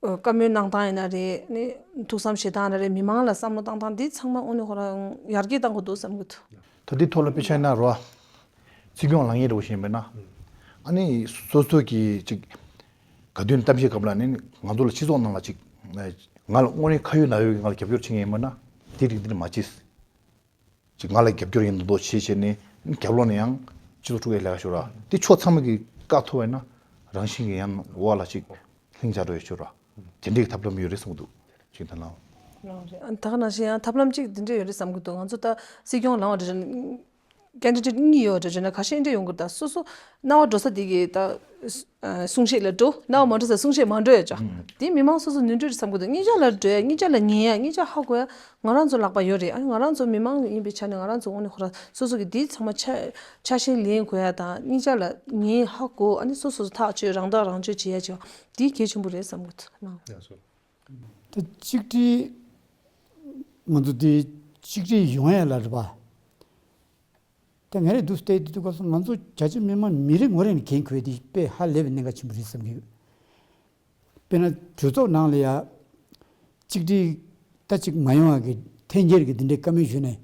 བཀའ་མོལ་གནང་སྟངས་ཡིན་ན་རེད། ནི་ཐུགས་བསམ་བཞེས་སྟངས་ཡིན་ན་རེད། མི་མང་ལ་བསམ་བློ་བཏང་སྟངས་འདི་ཚང་མ་དངོས་གནས་ཁོ་རང་ཡར་རྒྱས་གཏང་དགོས་འདུག་བསམ་གྱི་འདུག་ད་འདི་ཐོག་ལ་དཔེ་ཆ་ཡིན་ན་རོ། སྲིད་སྐྱོང་ལངས་ཡས་རོ་ཞེས་པས་ན། ཨ་ནི་སོ་སོ་གི་ཅིག་ག་དུས་གཏམ་བཤད་སྐབས་ལ་ནི་ང་ཚོ་ལ་སྤྱི་ཚོགས་ནང་ལ་ཅིག་ང་ལ་དངོས་གནས་ཁ་ཡོད་ན་ཡོད་ཀྱི་ང་ལ་རྒྱབ་སྐྱོར་བྱེད་མཁན་ཡིན་པ་ན་དེ་རིགས་འདི་ནི་མ་བྱེད། ཅིག་ང་ལ་རྒྱབ་སྐྱོར་ཡིན་མདོག་མདོག་བྱེད་བྱས་ནས་རྒྱབ་ལོགས་ནས་ཡང་སྤྱི་ཚོགས་དཀྲུག་ཡས་ལས་ཀ་ཤོར་ར། དེ་ཕྱོགས་ཚང་མ་གིས་བཀག་ཐུབ་པ་ཡིན་ན་རང་བཞིན་གྱིས་ཡང་འོག་ལ་ཅིག་ལྷིང་འཇགས་འགྲོ་ཡས་ཤོར་ར། དེ་འདྲའི་ཐབས་ལམ་ཡོད་རེད་གསུངས་འདུག་ཅིག་ད་ལ། རང་རེད། ཨ་ད་ག་ནང་བཞིན་ཡང་ཐབས་ལམ་གཅིག་འདི་འདྲ་ཡོད་རེད་བསམ་གྱི་འདུག་ང་ཚོ་ད་སྲིད་སྐྱོང་ལངས་པ་འདྲ་ཀན་ཌི་ཌེ་ཊི་གཉིས་ཡོད་འདྲ་བྱས་ན་ཁ་ཤས་འདྲ་ཡོང་གི་རེད། ད་སོ་སོ་སྣང་བ་འགྲོ་ས་དེ་གི་ད་གསུང་བཤད་ལ་འགྲོ། སྣང་བ་མ་འགྲོ་ས་གསུང་བཤད་མ་འགྲོ་ཡ་ཅག་དེ་མི་མང་སོ་སོ་ནོར་འཁྲུལ་རེད་བསམ་གྱི་འདུག་གཉིས་ཆ་ལ་འགྲོ་ཡ་གཉིས་ཆ་ལ་ཉན་ཡ་གཉིས་ཆ་ཧ་གོ་ཡ་ང་རང་ཚོ་ལག་པ་ཡོད་རེད། ཨ་ང་རང་ཚོ་མི་མང་ཡིན་པའི་ཆ་ནས་ང་རང་ཚོ་དངོས་གནས་ཁོ་རང་སོ་སོ་གི་དེ་ཚང་མ་ཆ་ཆ་ཤས་ལེན་དགོས་ཡ་དང་གཉིས་ཆ་ལ་ཉན་ཧ་གོ་ཨ་ནི་སོ་སོ་ཐག་གཅོད་རང་ཐག་རང་གཅོད་བྱེད་ཡ་ཅག་དེ་གལ་ཆེན་པོ་རེད་བསམ་གྱི་འདུག་ད་གཅིག་སྒྲིལ་ང་ཚོ་དེ་གཅིག་སྒྲིལ་ཡོང་ཡ་ལ་རེད་པ། ད་ང་རེ་འདུག་སྟེ་འདི་འདུག་ག་སོང་ང་ཚོ་རྒྱ་ཆེ་མི་མང་མི་རེ་ངོ་རེ་ནས་འགན་ཁུར་དེ་དཔེ་ཧ་ལས་པའི་གནད་འགག་ཆེན་པོ་རེད་བསམ་གྱི་ཡོད། དཔེར་ན་གྲོས་ཚོགས་ནང་ལ་ཡ་གཅིག་སྒྲིལ་ད་གཅིག་མ་ཡོང་བ་གི་འཐེན་འཁྱེར་གྱི་འདི་འདྲའི་བཀའ་མོལ་ཞུས་ནས།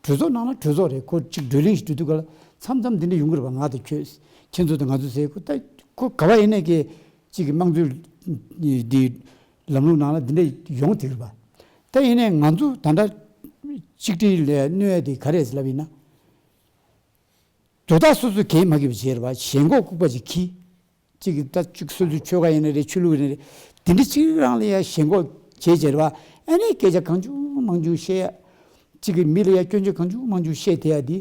གྲོས་ཚོགས་ནང་ལ་གྲོས་ཚོགས་རེད། ཁོ་གཅིག་བགྲོ་གླེང་ཞིག་གྲོས་དུས་ག་ལ་མཚམས་མཚམས་འདི་འདྲ་ཡོང་གི་རེད་པ། ང་དང་ཁྱོད་ཁྱེད་ཚོ་དང་ང་ཚོ་ཟེར་ཁོ་ད་ཁོ་ག་བ་ཡིན་ནས་ཀྱི་གཅིག་གི་དམངས་གཙོའི་འདི་ལམ་ལུགས་ནང་ལ་འདི་འདྲ་ཡོང་ཐུབ་རེད་པ། ད་ཡིན་ནས་ང་ཚོ་ད་ལྟ་གཅིག་སྒྲིལ་ལ་གནོད་ཡ་དེ་ག་རེད་ཟེར་ལབ་ཡིན་ན། དོ་བདག་སོ་སོའི་གེགས་མ་གིས་པ་བྱས་རེད་པ། ཞེན་ཁོག་ལྐུགས་པ་ཅིག་གིས། གཅིག་གིས་ད་གཅིག་སོ་སོའི་ཆོལ་ཁ་ཡིན་ན་རེད། ཆོས་ལུགས་ཡིན་ན་རེད། དེ་འདྲ་གཅིག་རང་ལ་ཡ་ཞེན་ཁོག་བྱས་བྱས་རེད་པ། ཨ་ནི་སྐད་ཆ་གང་བྱུང་མང་བྱུང་བཤད་ཡ། གཅིག་གིས་མི་ལ་ཡ་སྐྱོན་བརྗོད་གང་བྱུང་མང་བྱུང་བཤད་བསྡད་ཡ་དེ།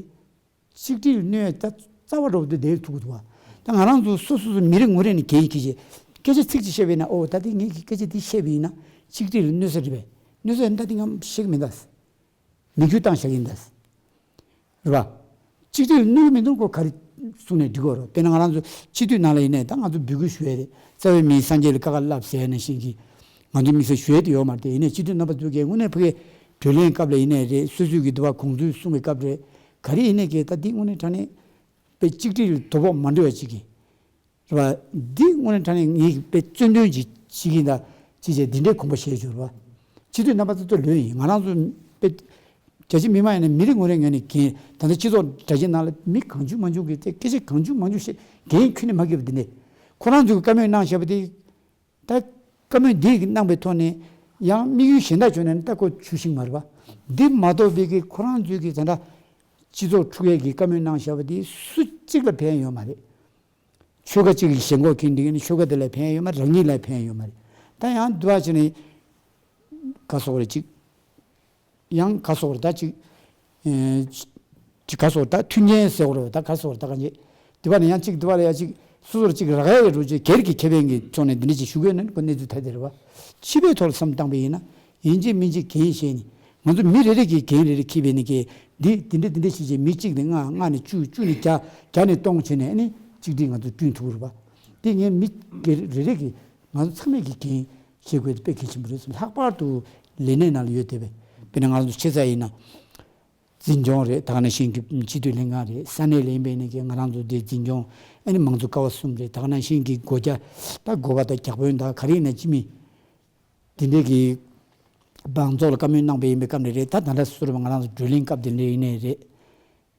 གཅིག་སྒྲིལ་གནོད་ཡ་ད་རྩ་བ་འགྲོ་བ་དེ་བསྡད་ཐུབ་ཀྱི་འདུག་པ། ད་ང་རང་ཚོ་སོ་སོ་སོ་མི་རེ་ངོ་རེ་ནས་གེགས་ཀྱི་བྱས། སྐད་ཆ་ཚིག་གཅིག་བཤད་པ་ཡིན་ན་ཨོ་ད་དེ་ངས་ཀྱི་སྐད་ཆ་འདི་བཤད་པ་ཡིན་ན་གཅིག་སྒྲིལ་གནོད་ས་རེད་པས། གནོད་ས་ཡིན་ད་དེ་ང་ཤེས་ཀྱི་མིན་ད། མིག་ཆུ་བཏང་བཞག་ཡིན་ད། རེད་པ། གཅིག་སྒྲིལ་གནོད་ཀྱི་མི་འདུག་ཁོ་ག་རེ་གསུངས་ནས་འགྲིག་གོ་རོ། དཔེར་ན་ང་རང་ཚོ་སྤྱི་འཐུས་ནང་ལ་ཡིན་ནས་ད་ང་ཚོ་འབོད་སྐུལ་ཞུ་ཡ་རེད། རྩ་བའི་མིའི་སངས་རྒྱས་ལ་ཀ་ཁ་བསླབ་ཟེར་ནས་བཞིན་གྱི་ང་ཚོ་དམིགས་བསལ་ཞུ་ཡ་དེ་ཡོད་མ་རེད་དེ། ཡིན་ནས་སྤྱི་འཐུས་རྣམ་པ་ཚོ་གིས་དངོས་གནས་ཕ་གིའི་བགྲོ་གླེང་སྐབས་ལ་ཡིན་ནས་རེད། སོ་སོའི་གི་འདུ་བ་དགོངས་ཚུལ་གསུང་བའི་སྐབས་རེད། ག་རེ་ཡིན་ནས་གི་ད་འདི་དངོས་གནས་དྲང་གནས་དཔེ་གཅིག་སྒྲིལ་དོ་ཕོག་མ་འགྲོ་བ་ཅིག་གི་རེད་པ། འདི་དངོས་གནས་དྲང་གནས་ངས་དཔེ་བཙན་གནོན་ཅིག་བྱེད་ཀྱིན་ད་ཅི་བྱས་འདི་འདྲའི་དགོངས་པ་བཞེས་བྱུང་རེད་པ། སྤྱི་འཐུས་རྣམ་པ་ཚོ་ལོས་ཡིན། ང་རང་ཚོ་དཔེ་རྒྱ་ཆེ་མི་མང་ཡིན་ན་མི་རེ་ངོ་རེ་ངོས་ནས་འགན་ད་ལྟ་སྤྱི་ཚོགས་དྲ་རྒྱའི་ནང་ལ་མི་གང་བྱུང་མང་བྱུང་གིས་དེ་སྐད་ཆ་གང་བྱུང་མང་བྱུང་བཤད། འགན་ཁྱོན་ནས་མ་འཁྱེར་བ་འདི་འདྲས་ཁོ་རང་ཚོས་བཀའ་མོལ་གནང་བཞག་པ་དེ་ད་བཀའ་མོལ་འདི་གནང་པའི་ཐོག་ནས་ཡང་དམིགས་ཡུལ་གཞན་དག་བྱུང་ན་ད་ཁོ་ཆུ་ཤིང་མ་རེད་པ། འདི་མ་གཏོགས་པའི་གི་ཁོ་རང་ཚོས་གི་ད་ལྟ། སྤྱི་ཚོགས་འཁྲུག་ཡས་ཀྱི་བཀའ་མོལ་གནང་བཞག་པ་དེ་སུ་གཅིག་ལ་ཕན་ཡོད་མ་རེད། ཆོལ་ཁ་གཅིག་གི་ཞེན་ཁོག་གིས་འགྲིག་ནི་ཆོལ་ཁ་དེ་ལ་ཕན་ཡོད་མ་རེད། རང་ཉིད་ལ་ཕན་ཡོད་མ་རེད། ད་ཡང་འདི་བ་བྱས་ནས་ག་སོགས་རེད་གཅིག་ཡང་ག་སོགས་རེད་ད་གཅིག་ཨེ། གཅིག་ག་སོགས་རེད་ད་མཐུན་རྐྱེན་ཟེར་བ་རེད་ད་ག་སོགས་རེད་ད་ག་འཇེ། འདི་བ་ནས་ཡང་གཅིག་འདི་བ་ལ་ཡང་གཅིག་སོ་སོར་གཅིག་རག་ཡས་རེད་འགྲོ་རྒྱུ་སྒེར་གྱི་ཁེ་ཕན་གྱི་ཕྱོགས་ནས་འདི་འདྲ་ཅིག་ཞུ་གི་ཡོད་ན་ཁོ་གནས་ཚུལ་ཐ་དད་རེད་བ། སྤྱི་པའི་ཐོག་ལ་བསམ་བཏང་པ་ཡིན་ན་ཡིན་གཅིག་མིན་གཅིག་འགན་བཞེས་ནས་ང་ཚོ་མི་རེ་རེ་གིས་འགན་རེ་རེ་འཁྱེར་བས་ནི་གི་འདི་འདི་འདྲ་འདི་འདྲ་བྱས་རྗེས་མི་གཅིག་ནས་ལྔ་ལྔ་ནས་བཅུ་བཅུ་ནས་བརྒྱ་བརྒྱ་ནས་སྟོང་བྱས་ནས་ཨ་ནི་གཅིག་སྒྲིལ་ང་ཚོ་བསྐྲུན་ཐུབ་ཀྱི་རེད་བ། དེ་ངས་མི་སྒེར་རེ་རེ་གིས་ང་ཚོ་ཚང་མས་ཀྱི་འགན་བཞེས་དགོས་དེ་དཔེ་གལ་ཆེན་པོ་རེད་ཟེར། ལྷག་པར་དུ་ལས་གནས་ནང་ལ་ཡོད་བསྡད་པའི་དཔེར་ན་ང་ཚོ་ཆེ་ས་ཡིན་ན། འཛིན་སྐྱོང་རེད། ད་ག་ནང་བཞིན་གྱི་སྤྱི་འཐུས་ལྷན་ཁང་རེད། ས་གནས་ལ་ཡིན་པའི་ནི་གི་ང་རང་ཚོ་འདི་འཛིན་སྐྱོང་ཨ་ནི་མང་གཙོ་ཀ་བ་གསུམ་རེད། ད་ག་ནང་བཞིན་གྱི་སྒོ་རྒྱ་ད་སྒོ་པ་དང་བརྒྱ་དཔོན་དང་ག་རེ་ཡིན་ན་སྤྱི་མི་འདི་འདྲས་ཀྱི་མང་ཚོགས་ལ་བཀའ་མོལ་གནང་པ་ཡིན་པའི་སྐབས་ནས་རེད། ད་ད་ལྟ་སུ་རེད་པ་ང་རང་ཚོ་བགྲོ་གླེང་སྐབས་འདི་འདྲས་ཡིན་ནའི་རེད།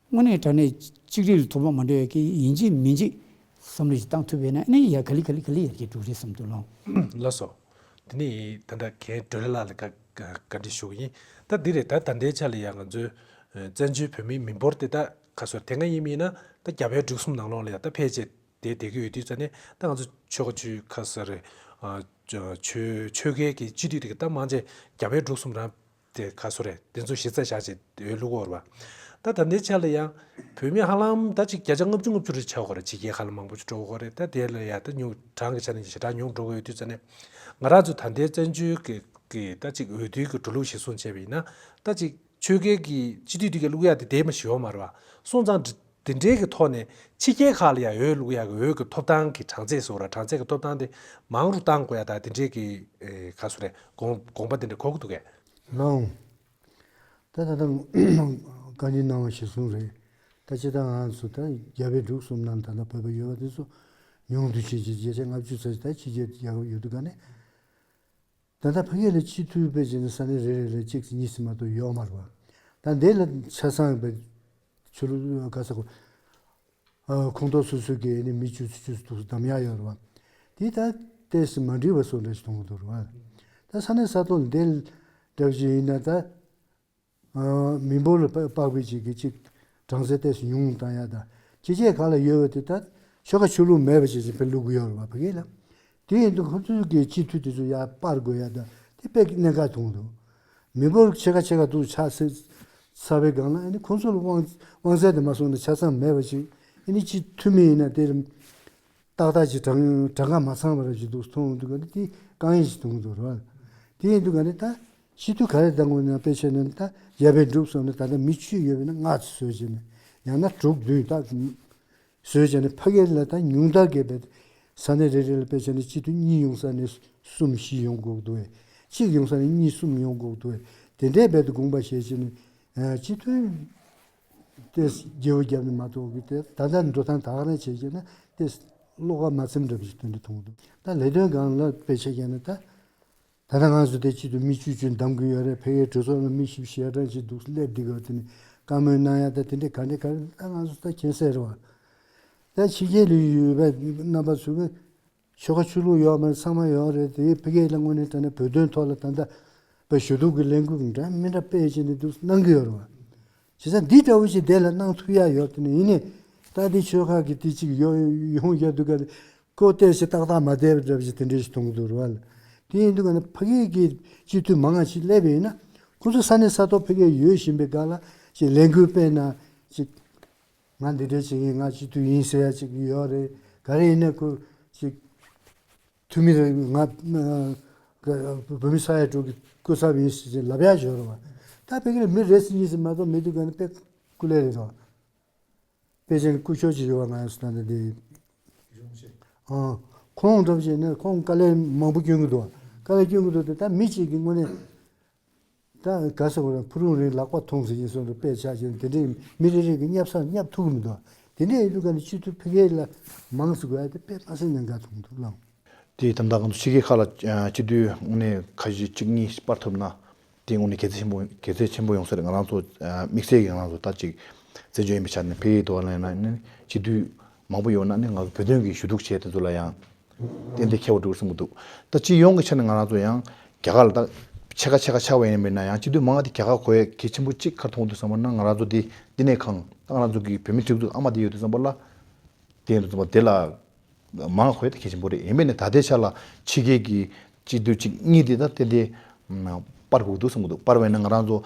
དངོས་གནས་དྲང་གནས་གཅིག་སྒྲིལ་ལ་དོ་ཕོག་མ་འགྲོ་ཡ་གི་ཡིན་གཅིག་མིན་གཅིག་བསམ་བློ་ཞིག་བཏང་ཐུབ་པ་ཡིན་ན་ཨ་ནི་ཡ་ག་ལེ་ག་ལེ་ག་ལེ་ཡར་རྒྱས་འགྲོ་གི་རེད་བསམ་འདུག་ལགས། ལགས་སོ། དེ་ནས་ད་ལྟ་རྒན་སྒྲོལ་ལགས་ལ་བཀའ་བཀའ་འདྲི་ཞུ་གི་ཡིན། ད་འདི་རེད། ད་ད་ལྟའི་ཆ་ལ་ཡང་ང་ཚོའི་ཨ་བཙན་བྱོལ་བོད་མིའི་མི་འབོར་དེ་ད་ག་ཚོད་དེ་སྔ་ཡིན་མིན་ན་ད་རྒྱ་བལ་འབྲུག་གསུམ་ནང་ལོགས་ལ་ཡང་ད་ཕལ་ཆེར་དེ་བསྡད་ཀྱི་ཡོད་དུས་ཙ་ནས་ད་ང་ཚོ་ཆོལ་ཁ་ཆོས་ཁ་ས་རེད། ཨ་ཆོས་ཆོལ་ཁའི་གི་སྤྱི་འཐུས་དེ་གི་ད་མང་ཆེ་རྒྱ་བལ་འབྲུག་གསུམ་རང་དེ་ག་ཚོད་རེད། དེ་ཚོ་གཞི་རྩ་བཞག་བྱས་འོས་བླུག་གི་ཡོད་རེད་པ། ད་ད་ལྟའི་ཆ་ལ་ཡང་བོད་མི་ཧ་ལམ་ད་ཅིག་བརྒྱ་ཆ་ལྔ་བཅུ་ང་བཅུ་རེ་ཆགས་ཡོད་རེད། ཕྱི་རྒྱལ་ཁག་ལ་མང་པོ་ཞིག་འགྲོ་གི་ཡོད་རེད། ད་དེ་ལ་ཡང་ད་ཉུང་གྲངས་ཀྱི་ཆ་ནས་ཞེ་དྲག་ཉུང་འགྲོ་གི་ཡོད་དུས་ཙ་ནས་ང་རང་ཚོ་ད་ལྟའི་བཙན་བྱོལ་གི་གི་ད་ཅིག་འོས་བསྡུའི་གི་འགྲོ་ལུགས་གཞིར་བཟུང་བྱས་པ་ཡིན་ན་ད་ཅིག་ཆོལ་ཁའི་གི་སྤྱི་འཐུས་དེ་ག་བླུག་ཡ་དེ་དེ་མ་ཞིག་ཡོད་མ་རེད་པ། སོང་ཙང་དེ་འདྲའི་གི་ཐོག་ནས་ཕྱི་རྒྱལ་ཁག་ལ་ཡང་འོས་བླུག་ཡག་གི་འོས་ཀྱི་ཐོབ་ཐང་གི་གྲངས་ཚད་ཟེར་བ་ར། གྲངས་ཚད་ཀྱི་ཐོབ་ཐང་དེ་མང་རུ་གཏང་དགོས་ཡ་ད་དེ་འདྲའི་གི་ཨེ་ག་ཚོད་རེད། དགོངས་དགོངས་པ་དེ་འདྲ་འཁོར་གི་འདུག་གས། ལགས་འོང་། ད་ད་ལྟ་བཀའ་འདྲི་གནང་བ་གཞིར་བཟུང་རེད། ད་སྤྱིར་བཏང་ང་ཚོ་ད་རྒྱ་བལ་འབྲུག་གསུམ་ནང་ད་ལྟ་བོད་པ་ཡོད་པ་དེ་ཚོ་ཉུང་དུ་ཕྱིན་ཅིག་བརྒྱ་ཆ་ལྔ་བཅུ་ཙམ་ཞིག་ད་ཕྱི་རྒྱལ་རྒྱལ་ཁབ་ཡོད་དུས་ག་ནས། ད་ལྟ་ཕ་གི་ལ་སྤྱི་འཐུས་དཔེ་བྱས་ན་ས་གནས་རེ་རེ་ལ་གཅིག་གཉིས་ཙམ་མ་གཏོགས་ཡོད་མ་རེད་པ། ད་འདི་ལ་ཆ་ཚང་བའི་ཆོས་ལུགས་ག་ས་གོ་ཨ་ཁོངས་གཏོགས་སོ་སོ་གི་ནི་མི་བཅུ་ཙམ་བཅུ་ཙམ་འདུག་གདམ་ཡག་ཡོད་རེད་པ། དེ་ད་ཏོག་ཙམ་མ་འགྲིག་པ་བཟོ་འདྲ་ཞིག་མཐོང་གི་འདུག་རེད་པ། ད་ས་གནས་ས་ཐོག་ལ་འདི་འདྲ་བ་ཞིག་ཡིན་ན་ད། ཨ་མི་འབོར་ལ་དཔག་པའི་ཅིག་གི་ཅིག་གྲངས་ཚད་ཏོག་ཙམ་ཉུང་བཏང་ཡ་དང་ཕྱི་རྒྱལ་ཁག་ལ་ཡོད་པ་དེ་ད་ཆོལ་ཁ་ཆོས་ལུགས་མེད་པ་ཅིག་ཅིག་དཔེ་བླུག་གི་ཡོད་རེད་པ་ཕ་གི་ལ། དེ་ཡིན་དུས་ཁོ་ཚོའི་གི་སྤྱི་འཐུས་དེ་ཚོ་ཡར་སྤར་དགོས་ཡ་དང་དེ་དཔེ་གནད་འགག་མཐོང་འདུག་མི་འབོར་ཕྱེད་ཀ་ཕྱེད་ཀ་འདུག་ཆགས་ཚར་བའི་སྒང་ལ་ཨ་ནི་ཁོ་ཚོ་ལ་དབང་དབང་ཚད་དེ་མ་སོང་ན་ཆ་ཚང་མེད་པ་ཅིག་ཨ་ནི་སྤྱི་འཐུས་མི་ཡིན་ན་དེ་ཏག་ཏག་ཅིག་གྲངས་གྲངས་ཀ་མ་ཚང་བ་ར་ཅིག་འདུག་མཐོང་འདུག་ག་ནི་དེ་དཀའ་ངལ་ཅིག་མཐོང་འདུག་ར། དེ་ཡིན་དུས་ག་ནི་ད་སྤྱི་འཐུས་ག་རེ་བཏང་དགོས་ན་དཔེ་བྱས་ན་ད་རྒྱ་བལ་འབྲུག་གསུམ་ནི་ད་ལྟ་མི་བཅུ་ཡོད་པ་ན་ལྔ་ཙམ་བཟོས་བྱས་ནས་ཡང་ན་དྲུག་བདུན་ད་བཟོས་བྱས་ནས་ཕ་གི་ལ་ད་ཉུང་མཐར་བརྒལ་བའི་ས་གནས་རེ་རེ་ལ་དཔེ་བྱས་ན་སྤྱི་འཐུས་གཉིས་ཡོང་ས་ནས་གསུམ་བཞི་ཡོང་དགོས་འདུག་བས། གཅིག་ཡོང་ས་ནས་གཉིས་གསུམ་ཡོང་དགོས་འདུག་བས། དེ་འདྲའི་རྦད་དེ་དགོངས་པ་བཞེས་བྱས་ནས་སྤྱི་འཐུས། དེ་རྒྱལ་པོ་རྒྱབ་ནས་མ་གཏོགས་ཀྱི་དེ་ད་ལྟ་འགྲོ་སྟངས་ད་ག་རང་བྱས་བྱས་ན་དེ་བློ་ཁ་མ་ཚིམ་འདྲ་པོ་ཞིག་དེ་འདྲ་མཐོང་འདུག་ད་ལས་དོན་སྒང་ལ་དཔེ་ཆ་བཞག་ན་ད་ད་ལྟ་ང་ཚོ་དེ་སྤྱི་འཐུས་མི་བཅུ་བཅུ་འདེམས་ཀྱི་ཡོད་རེད། ཕ་གིའི་གྲོས་ཚོགས་ལ་མི་བཞི་བཅུ་ཞེ་གྲངས་ཅིག་འདུག་སླེབས་བསྡད་ཀྱི་ཡོད། དེ་ནི་བཀའ་མོལ་གནང་ཡ་ད་དེ་འདྲས་ག་འདྲས་ག་རེ་ད་ང་ཚོ་ད་མཁྱེན་གསལ་རེད་བ། ད་ཕྱི་རྒྱལ་ལ་ཡོད་པའི་རྣམ་པ་ཚོ་གི་ཆོལ་ཁ་ཆོས་ལུགས་ཡོད་མ་རེད། ཚང་མ་ཡོད་རེད། དེ་ཕ་གི་ལ་དངོས་གནས་དྲང་གནས་བོད་དོན་ཐོག་ལ་ད་ལྟ་བའི་ཞུ་གཏུག་གི་ལས་འགུལ་འདྲ་མི་འདྲ་སྤེལ་བྱས་ནས་འདུག་གནང་གི་ཡོད་རེད་བ། བྱས་ཙང་འདི་འདྲ་བོ་ཞིག་དེ་ལ་གནང་ཐུབ་ཡ་ཡོད་དེ་ནི་ཡིན་ནའི་ད་འདི་ཆོལ་ཁ་གི་དེ་གཅིག་ཡོང་ཡོང་ཡ་འདུག་ག་ཁོ་ལྟས་ཞིག་ཏག་ཏག་མ་བསྡད་པ་འདྲ་བོ་ཞིག་དེ་འདྲ་ཞིག་མཐོང་གི་འདུག་རེད་བ། དེ་ཡིན་དུས་ག་ནི་ཕ་གི་གི་སྤྱི་འཐུས་མང་ང་ཞིག་སླེབས་པ་ཡིན་ན་ཁོ་ཚོ་ས་གནས་ས་ཐོག་ཕ་གི་ཡོད་བཞིན་པའི་སྒང་ལ་ཞིག་ལས་འགུལ་སྤེལ་ན་ཞིག་ང་འདི་འདྲ་བྱེད་ཀྱིན་ང་སྤྱི་འཐུས་ཡིན་ཟེར་ཡ་ཅིག་ཡོད་རེད། ག་རེ་ཡིན་ན་ཁོ་ཅིག་འཐུས་མི་རེད། ང་བོད་མི་ས་ཡ་དྲུག་གི་སྐུ་ཚབ་ཡིན་ཟེར་ལབ་ཡ་ཡོད་རེད་བ། ད་ཕ་གི་ལ་མི་རེ་ཟིན་གཉིས་ཟིན་མ་གཏོགས་མི་འདུག་ག་ནི་དཔེ་སྐུ་ལས་རེད་དོ། དཔེ་ཅན་སྐུ་ཞབས་ཅིག་ཡོད་བ། ང་ཡང་སུ་ད་འདི་ཨང་ཁོང་འདྲ་བྱས་ནས་ཁོང་དཀའ་ལས་མང་པོ་སྐྱོན་གི་འདུག་དཀའ་ལས་སྐྱོན་གི་འདུག་དེ་ད་མི་གཅིག་གི་དངོས་གནས། ད་ག་ཟེར་དགོས་རེད། ཕུ་རུང་རེད། ལག་པ་ཐོངས་ཟེར་གྱིན་སོང་རེད། དཔེ་ཆ་གྱིན་དེ་འདྲའི་མི་རེ་རེ་གི་བསྙབ་ས་བསྙབ་ཐུབ་ཀྱི་མི་འདུག་དེ་འདྲའི་ཡིན་དུས་ག་ནས་སྤྱི་འཐུས་ཕ་གི་ལ་མང་ཙམ་དགོས་ཡ་དེ་དཔེ་མ་སྲིད་གནད་འགག་མཐོང་གི་འདུག་ལགས། དེ་ད་ལྟ་ང་ཚོ་ཕྱི་རྒྱལ་ཁག་ལ་སྤྱི་འཐུས་དངོས་གནས་ཁ་ཤས་གཅིག་གཉིས་སྤར་ཐུབ་ན་དེ་དངོས་གནས་དགེ་མཚན་ཆེན་པོ་དགེ་མཚན་ཆེན་པོ་ཡོང་ས་རེད། ང་རང་ཚོ་དམིགས་བསལ་གྱི་ང་རང་ཚོ་ད་ཅིག་བཙན་བྱོལ་ཡིན་པའི་ཆ་ནས་ཕ་གིའི་ཐོག་ལ་ཡིན་ན་སྤྱི་འཐུས་མང་པོ་ཡོད་ན་ནི་ང་ཚོ་བོད་དོན་གྱི་ཞུ་གཏུག་བྱས་དེ་ཚོ་ལ་ཡང་ཏན་ཏན་ཁྱད་པར་འགྲོ་གི་བསམ་གྱི་འདུག་ད་སྤྱི་ཡོངས་ཀྱི་ཆ་ནས་ང་རང་ཚོ་ཡང་རྒྱ་གར་ལ་ད་ ཕྱེད་ཀ་ཕྱེད་ཀ་ཆགས་པ་ཡིན་པས་ན་ཡང་སྤྱི་འཐུས་མང་བ་དེ་རྒྱལ་ཁ་གོ་ཡས་གལ་ཆེན་པོ་གཅིག་ག་རེ་མཐོང་འདུག་བསམ་པ་ན། ང་རང་ཚོ་དེ་འདི་ནས་གང་ད་ང་རང་ཚོ་གི་བོད་མི་སྒྲིག་འཛུགས་ཨ་མ་དེ་ཡོད་དུས་ཙམ་པ་ལ། དེ་ཡིན་དུས་ཙམ་པ་དེ་ལ་མང་བ་གོ་ཡས་དེ་གལ་ཆེན་པོ་རེད། ཡིན་པས་ན་ད་ལྟའི་ཆ་ལ་ཕྱི་རྒྱལ་གྱི་སྤྱི་འཐུས་གཅིག་གཉིས་དེ་ད་ཏན་ཏན་སྤར་དགོས་འདུག་བསམ་གྱི་འདུག་སྤར་བས་ན་ང་རང་ཚོ་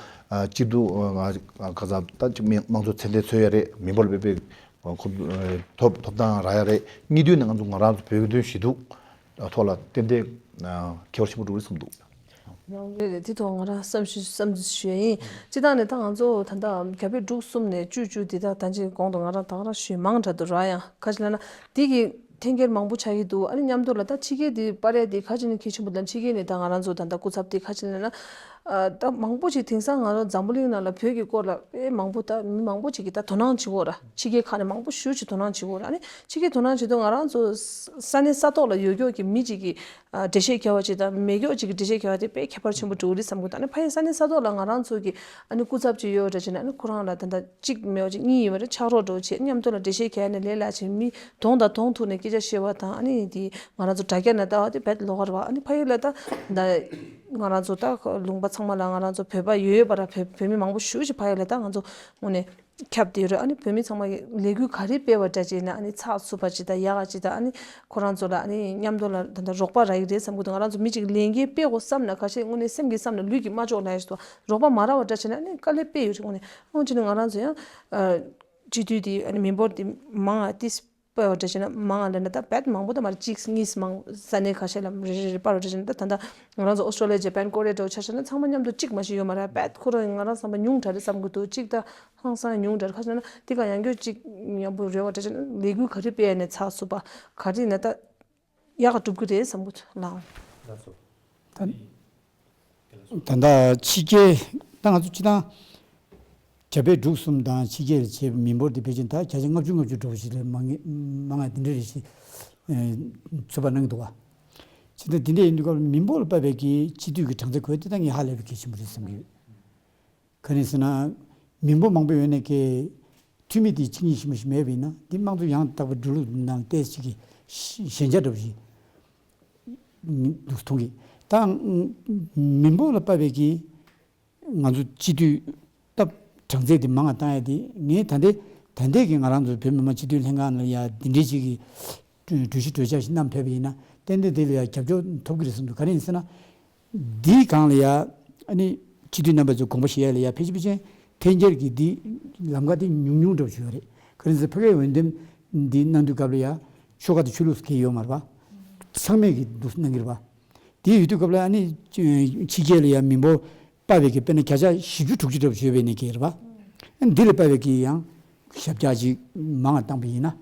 སྤྱི་འཐུས་ག་ས་ད་ཅིག་མི་དམངས་གཙོ་ཚད་ལྡན་འཚོལ་ཡ་རེད། མི་འབོར་ལ་དཔེ་དཔེ་ཁོ་ཐོབ་ཐོབ་ཐང་རག་ཡ་རེད། གཉིས་དོན་ནི་ང་ཚོ་ང་རང་ཚོ་བོད་ཀྱི་དོན་ཞུ་གཏུག་ཐོག་ལ་ཏན་ཏན་ཁྱད་པར་ཆེན་པོ་འགྲོ་གི་རེད་བསམ་འདུག་རང་རེད་རེད། དེ་ཐོག་ང་རང་བསམ་ཞིབ་བསམ་ཚུལ་ཞུ་ཡ་ཡིན། སྤྱི་བཏང་ནས་ད་ང་ཚོ་ད་ལྟ་རྒྱ་བལ་འབྲུག་གསུམ་ནས་བཅུ་བཅུ་འདི་དག་ད་ཅིག་གོང་དུ་ང་རང་ད་ག་རང་ཞུས་མང་དྲགས་འདུག་ར། ཡང་ག་ཅི་ལབ་ན་འདི་གི་འཐེན་འཁྱེར་མང་པོ་ཆགས་ཀྱི་འདུག་ཨ་ནི་མཉམ་དུ་ལ་ད་ཕྱི་རྒྱལ་འདི་སྤར་ཡ་འདི་ག་ཅི་ནས་གལ་ཆེན་པོ་དང་ཕྱི་རྒྱལ་ནས་ད་ང་རང་ཚོ་ད་ལྟ་སྐུ་ཚབ་འདི་ག་ཅི་ལབ་ན། ཨ་ད་མང་པོ་ཅིག་དེང་སང་ང་རང་འཛམ་བུ་གླིང་ནང་ལ་བོད་ཀྱི་སྐོར་ལ་དཔེ་མང་པོ་ད་མི་མང་པོ་ཅིག་གིས་ད་དོ་སྣང་བྱེད་ཀྱི་ཡོད་ར། ཕྱི་རྒྱལ་ཁག་ནས་མང་པོ་ཞེ་ཅིག་དོ་སྣང་བྱེད་ཀྱི་ཡོད་ར། ཨ་ནི་ཕྱི་རྒྱལ་དོ་སྣང་བྱེད་དུས་ང་རང་ཚོ་ས་གནས་ས་ཐོག་ལ་ཡོད་ཀྱོག་གི་མི་ཅིག་གིས་ཨ་འགྲེལ་བཤད་རྒྱག་པ་ཅིག་དང་མེད་ཀྱོག་ཅིག་གིས་འགྲེལ་བཤད་རྒྱག་པ་དེ་དཔེ་ཁྱད་པར་ཆེན་པོ་འགྲོ་གི་རེད་བསམ་གྱི་འདུག་ཨ་ནི་ཕ་གིའི་ས་གནས་ས་ཐོག་ལ་ང་རང་ཚོ་གི་ཨ་ནི་སྐུ་ཚབ་ཅིག་ཡོད་འདྲ་བྱས་ན། ཨ་ནི་ཁོ་རང་ལ་ད་ལྟ་གཅིག་མེད་པ་ཅིག་གཉིས་ཡོད་པ་རེད། ཕྱག་རོགས་འདྲ་བོ་བྱས། མཉམ་དུ་ལ་འགྲེལ་བཤད་རྒྱག་ནས་ལས་སླ་ཕྱིན། མི་གདོང་དང་གདོང་ཐུག་ནས་སྐད་ཆ་བཤད་པ་དང་། ཨ་ནི་དེ་ང་རང་ཚོ་དྲ་རྒྱ་ནས་ལྟ་བ་དེ་བེད་ལོག་ག་རེད་བ། ཨ་ནི་ཕ་གི་ལ་ད་ད་ང་རང་ཚོ་ད་ལུང་པ་ཚང་མ་ལ་ང་རང་ཚོ་བོད་པ་ཡོད་ཡོད་པ་ར། བོད་བོད་མི་མང་པོ་ཞེ་ཅིག་ཕ་གི་ལ་ད་ང་ཚོ་དངོས་གནས་ཁྱབ་བསྡད་ཡོད་རེད། ཨ་ནི་བོད་མི་ཚང་མ་གི་ལས་འགུལ་ག་རེ་སྤེལ་བ་འདྲ་བྱས་ན་ཨ་ནི་ཚགས་ཚུད་པ་ཅིག་དང་ཡག་ག་ཅིག་དང་། ཨ་ནི་ཁོ་རང་ཚོ་ལ་ཨ་ནི་མཉམ་དུ་ལ་ད་ལྟ་རོགས་པ་རག་གི་རེད་བསམ་གྱི་འདུག་ང་རང་ཚོ་མི་གཅིག་ལས་འགུལ་སྤེལ་དགོས་བསམ་ན་ཁ་ཤས་དངོས་གནས་སེམས་ཀྱིས་བསམ་ན་ལུས་ཀྱིས་མ་ལྕོགས་ལབ་ཡ་ཞིག་འདུག་རོགས་པ་མ་རག་པ་འདྲ་བྱས་ན་ཨ་ནི་དཀའ་ལས་དཔེ་ཡོད་རེད། དངོས་གནས་ཨང་བྱས་ན་ང་རང་ཚོ་ཡང་ཨ་སྤྱི་འཐུས་དེ་ཨ་ནི་མི་འབོར་དེ་མང་ང་ཏིས་སྤེལ་བ་འདྲ་བྱས་ན་མང་ང་ལབ་ན་ད་བེད་མང་པོ་ད་མ་རེད། གཅིག་གཉིས་མང་ས་གནས་ཁ་ཤས་ལ་རེ་རེ་རེ་སྤར་བ་འདྲ་བྱས་ན། ད་ད་ལྟ་ང་རང་ཚོ་ཨོ་སི་ཀྲོ་ལི་ཡ་ཇ་པན་ཀོ་རི་ཡ་འདྲ་བོ་ཆ་བཞག་ན་ཚང་མ་མཉམ་དུ་གཅིག་མ་ཞིག་ཡོད་མ་རེད། བེད་ཁོ་རང་ང་རང་བསམ་པ་ཉུང་དྲགས་རེད་བསམ་གྱི་འདུག་གཅིག་ད་ཧང་སང་ཉུང་དྲགས་རེད། ཁ་ཤས་ན་དེ་ག་ཡང་སྐྱོ་གཅིག་ཡག་པོ་རེད་བ་འདྲ་བྱས་ན་ལས་འགུལ་ག་རེ་སྤེལ་ནས་ཚགས་ཚུད་པ་ག་རེ་ན་ད་ཡག་ག་འགྲུབ་ཀྱི་རེད་བསམ་གྱི་འདུག་ལགས། ད་ད་ལྟ་ཕྱི་རྒྱལ་ད་ང་ཚོ་སྤྱི་བཏང་རྒྱ་བལ་འབྲུག་གསུམ་དང་ཕྱི་རྒྱལ་ལ་བྱས་པའི་མི་འབོར་དེ་ཕལ་ཆེར་ད་བརྒྱ་ཆ་ལྔ་བཅུ་ལྔ་བཅུ་འགྲོ་བ་ཞིག་ལས་མང་ངེས་མང་ང་དེ་འདྲ་རེད་ཞེས་ཚོད་དཔག་གནང་གི་འདུག་བ། ཕྱི་ད་དེ་འདྲ་ཡིན་དུས་སྐབས་མི་འབོར་ལ་དཔག་པའི་གི་སྤྱི་འཐུས་ཀྱི་གྲངས་ཚད་དགོས་དེ་ད་ངས་ཧ་ལས་པའི་གལ་ཆེན་པོ་རེད་བསམ་གྱི་ཡོད། ག་རེ་ཟེར་ན། མི་འབོར་མང་པོ་ཡོད་ནས་ཀྱི་འཐུས་མི་དེ་གཅིག་གཉིས་ཤིག་མ་ཞིག་མེད་པ་ཡིན་ན་འདི་དམངས་གཙོ་ཡང་དག་པའི་འགྲོ་ལུགས་ནང་ཏོག་ཙམ་གྱི་ཞན་ཆ་འདྲ་པོ་ཞིག་འདུག་མཐོང་གི། ད་མི་འབོར་ལ་དཔག་པའི་གི་ང་ཚོ་སྤྱི་འཐུས་སྟབས་གྲངས་ཚད་དེ་མང་ང་བཏང་ཡ་དེ་ངས་ད་ལྟའི་ད་ལྟའི་གི་ང་རང་ཚོ་བོད་མི་མང་སྤྱི་འཐུས་ལྷན་ཁང་ལ་ཡ་འདི་འདྲའི་ཅིག་གི་གྲོས་གཞི་གྲོས་འཆར་ཞིག་བསྣམས་ཕེབས་པ་ཡིན་ན་ཏན་ཏན་དེ་ལ་ཡ་རྒྱབ་སྐྱོར་ཐོབ་ཀྱི་རེད་བསམ་འདུག་ག་རེ་ཡིན་ཟེར་ན། འདིའི་སྒང་ལ་ཡ་ཨ་ནི་སྤྱི་འཐུས་རྣམ་པ་ཚོས་དགོངས་པ་བཞེས་ཡ་ལ་ཡ་ཕལ་ཆེར་ཕལ་ཆེར་འཐེན་འཁྱེར་གྱི་འདི་ལམ་ཁ་དེ་ཉུང་ཉུང་འདྲ་པོ་ཞིག་ཡོད་རེད། ག་རེ་ཟེར་ཕ་གིའི་འོས་འདེམས་འདི་གནང་དུས་སྐབས་ལ་ཡ་ཆོལ་ཁ་དང་ཆོས་ལུགས་སུ་གང་ཡོད་མ་རེད་པ། ཚང་མས་ཀྱི་འདུག་གནང་གི་རེད་པ། དེ་ཡོད་དུས་སྐབས་ལ་ཨ་ནི་ཕྱི་རྒྱལ་ལ་ཡ་མི་འབོར་དཔག་པའི་གི་དཔེར་ན་བརྒྱ་ཆ་བཞི་བཅུ་དྲུག་ཅུ་འདྲ་པོ་ཞིག་ཡོད་པའི་ནས་ཀྱི་རེད་པ། ཨ་ནི་འདི་ལ་དཔག་པའི་གི་ཡང་ཞབས་བཀྱག་ཅིག་མང་ང་བཏང་པ་ཡིན་ན།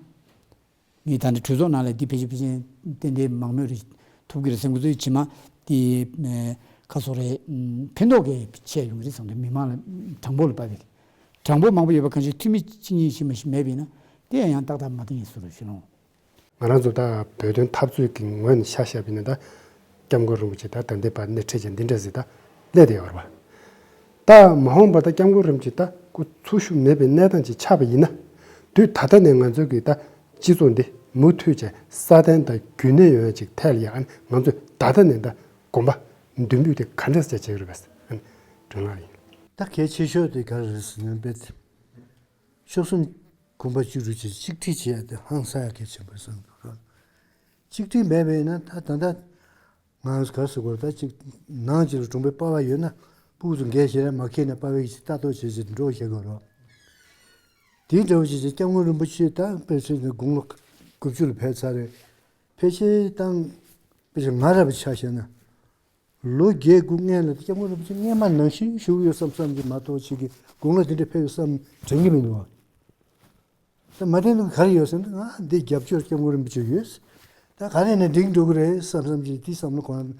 ངས་ད་ནི་གྲོས་ཚོགས་ནང་ལ་འདི་ཕལ་ཆེར་ཕལ་ཆེར་ཏན་ཏན་མང་མོས་རེ་ཐོབ་ཀྱི་རེད་བསམ་གྱི་འདུག་ཕྱི་མ་དེ་ཁ་སོ་རེ་ཕན་ཐོགས་ཀྱི་ཆེ་ཡོང་གི་རེད་བསམ་གྱི། མི་མང་ལ་གྲངས་འབོར་ལ་དཔག་པའི་གྲངས་འབོར་མང་པོ་ཡོད་པ་གང་ཞིག་འཐུས་མི་གཅིག་གཉིས་ཤིག་མ་ཞིག་མེད་པ་ཡིན་ན་དེ་ཡང་ཏག་ཏག་མ་བཏང་ཡིན་ཟེར་རོ་ཞུ་ལོང་། ང་རང་ཚོ་ད་བོད་དོན་འཐབ་རྩོད་ཀྱི་ངོས་ནས་ཆ་བཞག་པ་ཡིན་ན་ད་སྐྱབས་མགོན་རིན་པོ་ཆེ་ད་ད་ལྟའི་བར་སྣེ་ཁྲིད་བྱས་འདི་འདྲ་ཟིག་ད་སླེབས་བསྡད་ཡོད་རེད་པ། ད་མ་འོངས་པར་ད་སྐྱབས་མགོན་རིན་པོ་ཆེ་ད་སྐུ་འཚོ་བཞུགས་མེད་པའི་གནས་སྟངས་ཅིག་ཆགས་པ་ཡིན་ན། དུས་ད་ལྟ་ནས་ང་ཚོ་གི་ད་སྤྱི་ཚོགས་འདི་མུ་མཐུད་བྱས་སྲ་བརྟན་དང་རྒྱུན་གནས་ཡོང་ཡ་ཅིག་ཐད་ལ་ཡང་ང་ཚོས་ད་ལྟ་ནས་ད་གོམ་པ་མདུན་སྤོས་དེ་ག་འདྲ་ཟེ་བྱེད་ཀྱི་རེད་པས། དྲན་ལག་ཡིན། ད་གལ་ཆེ་ཤོས་དེ་ག་རེ་རེད་ཟེར་ན་དཔེ་ཤོག་གསུམ་གོམ་པ་གཅིག་རུ་བྱས་གཅིག་སྒྲིལ་བྱེད་ཡ་དེ་ཧང་སང་ཡ་གལ་ཆེན་པོ་རེད་བསམ་འདུག་གཅིག་སྒྲིལ་མེད་པ་ཡིན་ན་ད་ད་ལྟ་ང་ག་ཟེར་དགོས་རེད། ད་ཅིག་ནང་ཅིག་ལ་གྲོང་པའི་པ་ཕ་ཡོད་ན་ཕྲུ་གུ་ཚོ་འགས་བྱས་ན་མ་ཁེལ་ན་པ་ཕའི་ཅིག་ལྟ་རྟོག་བྱེད་བྱེད་འགྲོ་བྱེད་དགོས་རེད། དེའི་འདྲ་བོ་ཅིག་ཅིག་སྐྱབས་མགོན་རིན་པོ་ཆེ་ད་དཔེ་ཆ་ནས་དགུང་ལོ་དགུ་བཅུ་ལ་ཕེབས་ཚར་རེད། ཕལ་ཆེར་བཏང་དཔེ་ཆ་ང་ར་བ་ཆ་བཞག་ན། ལོ་བརྒྱད་དགུ་སྔོན་ལ་སྐྱབས་མགོན་རིན་པོ་ཆེ་སྔས་མ་ནང་བཞིན་བཞུགས་ཡོད་བསམ་བསམ་གྱི་མ་གཏོགས་ཅིག་གི་དགུང་ལོ་དེ་འདྲ་ཕེབས་ཡོད་བསམ་དྲན་གྱི་མི་འདུག་བ། ད་མ་དྲན་ན་ག་རེ་ཡོད་ཟེར་ན་ང་འདི་རྒྱབ་སྐྱོར་སྐྱབས་མགོན་རིན་པོ་ཆེ་ཡོད། ད་ག་རེ་ནས་འགྲིག་འགྲོ་གི་རེད་བསམ་བསམ་གྱི་དེ་བསམ་བློ་གང་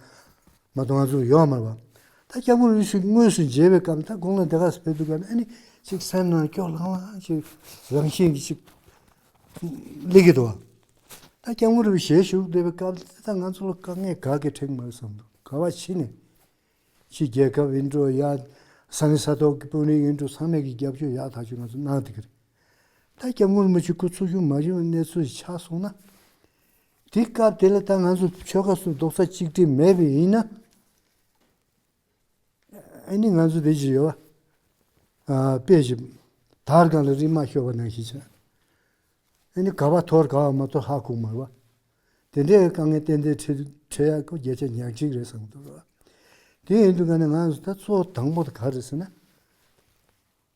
མ་གཏོང་ང་ཚོ་ཡོད་མ་རེད་བ། ད་སྐྱབས་མགོན་རིན་པོ་ཆེ་དངོས་སུ་མཇལ་བའི་སྐབས་ད་དགུང་ལོ་འདི་ག་ཕེབས་དུས་སྐབས་ཨ་ནི་ཅིག་སེམས་ནང་སྐྱོ་ལྷང་ལྷང་ཅིག་རང་བཞིན་གྱི་ཅིག་སླེབས་ཀྱི་འདུག་བ། ད་སྐྱབས་མགོན་རིན་པོ་ཆེ་བཞུགས་བསྡད་པའི་སྐབས་དེ་ད་ང་ཚོ་ལ་དཀའ་ངལ་ག་གེ་འཕྲད་ཀྱི་མ་རེད་བསམ་འདུག་ག་བ་ཕྱི་ནས་ཕྱི་རྒྱལ་ཁབ་ཡིན་འགྲོ་ཡ་ས་གནས་ས་ཐོག་གི་དཔོན་རིགས་ཡིན་འགྲོ་ཚང་མས་ཀྱི་རྒྱབ་སྐྱོར་ཡག་ཐག་ཆོད་ང་ཚོ་གནང་བསྡད་ཀྱི་རེད། ད་སྐྱབས་མགོན་རིན་པོ་ཆེ་སྐུ་འཚོ་བཞུགས་མ་བཞུགས་གནས་ཚུལ་ཆགས་སོང་ན། དེ་སྐབས་དེ་ལ་ད་ང་ཚོ་ཆོལ་ཁ་གསུམ་རྡོག་རྩ་གཅིག་སྒྲིལ་མེད་པ་ཡིན་ན། ཨ་ནི་ང་ཚོ་དེ་ཅི་ཡོད་བ། ཨ་དཔེ་ཅིག་དར་སྒང་ལ་རིལ་མ་ཤོར་བ་ནང་བཞིན་བྱས། ཨ་ནི་ག་པར་འཐོར་ག་པར་མ་འཐོར་ཧ་གོ་མ་རེད་བ། དེ་འདྲའི་དཀའ་ངལ་ཏན་ཏན་འཕྲད་འཕྲད་ཡག་གི་བརྒྱ་ཆ་ཉག་གཅིག་རེད་བསམ་གྱི་འདུག་ར། དེ་ཡིན་དུས་ཀ་ནས་ང་ཚོ་ད་གཙོ་བོ་དང་པོ་དེ་ག་རེད་ཟེར་ན།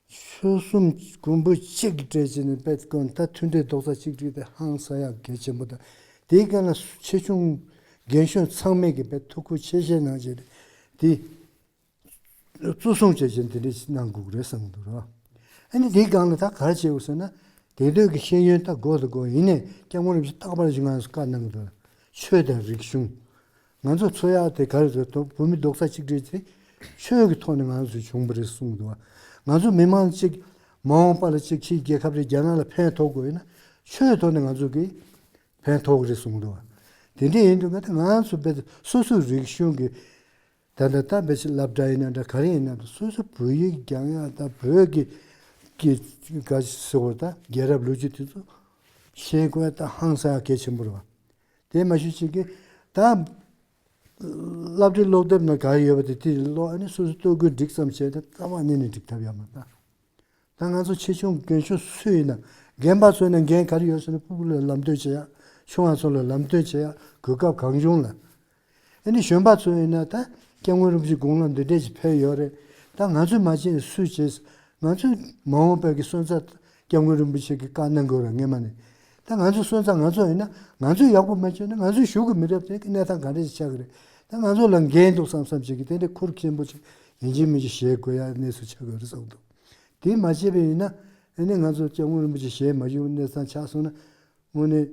ཆོལ་གསུམ་མགོན་པོ་གཅིག་གི་གྲས་ཅིག་ནས་དཔེ་དཀོན་ད་མཐུན་སྒྲིལ་རྡོག་རྩ་གཅིག་སྒྲིལ་དེ་ཧང་སང་ཡག་གལ་ཆེན་པོ་དང་། དེའི་སྒང་ལ་ཆེ་ཆུང་རྒན་གཞོན་ཚང་མས་ཀྱི་དཔེ་ཐུགས་ཁུར་ཆེ་བཞེས་གནང་བྱས་དེ། གཙོ་བཟུང་བྱས་བྱས་འདི་འདྲ་ཞིག་གནང་དགོས་ཀྱི་རེད་བསམ་གྱི་འདུག་ར། ཨ་ནི་དེའི་སྒང་ལ་ད་ག་རེ་བྱེད་དགོས་ཟེར་ན། དེང་དུས་ཀྱི་ཤེས་ཡོན་ད་དགོས་དང་དགོས། ཡིན་ནའི་སྐྱབས་མགོན་རིན་པོ་ཆེ་རྟག་པར་ཞུ་ང་ཚོ་བཀའ་གནང་གི་འདུག། ཆོས་དང་རིག་གཞུང་། ང་ཚོ་འཚོ་ཡག་དེ་ག་རེ་རེད་དོ། བོད་མི་རྡོག་རྩ་གཅིག་སྒྲིལ་དེ་ཆོས་ཀྱི་ཐོག་ནས་ང་ཚོ་བྱུང་བ་རེད་གསུངས་འདུག། ང་ཚོ་མི་མང་གཅིག་མ་འོངས་པ་ལ་གཅིག་ཕྱིའི་རྒྱལ་ཁབ་རེད་རྒྱ་ནག་ལ་ཕན་ཐོགས་དགོས་ཡོད་ན་ཆོས་ཐོག་ནས་ང་ཚོ་གི་ཕན་ཐོགས་ཀྱི་རེད་གསུངས་འདུག། དེ་འདྲ་ཡིན་དུས་ང་ད་ང་ཚོ་བོད་སོ་སོའི་རིག་གཞུང་གི་ད་ལྟ་ད་བེད་སྤྱོད་སློབ་གྲྭ་ཡིན་ན་འདྲ་ག་རེ་ཡིན་ན་འདྲ་སོ་སོ་བོད་ཡིག་སྦྱང་ཡག་ད་བོད་ཀྱི་ཀྱི་ག་ཟེར་བ་ད་རྒྱལ་རབས་ལོ་རྒྱུས་དེ་ཚོ་ཤེས་དགོས་ད་ཧང་སང་ཡག་གལ་ཆེན་པོ་རེད་བ། དེ་མ་ཞུ་ཅིག་གི་ད་སློབ་གྲྭའི་སློབ་དེབ་ནང་ག་རེ་ཡོད་པ་དེ་དེ་ཀློག་ཨ་ནི་སོ་སོ་ལྟོ་གོས་སྒྲིག་ཙམ་བྱས་ཏེ་རྩ་བ་ཉིད་ནས་འགྲིག་ཐབས་ཡོད་མ་རེད་ད། ད་ང་ཚོ་ཆེ་ཆུང་རྒན་གཞོན་སུ་ཡིན་ན་རྒན་པ་ཚོ་ཡིན་ན་འགན་ག་རེ་ཡོད་ཟེར་ན་ཕྲུ་གུ་ལ་ལམ་སྟོན་བྱེད་ཡག་ཆུང་བ་ཚོ་ལ་ལམ་སྟོན་བྱེད་ཡག་གོ་སྐབས་གང་བྱུང་ལ། ཨ་ནི་གཞོན་པ་ཚོ་ཡིན་ན་ད་སྐྱབས་མགོན་རིན་པོ་ཆེའི་དགུང་ལོ་འདི་འདྲས་ཅིག་ཕེབས་ཡོད་རེད། ད་ང་ཚོས་མ་བྱས་ན་སུས་བྱེད། ང་ཚོས་མ་འོངས་པའི་གི་སོན་རྩ་སྐྱབས་མགོན་རིན་པོ་ཆེ་གི་བཀའ་གནང་དགོས་རེད་སྔས་མ་ནས། ད་ང་ཚོའི་སོན་རྩ་ང་ཚོ་ཡིན་ན་ང་ཚོས་ཡག་པོ་མ་བྱས་ན་ང་ཚོས་གཞུག་གི་མི་རབས་དེ་གི་གནས་སྟངས་ག་འདྲ་ཞིག་ཆགས་ཀྱི་རེད། ད་ང་ཚོ་ལ་འགན་འདུག་བསམ་བསམ་བྱེད་ཀྱི་དེ་འདྲའི་ཁུར་ཆེན་པོ་ཅིག་ཡིན་གཅིག་མིན་གཅིག་བཞེས་དགོས་ཡག་གནས་ཚུལ་ཆགས་ཀྱི་རེད་བསམ་འདུག། དེ་མ་བྱས་པ་ཡིན་ན་ཨ་ནི་ང་ཚོ་སྐྱབས་མགོན་རིན་པོ་ཆེ་ཞལ་མ་བཞུགས་གནས་སྟངས་ཆགས་སོང་ན་དངོས་གནས་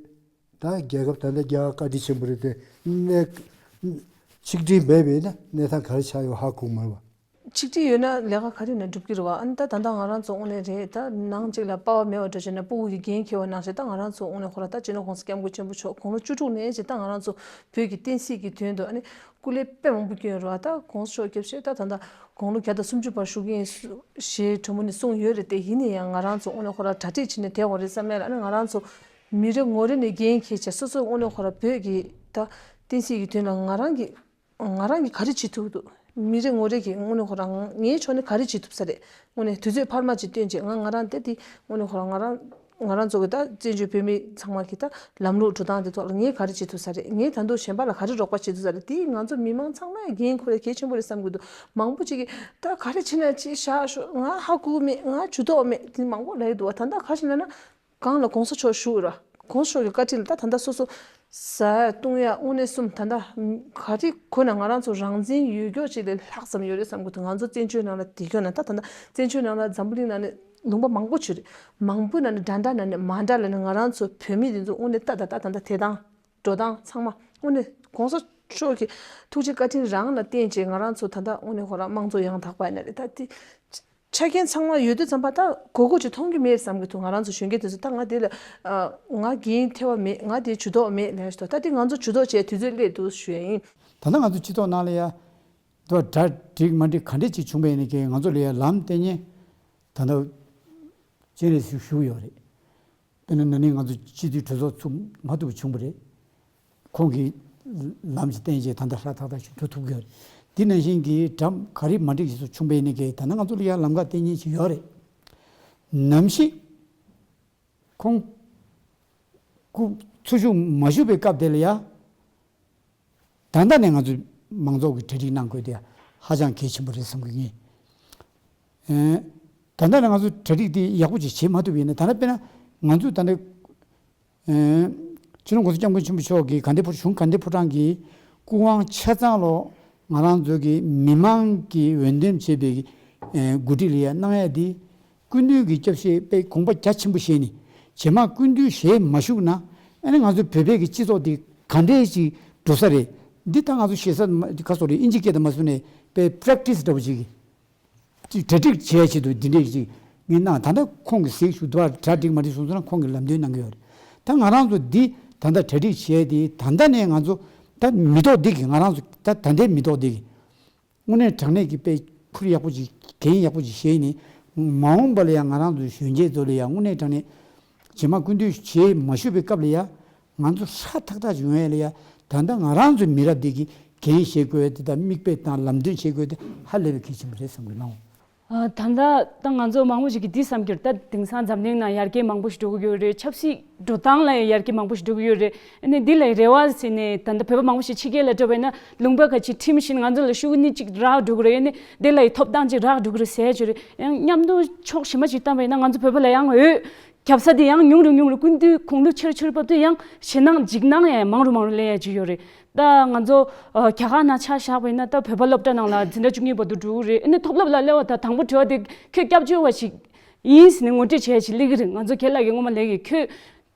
ད་རྒྱལ་ཁབ་ད་ལྟ་རྒྱ་གར་བཀའ་དྲིན་ཆེན་པོ་རེད་དེ་གནས་ཆིག་སྒྲིལ་མེད་པ་ཡིན་ན་གནས་སྟངས་ག་རེ་ཆགས་ཡོད་ཧ་གོ་མ་རེད་བ། ཆིག་སྒྲིལ་ཡོད་ན་ལས་ཀ་ག་རེ་ཡིན་ན་འགྲུབ་ཀྱི་རེད་བ། ཨ་ནི་ད་ད་ལྟ་ང་རང་ཚོ་དངོས་གནས་རེད་ད་ནང་གཅིག་ལ་པ་ཕ་མེད་པ་འདྲ་བྱས་ན་སྤུ་གུ་གི་འགན་འཁྱེར་བ་ནང་བཞིན་ད་ང་རང་ཚོ་དངོས་གནས་ཁོ་རང་ད་སྤྱི་ནོར་༸གོང་ས་༸སྐྱབས་མགོན་ཆེན་པོ་མཆོག་དགུང་ལོ་བཅུ་དྲུག་ནས་བྱས་ད་ང་རང་ཚོ་བོད་ཀྱི་བསྟན་སྲིད་ཀྱི་དོན་དུ་ཨ་ནི་སྐུ་ལས་དཔེ་མང་པོ་བསྐྱོན་ཡོད་རེད་བ། ད་༸གོང་ས་མཆོག་སྐྱབས་ཞེས་ད་ད་ལྟ་དགུང་ལོ་བརྒྱ་དང་སུམ་ཅུ་བར་བཞུགས་ཀྱི་ཡིན་ཞེས་གྲོས་མོལ་ནས་གསུངས་ཡོད་རེད་དེ། ཡིན་ན་ཡང་ང་རང་ཚོ་དངོས་གནས་ཁོ་རང་གྲ་སྒྲིག་བྱས་ནས་བསྡད་ཡོད་རེད་བསམ་ཡ་ལ་ཨ་ནི་ང་རང་ཚོ་མི་རེ་ངོ་རེ་ནས་འགན་འཁྱེར་བྱས་སོ་སོ་དངོས་གནས་ཁོ་རང་བོད་ཀྱི་ད་བསྟན་སྲིད་ཀྱི་དོན་ལ་ང་རང་གི་ང་རང་གིས་ག་རེ་བྱེད་ཐུབ་འདུག། མི་རེ་ངོ་རེ་གིས་དངོས་གནས་ཁོ་རང་ངའི་ཕྱོགས་ནས་ག་རེ་བྱེད་ཐུབ་ས་རེད། དངོས་གནས་དུས་ཚོད་འཕར་མ་ཅིག་བཏོན་བྱས་ང་ང་རང་དེ་དེ་དངོས་གནས་ཁོ་རང་ང་རང་ང་རང་ཚོ་གི་ད་བཙན་བྱོལ་བོད་མི་ཚང་མ་གི་ད་ལམ་ལུགས་འགྲོ་སྟངས་དེ་ཐོག་ལ་ངས་ག་རེ་བྱེད་ཐུབ་ས་རེད། ངས་ད་དུང་གཞན་པ་ལ་ག་རེ་རོགས་པ་བྱེད་ཐུབ་ས་རེད། དེ་ང་ཚོ་མི་མང་ཚང་མ་འགན་ཁུར་ཡ་གལ་ཆེན་པོ་རེད་བསམ་གི་འདུག། མང་པོ་ཅིག་གིས་ད་ག་རེ་བྱེད་ན་ཅིག་བཞག་ཤོག་ང་ཧ་གོ་གི་མེད། ང་ཇུས་གཏོགས་མེད། དེ་མང་པོ་ལབ་ཡི་འདུག་བ། ད་ད་ག་རེ་བྱེད་ན་ན། གང་ལ་༸གོང་ས་མཆོག་བཞུགས་ར། ༸གོང་ས་མཆོག་གི་བཀའ་དྲིན་ལ་ད་ད་ལྟ་སོ་སོ་ཟ་ཡ་བཏུང་ཡ་དངོས་གནས་གསུམ་ད་ལྟ་ག་རེ་གོ་ན་ང་རང་ཚོ་རང་བཙན་ཡོད་མཁན་ཅིག་ལས་ལྷག་ཙམ་ཡོད་རེད་བསམ་གི་འདུག། ང་ཚོ་བཙན་བྱོལ་ནང་ལ་བསྡད་མཁན་ན་ད་ད་ལྟ་བཙན་བྱོལ་ནང་ལ་འཛམ་བུ་གླིང་ནང་ནས་ལུང་པ་མང་པོ་ཅིག་རེད། མང་པོའི་ནང་ནས་འདྲ་འདྲ་ནང་ནས་མ་འདྲ་ལ་ནས་ང་རང་ཚོ་བོད་མི་དེ་ཚོ་དངོས་གནས་ད་ད་ད་ད་ལྟ་དེ་དང་འགྲོ་སྟངས་ཚང་མ་དངོས་གནས་༸གོང་ས་མཆོག་གི་ཐུགས་རྗེ་བཀའ་དྲིན་རང་ལ་བརྟེན་བྱས་ང་རང་ཚོ་ད་ལྟ་དངོས་གནས་ཁོ་རང་དམངས་གཙོ་ཡང་དག་པ་ཡིན་ན་རེད། ད་དེ་ཆ་རྐྱེན་ཚང་མ་ཡོད་དུས་ཙམ་པ་ད་གོ་གོ་ཅིག་མཐོང་གི་མེད་བསམ་གི་འདུག། ང་རང་ཚོ་གཞོན་སྐྱེས་དེ་ཚོ་ད་ང་དེ་ལ་ཨ་ང་འགན་ཐེ་བ་མེད། ང་དེ་ཇུས་གཏོགས་མེད་ལབ་ཤི་ཏོ། ད་དེ་ང་ཚོ་ཇུས་གཏོགས་བྱས་དུས་ཚོད་སླེབས་འདུག་ཞུ་ཡ་ཡིན། ད་ལྟ་ང་ཚོ་སྤྱི་ཚོགས་ནང་ལ་ཡ་དོ་གྲ་འགྲིག་མ་འགྲིག་ག་འདྲས་ཅིག་བྱུང་བ་ཡིན་ན་ཀྱི་ང་ཚོ་ལ་ཡ་ལམ་སྟོན་མཁན་ད་ལྟ་སྤྱན་རས་གཟིགས་བཞུགས་ཡོད་རེད། དཔེར་ན་ན་ནིང་ང་ཚོ་སྤྱི་འཐུས་གྲོས་ཚོགས་ཚུགས་མ་ཐུབ་པ་བྱུང་བ་རེད། ཁོང་གིས་ལམ་ཞིག་བསྟན་རྗེས་ད་ལྟ་ཧྲ་ཐག་ཐག་ཞིག་འགྲོ་ཐུབ་ཀྱི་ཡོད་རེད། འདི་ནང་བཞིན་གྱི་གྲམ་ག་རེ་མ་འགྲིག་ཞིག་སུ་བྱུང་བས་ནི་གས་ད་ནང་ང་ཚོ་ལ་ཡང་ལམ་ཁ་བསྟན་མཁན་ཞིག་ཡོད་རེད། ནམ་ཞིག་ཁོང་སྐུ་འཚོ་བཞུགས་མ་བཞུགས་པའི་སྐབས་དེ་ལ་ཡང་ད་ལྟ་ནས་ང་ཚོས་མང་ཚོགས་ཀྱི་གྲ་སྒྲིག་གནང་དགོས་དེ་ཧ་ཅང་གལ་ཆེན་པོ་རེད་བསམ་གྱི་ཡིན། ད་ལྟ་ནས་ང་ཚོ་གྲ་སྒྲིག་དེ་ཡག་པོ་ཅིག་བྱེད་མ་ཐུབ་པ་ཡིན་ན་ད་ལྟ་དཔེར་ན་ང་ཚོས་ད་ལྟ་སྤྱི་ནོར་༸གོང་ས་༸སྐྱབས་མགོན་ཆེན་པོ་མཆོག་གིས་དགའ་ལྡན་ཕོ་གཞུང་དགའ་ལྡན་ཕོ་བྲང་གི་སྐུ་དབང་ཆ་ཚང་ལོ་ང་རང་ཚོ་གི་མི་མང་གི་འོས་འདེམས་བྱས་པའི་གི་འགོ་ཁྲིད་ལ་ཡ་གནང་ཡ་དེ་སྐུ་མདུན་གྱི་སྐྱབས་ཞེས་པའི་དགོངས་པ་རྒྱ་ཆེན་པོ་བཞེས་ནས་རྗེས་མ་སྐུ་མདུན་ཞལ་མ་བཞུགས་ན་ཨ་ནི་ང་ཚོ་བོད་པའི་གི་སྤྱི་ཚོགས་འདི་ག་འདྲས་ཅིག་འགྲོ་ས་རེད། འདི་ད་ང་ཚོ་ཞེ་ས་ཁ་སོགས་རེད་ཨིན་ཇི་སྐད་དུ་མ་སོང་ནས་པའི་པྲེག་ཊི་སི་འདྲ་བོ་ཅིག་གི་ཅིག་གྲ་སྒྲིག་བྱས་ཆེད་དུ་འདི་འདྲས་ཅིག་ངས་གནང་ད་ལྟ་ཁོང་གིས་གཟིགས་ཞུ་དུས་གྲ་སྒྲིག་མ་སྒྲིག་སོང་ཚོད་ན་ཁོང་གིས་ལམ་སྟོན་གནང་གི་ཡོད་རེད། ད་ང་རང་ཚོ་འདི་ད་ལྟ་གྲ་སྒྲིག་བྱས་ཏེ་ད་ལྟ་ནས་ང་ཚོ་ད་མི་ཐོག་འདི་གི་ང་རང་ཚོ་ད་ད་ལྟའི་མི་ཐོག་འདི་གི་དངོས་གནས་དྲང་གནས་ཀྱི་དཔེ་ཁུར་ཡག་པོ་ཅིག་འགན་ཡག་པོ་ཅིག་བཞེས་ནས་མ་འོངས་པ་ལ་ཡང་ང་རང་ཚོའི་གཞོན་སྐྱེས་ཚོ་ལ་ཡང་དངོས་གནས་དྲང་གནས་རྗེས་མ་སྐུ་མདུན་ཞལ་མ་བཞུགས་པའི་སྐབས་ལ་ཡང་ང་ཚོ་ཧྲ་ཐག་ཐག་ཅིག་ཡོང་ཡ་ལ་ཡང་ད་ལྟ་ང་རང་ཚོའི་མི་རབས་འདི་གི་ འགན་བཞེས་དགོས་དེ་དང་མིག་དཔེ་དང་ལམ་སྟོན་བྱེད་དགོས་དེ་ཧ་ལས་པའི་གལ་ཆེན་པོ་རེད་བསམ་གི་ལགས། ཨ། ད་ལྟ་ད་ང་ཚོ་མང་པོ་ཞིག་གིས་འདི་བསམ་གྱི་རེད། ད་དེང་སང་འཛམ་གླིང་ནང་ཡར་རྒྱས་མང་པོ་ཞིག་འགྲོ་གི་ཡོད་རེད། ཆབ་སྲིད་འགྲོ་སྟངས་ལ་ཡང་ཡར་རྒྱས་མང་པོ་ཞིག་འགྲོ་གི་ཡོད་རེད། ཨ་ནི་འདི་ལ་རེ་བ་ཟེར་ནས་ད་ལྟ་བོད་པ་མང་པོ་ཞིག་ཕྱི་རྒྱལ་ལ་འགྲོ་བས་ན་ལུང་པ་ཁ་ཅིག་ཁྲིམས་བཞིན་ང་ཚོ་ལ་ཤུགས་ནི་གཅིག་རག་འགྲོ་གི་རེད། ཨ་ནི་འདི་ལ་ཡི་ཐོབ་ཐང་ཅིག་རག་འགྲོ་གི་རེད་ཟེར་གྱི་རེད། ཡང་མཉམ་དུ་ཕྱོགས་གཞན་པ་ཞིག་བཏང་བས་ན་ང་ཚོ་བོད་པ་ལ་ཡང་འོས་རྒྱབ་ས་དེ་ཡང་ཉུང་རུ་ཉུང་རུ་སྐུ་མདུན་དགུང་ལོ་ཆེ་རུ་ཆེ་རུ་བབས་དུས་ཡང་ཞེད་སྣང་འཇིགས་སྣང་ཡང་མང་རུ་མང་རུ་སླེབས་ཡ་ཅིག་ཡོད་རེད། ད་ང་ཚོ་ཨ་རྒྱ་གར་ནང་ཆ་བཞག་པ་ཡིན་ན་ད་བོད་པ་སློབ་གྲྭ་ནང་ལ་འཛིན་གྲྭ་བཅུ་གཉིས་བར་དུ་འགྲོ་གི་རེད། ཨ་ནི་མཐོ་སློབ་ལ་སླེབས་པ་ད་དང་པོ་དྲི་བ་དེ་ཁྱོད་སྐྱབས་བཅོལ་བ་ཞིག་ཡིན་ཟེར་ནས་ངོ་སྤྲོད་བྱས་ཞིག་སླེབས་ཀྱི་རེད། ང་ཚོ་རྒན་ལགས་ཀྱིས་སྔོན་མ་ལབ་ཀྱི་ཁྱོད་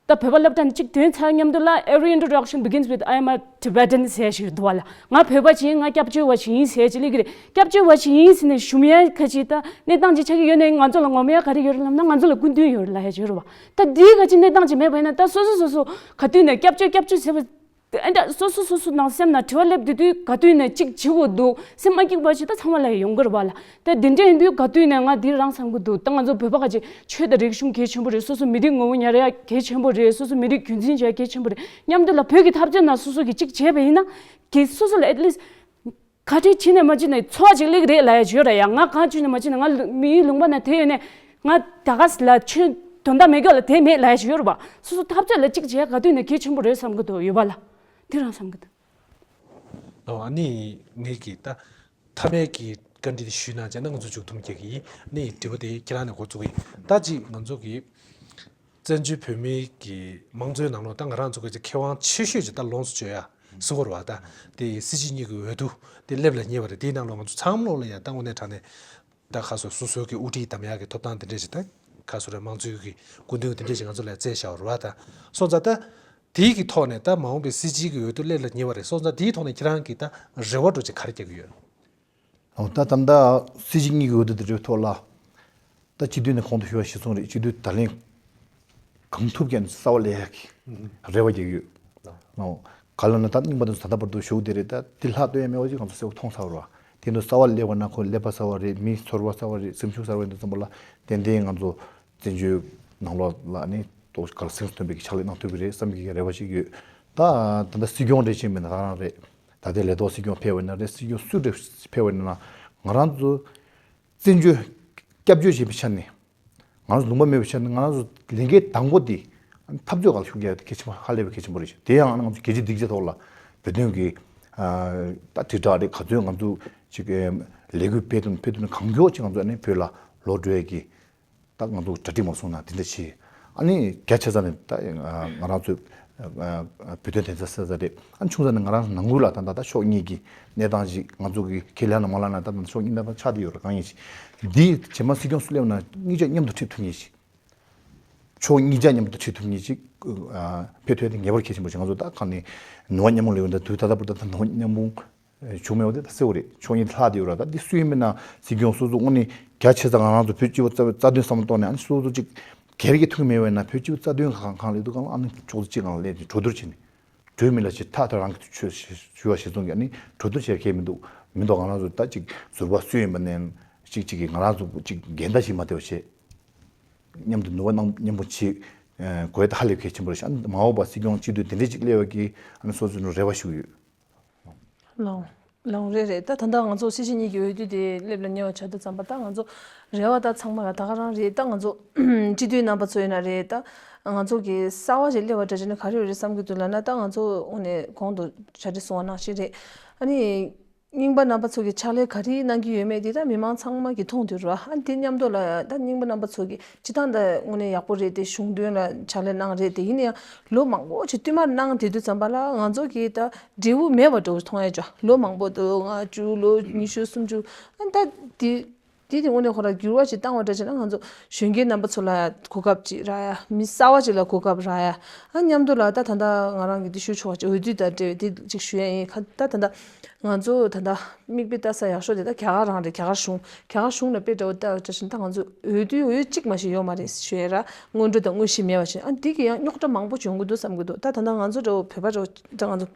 ད་བོད་པ་སློབ་གྲྭ་ནས་གཅིག་ཐོན་ཚར་མཉམ་དུ་ལ་Every introduction begins with "I am a Tibetan" ཟེར་ཞིག་འདུག་བ་ལ། ང་བོད་པ་ཅིག་ཡིན། ང་སྐྱབས་བཅོལ་བ་ཞིག་ཡིན་ཟེར་ཅིག་སླེབས་ཀྱི་རེད། སྐྱབས་བཅོལ་བ་ཞིག་ཡིན་ཟེར་ནས་ཞུམ་ཡ་ཁ་ཅིག་ད་གནས་སྟངས་ཅིག་ཆགས་ཀྱི་ཡོད་ན་ང་ཚོ་ལ་ངོམ་ཡ་ག་རེ་ཡོད་རེད་ལབ་ན་ང་ཚོ་ལ་སྐུ་མདུན་ཡོད་རེད་ལབ་ཡ་ཅིག་ཡོད་རེད་བ། ད་འདིའི་ཁ་ཅིག་གནས་སྟངས་ཅིག་མེད་པ་ཡིན་ན་ད་སོ་སོ་སོ་སོ་ག་དུས་ནས་སྐྱབས་བཅོལ་སྐྱབས་བཅོལ་ཟེར་བ། ཨ་ད་སོ་སོ་སོ་སོ་ནང་སེམས་ནང་དྲི་བ་སླེབས་དུས་དུས་ག་དུས་ནས་གཅིག་བྱེད་དགོས་འདུག་སེམས་མ་སྐྱིད་པ་ཞིག་ད་ཚང་མ་ལ་ཡོང་གི་རེད་བ་ལ། ད་འདི་འདྲ་ཡིན་དུས་ག་དུས་ནས་ང་འདི་རང་བསམ་གི་འདུག་ད་ང་ཚོ་བོད་པ་ཁ་ཅིག་ཆོས་དང་རིག་གཞུང་གལ་ཆེན་པོ་རེད། སོ་སོ་མི་རིགས་ངོ་བོ་ཉར་ཡ་གལ་ཆེན་པོ་རེད། སོ་སོ་མི་རིགས་རྒྱུན་འཛིན་བྱ་ཡ་གལ་ཆེན་པོ་རེད། མཉམ་དུ་ལ་བོད་ཀྱི་འཐབ་རྩོད་ནང་སོ་སོ་གིས་གཅིག་བྱས་པ་ཡིན་ན་གི་སོ་སོ་ལ་at least ག་རེ་བྱས་ནས་མ་བྱས་ནས་འཚོ་བ་ཅིག་སླེབས་ཀྱི་རེད་ལབ་ཡ་ཅིག་ཡོད་རེད་ཡ། ང་གང་བྱས་ནས་མ་བྱས་ནས་ང་མིའི་ལུང་པ་ན་དེ་ཡོད་ནས་ང་ད་ག་ལ་ཆོས་དོན་དག་མེད་སྐྱོ་ལ་དེ་མེད་ལབ་ཡ་ཅིག་ཡོད་རེད་པ། སོ་སོ་འཐབ་རྩོད་ལ་གཅིག་བྱས་ག་དུས་ནས་གལ་ཆེན་པོ་རེད་བསམ་གི་འདུག་ཡོད་པ་ལ། དེ་རང་བསམ་གི་འདུག་ཨོ་ཨ་ནི་ངས་ཀྱིས་ད་མཐའ་མའི་གི་བཀའ་འདྲི་དེ་ཞུས་ན་བྱས་ན་ང་ཚོ་མཇུག་སྡོམ་རྒྱག་གི་ཡིན། ཨ་ནི་དྲི་བ་དེ་ཁྱེད་རང་ནས་འགོ་བཙུགས་ཡིན། ད་ཅིག་ང་ཚོ་གི་བཙན་བྱོལ་བོད་མིའི་གི་དམངས་གཙོའི་ནང་ལོགས་ད་ང་རང་ཚོ་གི་ཅིག་མཁས་དབང་ཆེ་ཤོས་ཅིག་ད་ལོངས་སུ་སྤྱོད་ཡ་སུ་གོ་ར་བ། ད་དེ་སྲིད་སྤྱི་གཉིས་ཀྱི་འོས་བསྡུ་དེ་སླེབས་ལ་ཉེ་བ་རེད། དེའི་ནང་ལོགས་ང་ཚོ་ཚང་མ་ལོག་ལ་ཡ་ད་དངོས་གནས་དྲང་གནས་ད་ཁ་སོ་སོ་སོའི་གི་དབུ་ཁྲིད་གདམ་ཡག་གི་ཐོབ་ཐང་དེ་འདྲས་ཞིག་ད་ཁ་སོ་རེ་དམངས་གཙོའི་གི་སྐུ་མདུན་དེ་འདྲས་ཞིག་ང་ཚོ་ལ་བསྩལ་བཞག་པ་རེད་བ། ད་སོང་ཙང་ད་དེའི་གི་ཐོག་ནས་ད་མ་འོངས་པའི་སྲིད་སྤྱིའི་གི་འོས་བསྡུ་སླེབས་ལ་ཉེ་བ་རེད། སོང་ཙང་དེའི་ཐོག་ནས་ཁྱེད་རང་གི་ད་རེ་བ་འདྲ་ཅིག་ག་རེ་རྒྱག་གི་ཡོད། ཨོ་ད་ད་ལྟ་སྲིད་སྤྱི་གཉིས་ཀྱི་འོས་བསྡུ་དེ་འདྲའི་ཐོག་ལ་ད་སྤྱི་འཐུས་ནས་གོང་དུ་ཞུ་བ་ཞིག་སོང་རེད། སྤྱི་འཐུས་ད་ལན་གང་ཐུབ་ཀྱང་གསར་པ་སླེབས་ཡག་གི་རེ་བ་རྒྱག་ཡོད། ཨོ་ག་ལ་ན་ད་རྙིང་པ་དང་ད་ལྟ་བར་དུ་ཞུགས་བསྡད་རེད། ད་དེ་ལྷག་བཏོན་ཡ་མེད་པ་ཅིག་ང་ཚོ་གསལ་པོ་མཐོང་ཚར་བ་རེད་བ། དེ་ནི་གསར་པ་སླེབས་པ་ན་ཁོ་ཀླད་པ་གསར་པ་རེད། མི་ཚོར་བ་གསར་པ་རེད། སེམས་ཤུགས་གསར་པ་ཡིན་དུས་ཙམ་པ་ལ་ཏན་ཏན་ང་ཚོ་བཙན་བྱོལ་ནང་ལོགས་ལ་ནི་ཏོག་གར་སེམས་སུ་ཐོན་པའི་གི་ཕྱག་ལས་གནང་ཐུབ་ཀྱི་རེད་བསམ་གྱི་རེ་བ་ཞིག་ཡོད། ད་ད་ལྟ་སྲིད་སྐྱོང་འདྲ་ཅིག་མིན་ན་ད་རང་རེད། ད་ལྟའི་ལས་ཐོག་སྲིད་སྐྱོང་ཕེབས་པ་ཡིན་ན་རེད། སྲིད་སྐྱོང་སུ་འདྲ་ཕེབས་པ་ཡིན་ན་ང་རང་ཚོ་བཙན་བྱོལ་སྐྱབས་བཅོལ་བྱེད་པའི་ཆ་ནས་ང་རང་ཚོ་ལུང་པ་མེད་པའི་ཆ་ནས་ང་རང་ཚོ་ལས་འགན་དང་པོ་དེ་འཐབ་རྩོད་སྒང་ལ་ཤུགས་རྒྱག་ཡ་དེ་གལ་ཆེན་པོ་ཧ་ལས་པའི་གལ་ཆེན་པོ་རེད། དེ་ཡང་ང་ཚོ་རྒྱལ་སྤྱིའི་སྡིངས་ཆ་ཐོག་ལ་བོད་དོན་གྱི་ད་དྲིལ་བསྒྲགས་རེད། ག་ཚོད་ང་ཚོ་ཅིག་ལས་འགུལ་སྤེལ་ཐུབ་སྤེལ་ཐུབ་ན་གང་མགྱོགས་ཅིག་ང་ཚོ་ཨ་ནི་བོད་ལ་ལོག་འགྲོ་ཡ་གི་ད་ང་ཚོ་གྲ་སྒྲིག་མ་སོང་ན་དེ་འདྲ་བྱེད། ཨ་ནི་རྒྱ་ཆེ་ས་ནས་ད་ང་རང་ཚོའི་བོད་དོན་དོན་རྩ་གསལ་ས་རེད། ཨ་ནི་ཆུང་ས་ནས་ང་རང་ནང་ཁུལ་ལ་ད་ད་ད་ཕྱོགས་གཉིས་ཀྱི་གནས་སྟངས་ཤིག་ང་ཚོ་གི་ཁས་ལེན་ན་མ་ལེན་ན་ད་ཕྱོགས་གཉིས་གནས་སྟངས་ཆགས་བསྡད་ཡོད་རེད། གང་ཡིན་ཞིག་འདི་རྗེས་མ་སྲིད་སྐྱོང་སུ་སླེབས་ན་གཉིས་ཆ་མཉམ་དུ་ཁྲིད་ཐུབ་མཁན་ཞིག་ཕྱོགས་གཉིས་ཆ་མཉམ་དུ་ཁྲིད་ཐུབ་མཁན་ཞིག་ཕེབས་ཐུབ་ཡ་དེ་ངེས་པར་གལ་ཆེན་པོ་ཞིག་ང་ཚོ་ད་གང་ནས་ནུས་པ་མཉམ་སྤུངས་ལས་ཡོད་ད་དུས་ད་ལྟ་བར་དུ་ད་ནུས་པ་མཉམ་སྤུངས་བྱུང་མེད་པ་དེ་ད་གསལ་པོ་རེད། ཕྱོགས་གཉིས་ལྷག་དེ་ཡོད་ར། ད་འདི་སུ་ཡིན་མིན་ན་སྲིད་སྐྱོང་སོ་སོ་དངོས་གནས་རྒྱ་ཆེ་ས་ང་རང་ཚོ་བོད་སྤྱི་པའི་རྩ་རྩ་དོན་བསམ་བློ་གཏོང་ནས་ཨ་ནི་སོ་སོ་ཅིག་སྒེར་གྱི་ཐུགས་མེད་པ་ཡིན་ན་བོད་སྤྱི་པའི་རྩ་དོན་གང་གང་ལས་འདུག་གང་ཨ་ནི་ཕྱོགས་སུ་ཅིག་གང་ལས་གྲོས་བསྡུར་བྱས་ནས་གྲོས་མི་ལ་ཅིག་ཐག་ཐག་རང་གི་ཆོས་ཞུ་བ་ཞུ་སོང་གི་ཨ་ནི་གྲོས་བསྡུར་བྱེད་མཁན་མི་འདུག་མི་འདུག་ང་རང་ཚོ་ད་ཅིག་ཟུར་པ་སུ་ཡིན་པ་ནས་ཅིག་ཅིག་གིས་ང་རང་ཚོ་ཅིག་འགལ་ཟླ་ཞིག་མ་བསྡད་པ་བྱས་མཉམ་དུ་ནུས་པ་གནང་མཉམ་པོ་བྱེད་དགོས་ད་ཧ་ལས་གལ་ཆེན་པོ་རེད་ཤག་ཨ་ནི་མ་འོངས་པ་སྲིད་སྐྱོང་སྤྱི་འཐུས་དེ་འདྲས་ཅིག་སླེབས་པ་གི་ཨ་ནི་སོ་སོ་ཚོ་རེ་བ་ཞུ་གི་ཡོད། ལོང་། ལོང་རེད་རེད། ད་ད་ལྟ་ང་ཚོ་སྲིད་སྤྱི་གཉིས་ཀྱི་འོས་བསྡུ་དེ་སླེབས་ལ་ཉེ་བ་ཆགས་དུས་ཙམ་པ་ད་ང་ཚོ་རེ་བ་ད་ཚང་མ་ལ་ད་ག་རང་རེད། ད་ང་ཚོ་སྤྱི་འཐུས་རྣམ་པ་ཚོ་ཡིན་ན་རེད། ད་ང་ཚོ་གི་གསར་བ་ཞིག་སླེབས་པ་འདྲ་བྱས་ན་ག་རེ་ཡོད་རེད་བསམ་གྱི་འདུག་ལབ་ན། ད་ང་ཚོ་དངོས་གནས་གོང་དུ་གྲ་སྒྲིག་སོང་བ་ནང་བཞིན་རེད། ཨ་ནི་རྙིང་པ་རྣམ་པ་ཚོ་གི་ཕྱག་ལས་ག་རེ་གནང་གི་ཡོད་མེད་དེ་ད་མི་མང་ཚང་མ་གི་མཐོང་དུས་ར། ཨ་ནི་དེ་མཉམ་དུ་ལ་ད་རྙིང་པ་རྣམ་པ་ཚོ་གི་སྤྱི་བཏང་ད་དངོས་གནས་ཡག་པོ་རེད་དེ། གཞུང་དོན་ལ་ཕྱག་ལས་གནང་རེད་དེ། ཡིན་ན་ཡང་ལོ་མང་པོ་ཅིག་བསྟུད་མར་གནང་བསྡད་དུས་ཙམ་པ་ལ་ང་ཚོ་གི་ད་འབྲས་བུ་མེད་པ་འདྲ་བོ་མཐོང་ཡ་ཅིག་ལོ་མང་པོ་དུ་ལྔ་བཅུ་ལོ་ཉི་ཤུ་སུམ་ཅུ་ཨ་ད་དེ་དེ་དེ་དངོས་གནས་ཁོ་ར་འགྱུར་བ་ཞིག་བཏང་བ་འདྲ་བྱས་ན་ང་ཚོ་གཞོན་སྐྱེས་རྣམ་པ་ཚོ་ལ་གོ་སྐབས་ཅིག་རག་ཡ། མི་གསར་བ་ཅིག་ལ་གོ་སྐབས་རག་ཡ། ཨ་མཉམ་དུ་ལ་ད་ད་ལྟ་ང་རང་གི་འདི་ཞུ་ཆོག་པ་ཅིག་འོས་བསྡུ་དང་འབྲེལ་བའི་དེ་ཅིག་ཞུ་ཡ་ཡིན། ཁ་ད་ད་ལྟ་ང་ཚོ་ད་ལྟ་མིག་དཔེ་ལྟ་ས་ཡག་ཤོས་དེ་ད་རྒྱ་གར་རང་རེད། རྒྱ་གར་གཞུང་རྒྱ་གར་གཞུང་ལ་དཔེ་འདྲ་བོ་ལྟ་བ་འདྲ་བྱས་ན་ད་ང་ཚོ་འོས་བསྡུའི་འོས་གཅིག་མ་ཞིག་ཡོད་མ་རེད་ཞུ་ཡ་ར། སྔོན་འགྲོ་དང་དངོས་གཞི་མེད་པ་བྱས། ཨ་འདི་གི་ཡང་རྙོག་དྲ་མང་པོ་བྱུང་གི་འདུག་བསམ་གི་འདུག་ད་ད་ལྟ་ང་ཚོ་འདྲ་བོ་བོད་པ་འདྲ་བོ་ད་ང་ཚོ་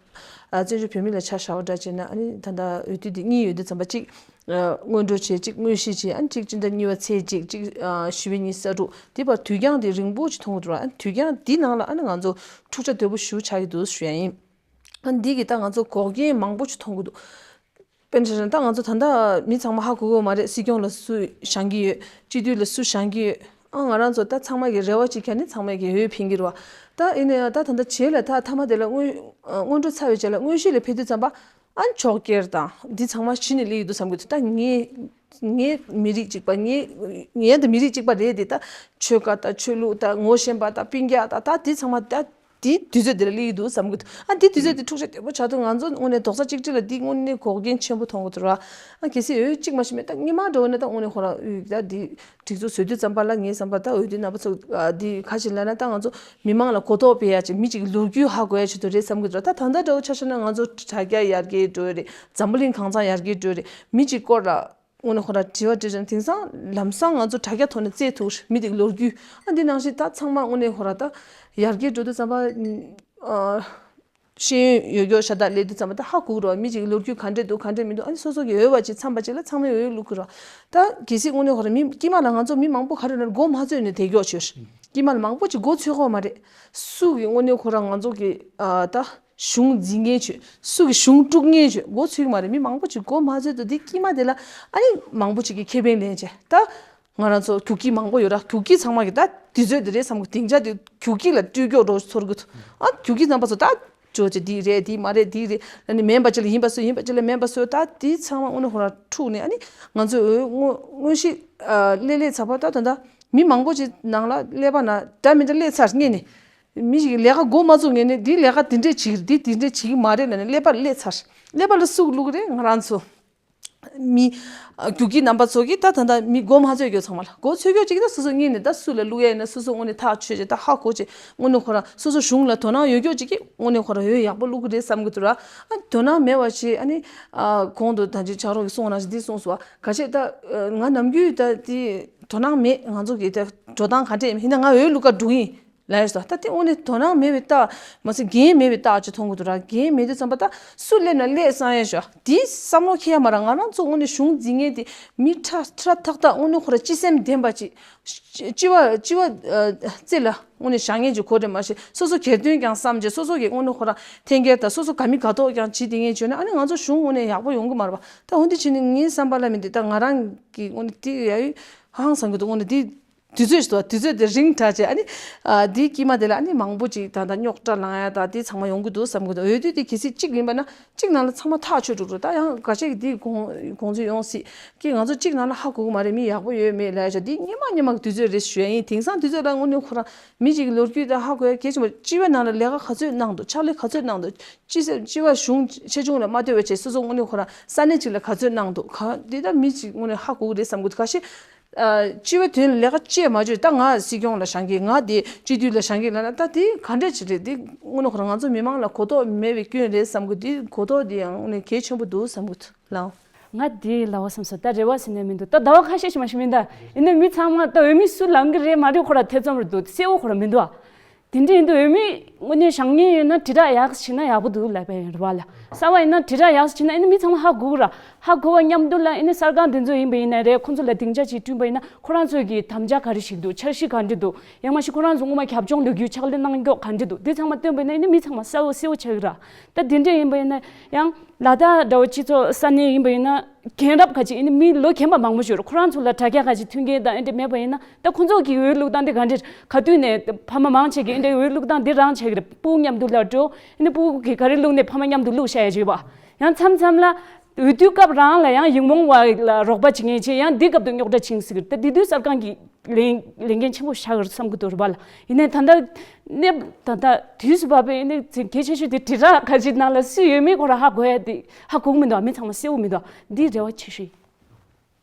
ཨ་བཙན་བྱོལ་བོད་མི་ལ་ཆ་བཞག་པ་འདྲ་བྱས་ན་ཨ་ནི་ད་ལྟ་འོས་བསྡུ་འདི་གཉིས་ཡོད་དུས་ཙམ་པ་གཅིག་སྔོན་འགྲོ་བྱས། གཅིག་དངོས་གཞི་བྱས། ཨ་ནི་གཅིག་སྤྱི་ཟླ་གཉིས་པ་ཚེས་གཅིག་གཅིག་ཨ་བཞི་པའི་ཉིན་ས་དྲུག་འདི་བར་དུས་འགྱངས་དེ་རིང་པོ་ཅིག་མཐོང་གི་འདུག་ཨ་ནི་དུས་འགྱངས་འདི་ནང་ལ་ཨ་ནི་ང་ཚོ་འཁྲུག་ཆ་དོད་པོ་ཞེ་པོ་ཆགས་ཀྱི་འདུག་ཞུ་ཡ་ཡིན། ཨ་འདི་གི་ད་ང་ཚོ་འགོག་རྐྱེན་མང་པོ་ཅིག་མཐོང་གི་འདུག་དཔེར་ན་ཆ་བཞག་ན་ད་ང་ཚོ་ད་ལྟ་མི་ཚང་མ་ཧ་གོ་གི་ཡོད་མ་རེད། སྲིད་སྐྱོང་ལ་སུ་བཞེངས་ཀྱི་ཡོད། སྤྱི་འཐུས་ལ་སུ་བཞེངས་ཀྱི་ཡོད། ཨ་ང་རང་ཚོ་ད་ཚང་མ་གི་རེ་བ་གཅིག་ཀྱང་ནི་ཚང་མ་གི་འོས་འཕེན་གྱི་རེད་བ། ད་ཡིན་ན་ཡང་ད་ད་ལྟ་རྗེས་ལ་ད་མཐའ་མ་དེ་ལ་སྔོན་སྔོན་འགྲོ་ཚར་བའི་རྗེས་ལ་དངོས་གཞི་ལ་ཕེབས་དུས་ཙམ་པ་ཨ་ཕྱོགས་འགལ་དང་འདི་ཚང་མ་གཞི་ནས་སླེབས་ཀྱི་འདུག་བསམ་གྱི་འདུག་ད་ངས་ངའི་མི་རིགས་གཅིག་པ། ངའི་ངའི་ད་མི་རིགས་གཅིག་པ་རེད་དེ། ད་ཆོལ་ཁ་དང་ཆོས་ལུགས་དང་ངོ་ཤེས་པ་དང་སྤུན་ཀྱག་དང་ད་འདི་ཚང་མ་ད་དེའི་དུས་ཚོད་འདི་ལ་སླེབས་ཀྱི་འདུག་བསམ་གྱི་འདུག་ཨ་འདི་དུས་ཚོད་འདི་འཁྲུག་ཆ་དོད་པོ་ཆགས་དུས་ང་ཚོ་དངོས་གནས་རྡོག་རྩ་གཅིག་སྒྲིལ་ལ་འདི་དངོས་གནས་འགོག་རྐྱེན་ཆེན་པོ་མཐོང་གི་འདུག་ར། ཨ་གལ་སྲིད་འོས་གཅིག་མ་ཞིག་མེད་ད་སྔོན་མ་འགྲོ་བ་ན་ད་དངོས་གནས་ཁོ་རང་འོས་ད་འདི་སྒྲིག་འཛུགས་བཟོ་དུས་ཙམ་པ་ལ་ངའི་བསམ་པ་ད་འོས་བསྡུ་རྣམ་པ་ཚོ་ཨ་འདི་ག་ཞིག་ལབ་ན་ད་ང་ཚོ་མི་མང་ལ་གོ་རྟོགས་སྤེལ་ཡ་ཆེད། མི་གཅིག་གི་ལོ་རྒྱུས་ཧ་གོ་ཡ་ཆེད་དུ་རེད་བསམ་གྱི་འདུག་ད་ད་ལྟ་འདྲ་བོ་ཆ་བཞག་ན་ང་ཚོ་དྲ་རྒྱ་ཡར་རྒྱས་འགྲོ་ཡ་རེད། འཛམ་བུ་གླིང་གང་ཚང་ཡར་རྒྱས་འགྲོ་ཡ་རེད། མི་གཅིག་སྐོར་ལ་དངོས་གནས་ཁོ་ར་དྲི་བ་དྲིས་ཀྱང་དེང་སང་ལམ་སང་ང་ཚོ་དྲ་རྒྱ་ཐོག་ནས་བཙལ་ཐུབ་རེད། མི་དེ་གི་ལོ་རྒྱུས་ཨ་འདི་ནང་བཞིན་ད་ཚང་མ་དངོས་གནས་ཁོ་ར་ད་ཡར་རྒྱས་འགྲོ་དུས་ཙམ་པ་ཨ། ཤེས་ཡོན་ཡོད་མཁན་ཤ་སྟག་སླེབས་དུས་ཙམ་པ་ད་ཧ་གོ་གི་རེད་བ། མི་གཅིག་གི་ལོ་རྒྱུས་ག་འདྲས་འདུག་ག་འདྲས་མི་འདུག་ཨ་ནི་སོ་སོ་གི་འོས་པ་ཅིག་འཚམས་པ་ཅིག་ལ་ཚང་མས་འོས་བླུག་གི་རེད་བ། ད་གལ་སྲིད་དངོས་གནས་ཁོ་རང་མི་དཀྱིལ་མ་ལ་ང་ཚོ་མི་མང་པོ་ག་རེ་ན་མགོ་མ་ཚོས་ནས་བསྡད་ཀྱོག་ཆོས། དཀྱིལ་མ་ལ་མང་པོ་ཅིག་མགོ་ཚོས་ཀྱི་ཡོད་མ་རེད། སུ་གི་དངོས་གནས་ཁོ་རང་ང་ཚོ་གི་ཨ་ད་གཞུང་འཛིན་མཁན་ཆོས། སུ་གི་གཞུང་དཀྲུག་མཁན་ཆོས་མགོ་ཚོས་ཀྱི་མ་རེད། མི་མང་པོ་ཅིག་མགོ་མ་ཚོས་འདུག་དེ་དཀྱིལ་མ་དེ་ལ་ཨ་ནི་མང་པོ་ཅིག་གིས་ཁེ་ཕན་ལེན་བྱས་ད། ང་རང་ཚོ་རྒྱུག་ཁྱི་མང་པོ་ཡོད་ར། རྒྱུག་ཁྱི་ཚང་མ་གི་ད་དུས་ཚོད་འདི་རེད་བསམ་གི་སྡིངས་ཆ་དེ་རྒྱུག་ཁྱི་ལ་སྤྲུལ་སྐྱོག་འགྲོ་ཚོར་གི་འདུག་ཨ་རྒྱུག་ཁྱི་རྣམ་པ་ཚོ་ད་ཇོ་ཅེ་འདི་རེད་འདི་མ་རེད་འདི་རེད་ལ་ནི་མིན་པ་ཅིག་ལ་ཡིན་པ་བཟོས། ཡིན་པ་ཅིག་ལ་མིན་པ་བཟོས། ད་དེ་ཚང་མ་དངོས་གནས་ཁོ་ར་འཁྲུག་ནས་ཨ་ནི་ང་ཚོས་འོས་དངོས་དངོས་གཞི་ཨ་སླེབས་སླེབས་ཚར་བ་ད་ད་ད་མི་མང་པོ་ཅིག་ནང་ལ་སླེབས་པ་ན་འདྲ་མི་འདྲ་སླེབས་ཚར་ངེས་ནས། མི་ཞིག་གིས་ལས་ཀ་འགོ་མ་བཙུགས་ངེས་ནས་འདི་ལས་ཀ་འདི་འདྲས་བྱེད་ཀྱི་རེད། འདི་འདི་འདྲས་བྱེད་ཀྱི་མ་རེད་ལ་ནི་ཀླད་པ་སླེབས་ཚར། ཀླད་པ་ལ་སུ་བླུགས་རེད། ང་རང་ཚོ། མི། རྒྱུག་ཁྱི་རྣམ་པ་ཚོ་གིས་ད་ད་ལྟ་མི་མགོ་མ་ཚོས་ཀྱོག་ཚང་མ་ལ་མགོ་ཚོས་ཀྱོག་ཅིག་ད་སོ་སོ་གཉིས་ནས་ད་སུ་ལ་བླུག་ཡ་ཡིན་ན་སོ་སོ་དངོས་གནས་ཐག་ཆོད་ཅིག་ད་ཧ་གོ་ཅིག་དངོས་གནས་ཁོ་རང་སོ་སོ་གཞུང་ལ་དོ་སྣང་ཡོད་ཀྱོག་ཅིག་གིས་དངོས་གནས་ཁོ་རང་འོས་ཡག་པོ་བླུག་གི་རེད་བསམ་གི་འདུག་ར། ཨ་དོ་སྣང་མེད་པ་ཞིག་ཨ་ནི། ཨ་གོང་དུ་ད་ཅི་ཆག་རོགས་ཀྱིས་གསུངས་ནང་བཞིན་འདི་གསུངས་སོང་བ། ག་ཤེད་ད་ང་ནམ་རྒྱུན་ད་དེ་དོ་སྣང་མེད། ང་ཚོ་གི་ད་འགྲོ་སྟངས་ག་འདྲས་ཡིན་ན་ང་འོས་བླུག་ག་འགྲོ་གི་ཡིན། ལབ་ཡོད་ས། ད་དེ་དངོས་གནས་དོ་སྣང་མེད་པའི་རྟགས་མ་ཟད་འགན་མེད་པའི་རྟགས་ཅིག་མཐོང་གི་འདུག་ར། འགན་མེད་དུས་ཙམ་པ་ད་སུ་སླེབས་ན་སླེབས་བསམ་ཡས་ཤོག་དེའི་བསམ་བློ་འཁྱེར་ཡ་མ་ར། ང་རང་ཚོ་དངོས་གནས་གཞུང་འཛིན་མཁན་དེ་མི་ཁྲ་ཁྲ་ཐག་ཐག་དངོས་གནས་ཁོ་ར་སྤྱི་སེམས་ལྡན་པ་ཅིག་སྤྱི་བ་སྤྱི་བ་རྩེ་ལ་དངོས་གནས་བཞག་མཁན་ཅིག་གོ་རེད། མ་གཞི་སོ་སོ་སྒེར་དོན་ཀྱང་བསམ་བྱས་སོ་སོ་གི་དངོས་གནས་ཁོ་ར་འཐེན་འཁྱེར་དང་སོ་སོ་དགའ་མི་དགའ་མདོག་ཀྱང་བྱེད་བསྡད་མཁན་བྱུང་ན་ཨ་ནི་ང་ཚོ་གཞུང་དངོས་གནས་ཡག་པོ་ཡོང་གི་མ་རེད་པ། ད་འོ་འདི་བྱས་ནས་ངའི་བསམ་པ་ལ་མི་འདི་ད་ང་རང་གི་དངོས་གནས་དེ་ཡ་ཡི་ཧང་སང་གི་འདུག་དངོས་གནས་དེ། དུས་ཚོད་ཞིག་འདུག་དུས་ཚོད་དེ་རིང་དྲགས་བྱས་ཨ་ནི། ཨ་དེའི་དཀྱིལ་མ་དེ་ལ་ཨ་ནི་མང་པོ་ཅིག་ད་ལྟ་རྙོག་དྲ་ལངས་ཡ་ད་དེ་ཚང་མ་ཡོང་གི་འདུག་བསམ་གི་འདུག་འོས་བསྡུ་དེ་གལ་སྲིད་གཅིག་ཡིན་པ་ན་གཅིག་ནང་ལ་ཚང་མ་ཐག་ཆོད་འགྲོ་འགྲོ། ད་ཡང་འགའ་ཤས་ཀྱིས་དེ་དགོངས་དགོངས་ཚུལ་ཡོང་སྲིད་ཀྱི། ང་ཚོ་གཅིག་ནང་ལ་ཧ་གོ་གི་མ་རེད། མི་ཡག་པོ་ཡོད་མེད་ལབ་ཡ་ཆ་དེ་སྔོན་མ་སྔོན་མ་གི་དུས་ཚོད་རེད་ཞུ་ཡ་ཡིན། དེང་སང་དུས་ཚོད་ལ་དངོས་གནས་ཁོ་རང་མི་གཅིག་གི་ལོ་རྒྱུས་ད་ཧ་གོ་ཡ་གལ་ཆེན་པོ། སྤྱི་པའི་ནང་ལ་ལས་ཀ་ག་ཚོད་གནང་འདུག་ཕྱག་ལས་ག་ཚོད་གནང་འདུག་སྤྱི་སྤྱི་པ་གཞུང་ཆེ་ཆུང་ལ་མ་ལྟོས་པ་བྱས་སོ་སོ་དངོས་གནས་ཁོ་རང་ས་གནས་གཅིག་ལ་ག་ཚོད་གནང་འདུག་ག་འདི་ད་མི་གཅིག་དངོས་གནས་ཧ་གོ་གི་རེད་བསམ་གི་འདུག་ག་ཤེད། ཨ་སྤྱི་པའི་དོན་ལ་ལས་ཀ་བྱེད་མ་བྱེད་ད་ང་སྲིད་སྐྱོང་ལ་བཞེངས་ཀྱི། ང་དེ་སྤྱི་འཐུས་ལ་བཞེངས་ཀྱི་ལབ་ན་ད་དེ་ག་འདྲ་ཅིག་རེད། དེ་དངོས་གནས་ཁོ་རང་ང་ཚོ་མི་མང་ལ་གོ་རྟོགས་མེད་པའི་སྐྱོན་རེད་བསམ་གི། དེ་གོ་རྟོགས་དེ་ཡང་དངོས་གནས་གལ་ཆེན་པོ་འདུག་བསམ་གི་འདུག་ལགས། ང་དེ་ལབ་བསམ་སོང་། ད་རེ་བ་ཟེར་ནས་མི་འདུག་ད་ཟླ་བ་ཁ་ཤས་ཤིག་མ་ཞིག་མིན་ད། ཡིན་ན་མི་ཚང་མ་ད་འོས་མི་སུ་ལངས་གི་རེད་མ་རེད་ཁོ་ར་ཐེ་ཚོམ་རེད་འདུག་གསལ་བོ་ཁོ་ར་མི་འདུག་ཨ། དེ་འདྲ་ཡིན་དུས་འོས་མི་དངོས་གནས་བཞེངས་མཁན་ཡོད་ན་དྲིལ་བསྒྲགས་ཡག་བྱས་ན་ཡག་པོ་འདུག་ལབ་པ་ཡིན་རེད་བ་ལ། གསར་པ་ཡིན་ན་དྲིལ་བསྒྲགས་ཡག་བྱས་ན་ཨ་ནི་མི་ཚང་མ་ཧ་གོ་གི་ར། ཧ་གོ་བ་མཉམ་དུ་ལ་ཨ་ནི་གསར་ཁང་དེ་ཚོ་ཡིན་པ་ཡིན་ན་རེད། ཁོང་ཚོ་ལ་སྡིངས་ཆ་ཅིག་བསྐྲུན་པ་ཡིན་ན་ཁོ་རང་ཚོ་གི་དམ་བཅའ་ག་རེ་ཞིག་འདུག་འཆར་གཞི་ག་འདྲ་འདུག་ཡང་མ་གཞི་ཁོ་རང་ཚོ་སྔོན་མ་རྒྱབ་ལྗོངས་ལོ་རྒྱུས་ཕྱག་ལས་གནང་མགྱོགས་ག་འདྲ་འདུག་འདི་ཚང་མ་བཏོན་པ་ཡིན་ན་ཨ་ནི་མི་ཚང་མ་གསལ་བོ་གསལ་བོ་ཆགས་ཀྱི་ར། ད་དེ་འདྲ་ཡིན་པ་ཡིན་ན་ཡང་ལ་དྭགས་འདྲ་བོ་སྤྱི་ཚོགས་ས་གནས་ཡིན་པ་ཡིན་ན་རྒན་རབས་ཁ་ཅིག་ཨ་ནི་མི་ལོ་རྒན་པ་མང་པོ་ཞིག་ཡོད་རེད། ཁོ་རང་ཚོ་ལ་དྲ་རྒྱ་ཁ་ཅིག་མཐུན་རྐྱེན་དང་ཨ་འདྲ་མེད་པ་ཡིན་ན། ད་ཁོ་ཚོ་གི་འོས་བླུག་སྟངས་དེ་ག་འདྲ། ག་དུས་ནས་ཕ་མ་མང་ཆེ་གིས་འདི་འདྲའི་འོས་བླུག་སྟངས་འདི་རང་བྱེད་ཀྱི་རེད། སྤུ་གུ་མཉམ་དུ་ལ་འགྲོ། ཨ་ནི་སྤུ་གུ་གིས་ག་རེ་བླུག་ནས་ཕ་མ་མཉམ་དུ་བླུག་བཞག་ཡ་བྱེད་པ། ཡང་མཚམས་མཚམས་ལ་འོས་བསྡུ་སྐབས་རང་ལ་ཡང་ཡིག་རྨོངས་པ་ལ་རོགས་པ་བྱེད་མཁན་བྱས་ཡང་འདི་སྐབས་དུ་རྙོག་དྲ་ཕྱིན་ཟེར་གི་རེད། ད་འདི་དུས་གསར་ཁང་གི་ལས་ལས་འགན་ཆེན་པོ་ཞིག་ཆགས་ཀྱི་རེད་བསམ་གི་འདུག་རེད་པ་ལ། ཡིན་ནའི་ད་ལྟ་གནས་ད་ལྟ་དུས་སུ་བབས་པའི་ཨ་ནི་གལ་ཆེ་ཤོས་དེ་དྲིལ་བསྒྲགས་ཁ་ཅིག་ནང་ལ་སུ་ཡོད་མེད་ཁོ་རང་ཧ་གོ་ཡ་དེ་ཧ་གོ་གི་མི་འདུག་མི་ཚང་མ་གསལ་བོ་མི་འདུག་འདི་རེ་བ་ཆེ་ཤོས་ཡིན།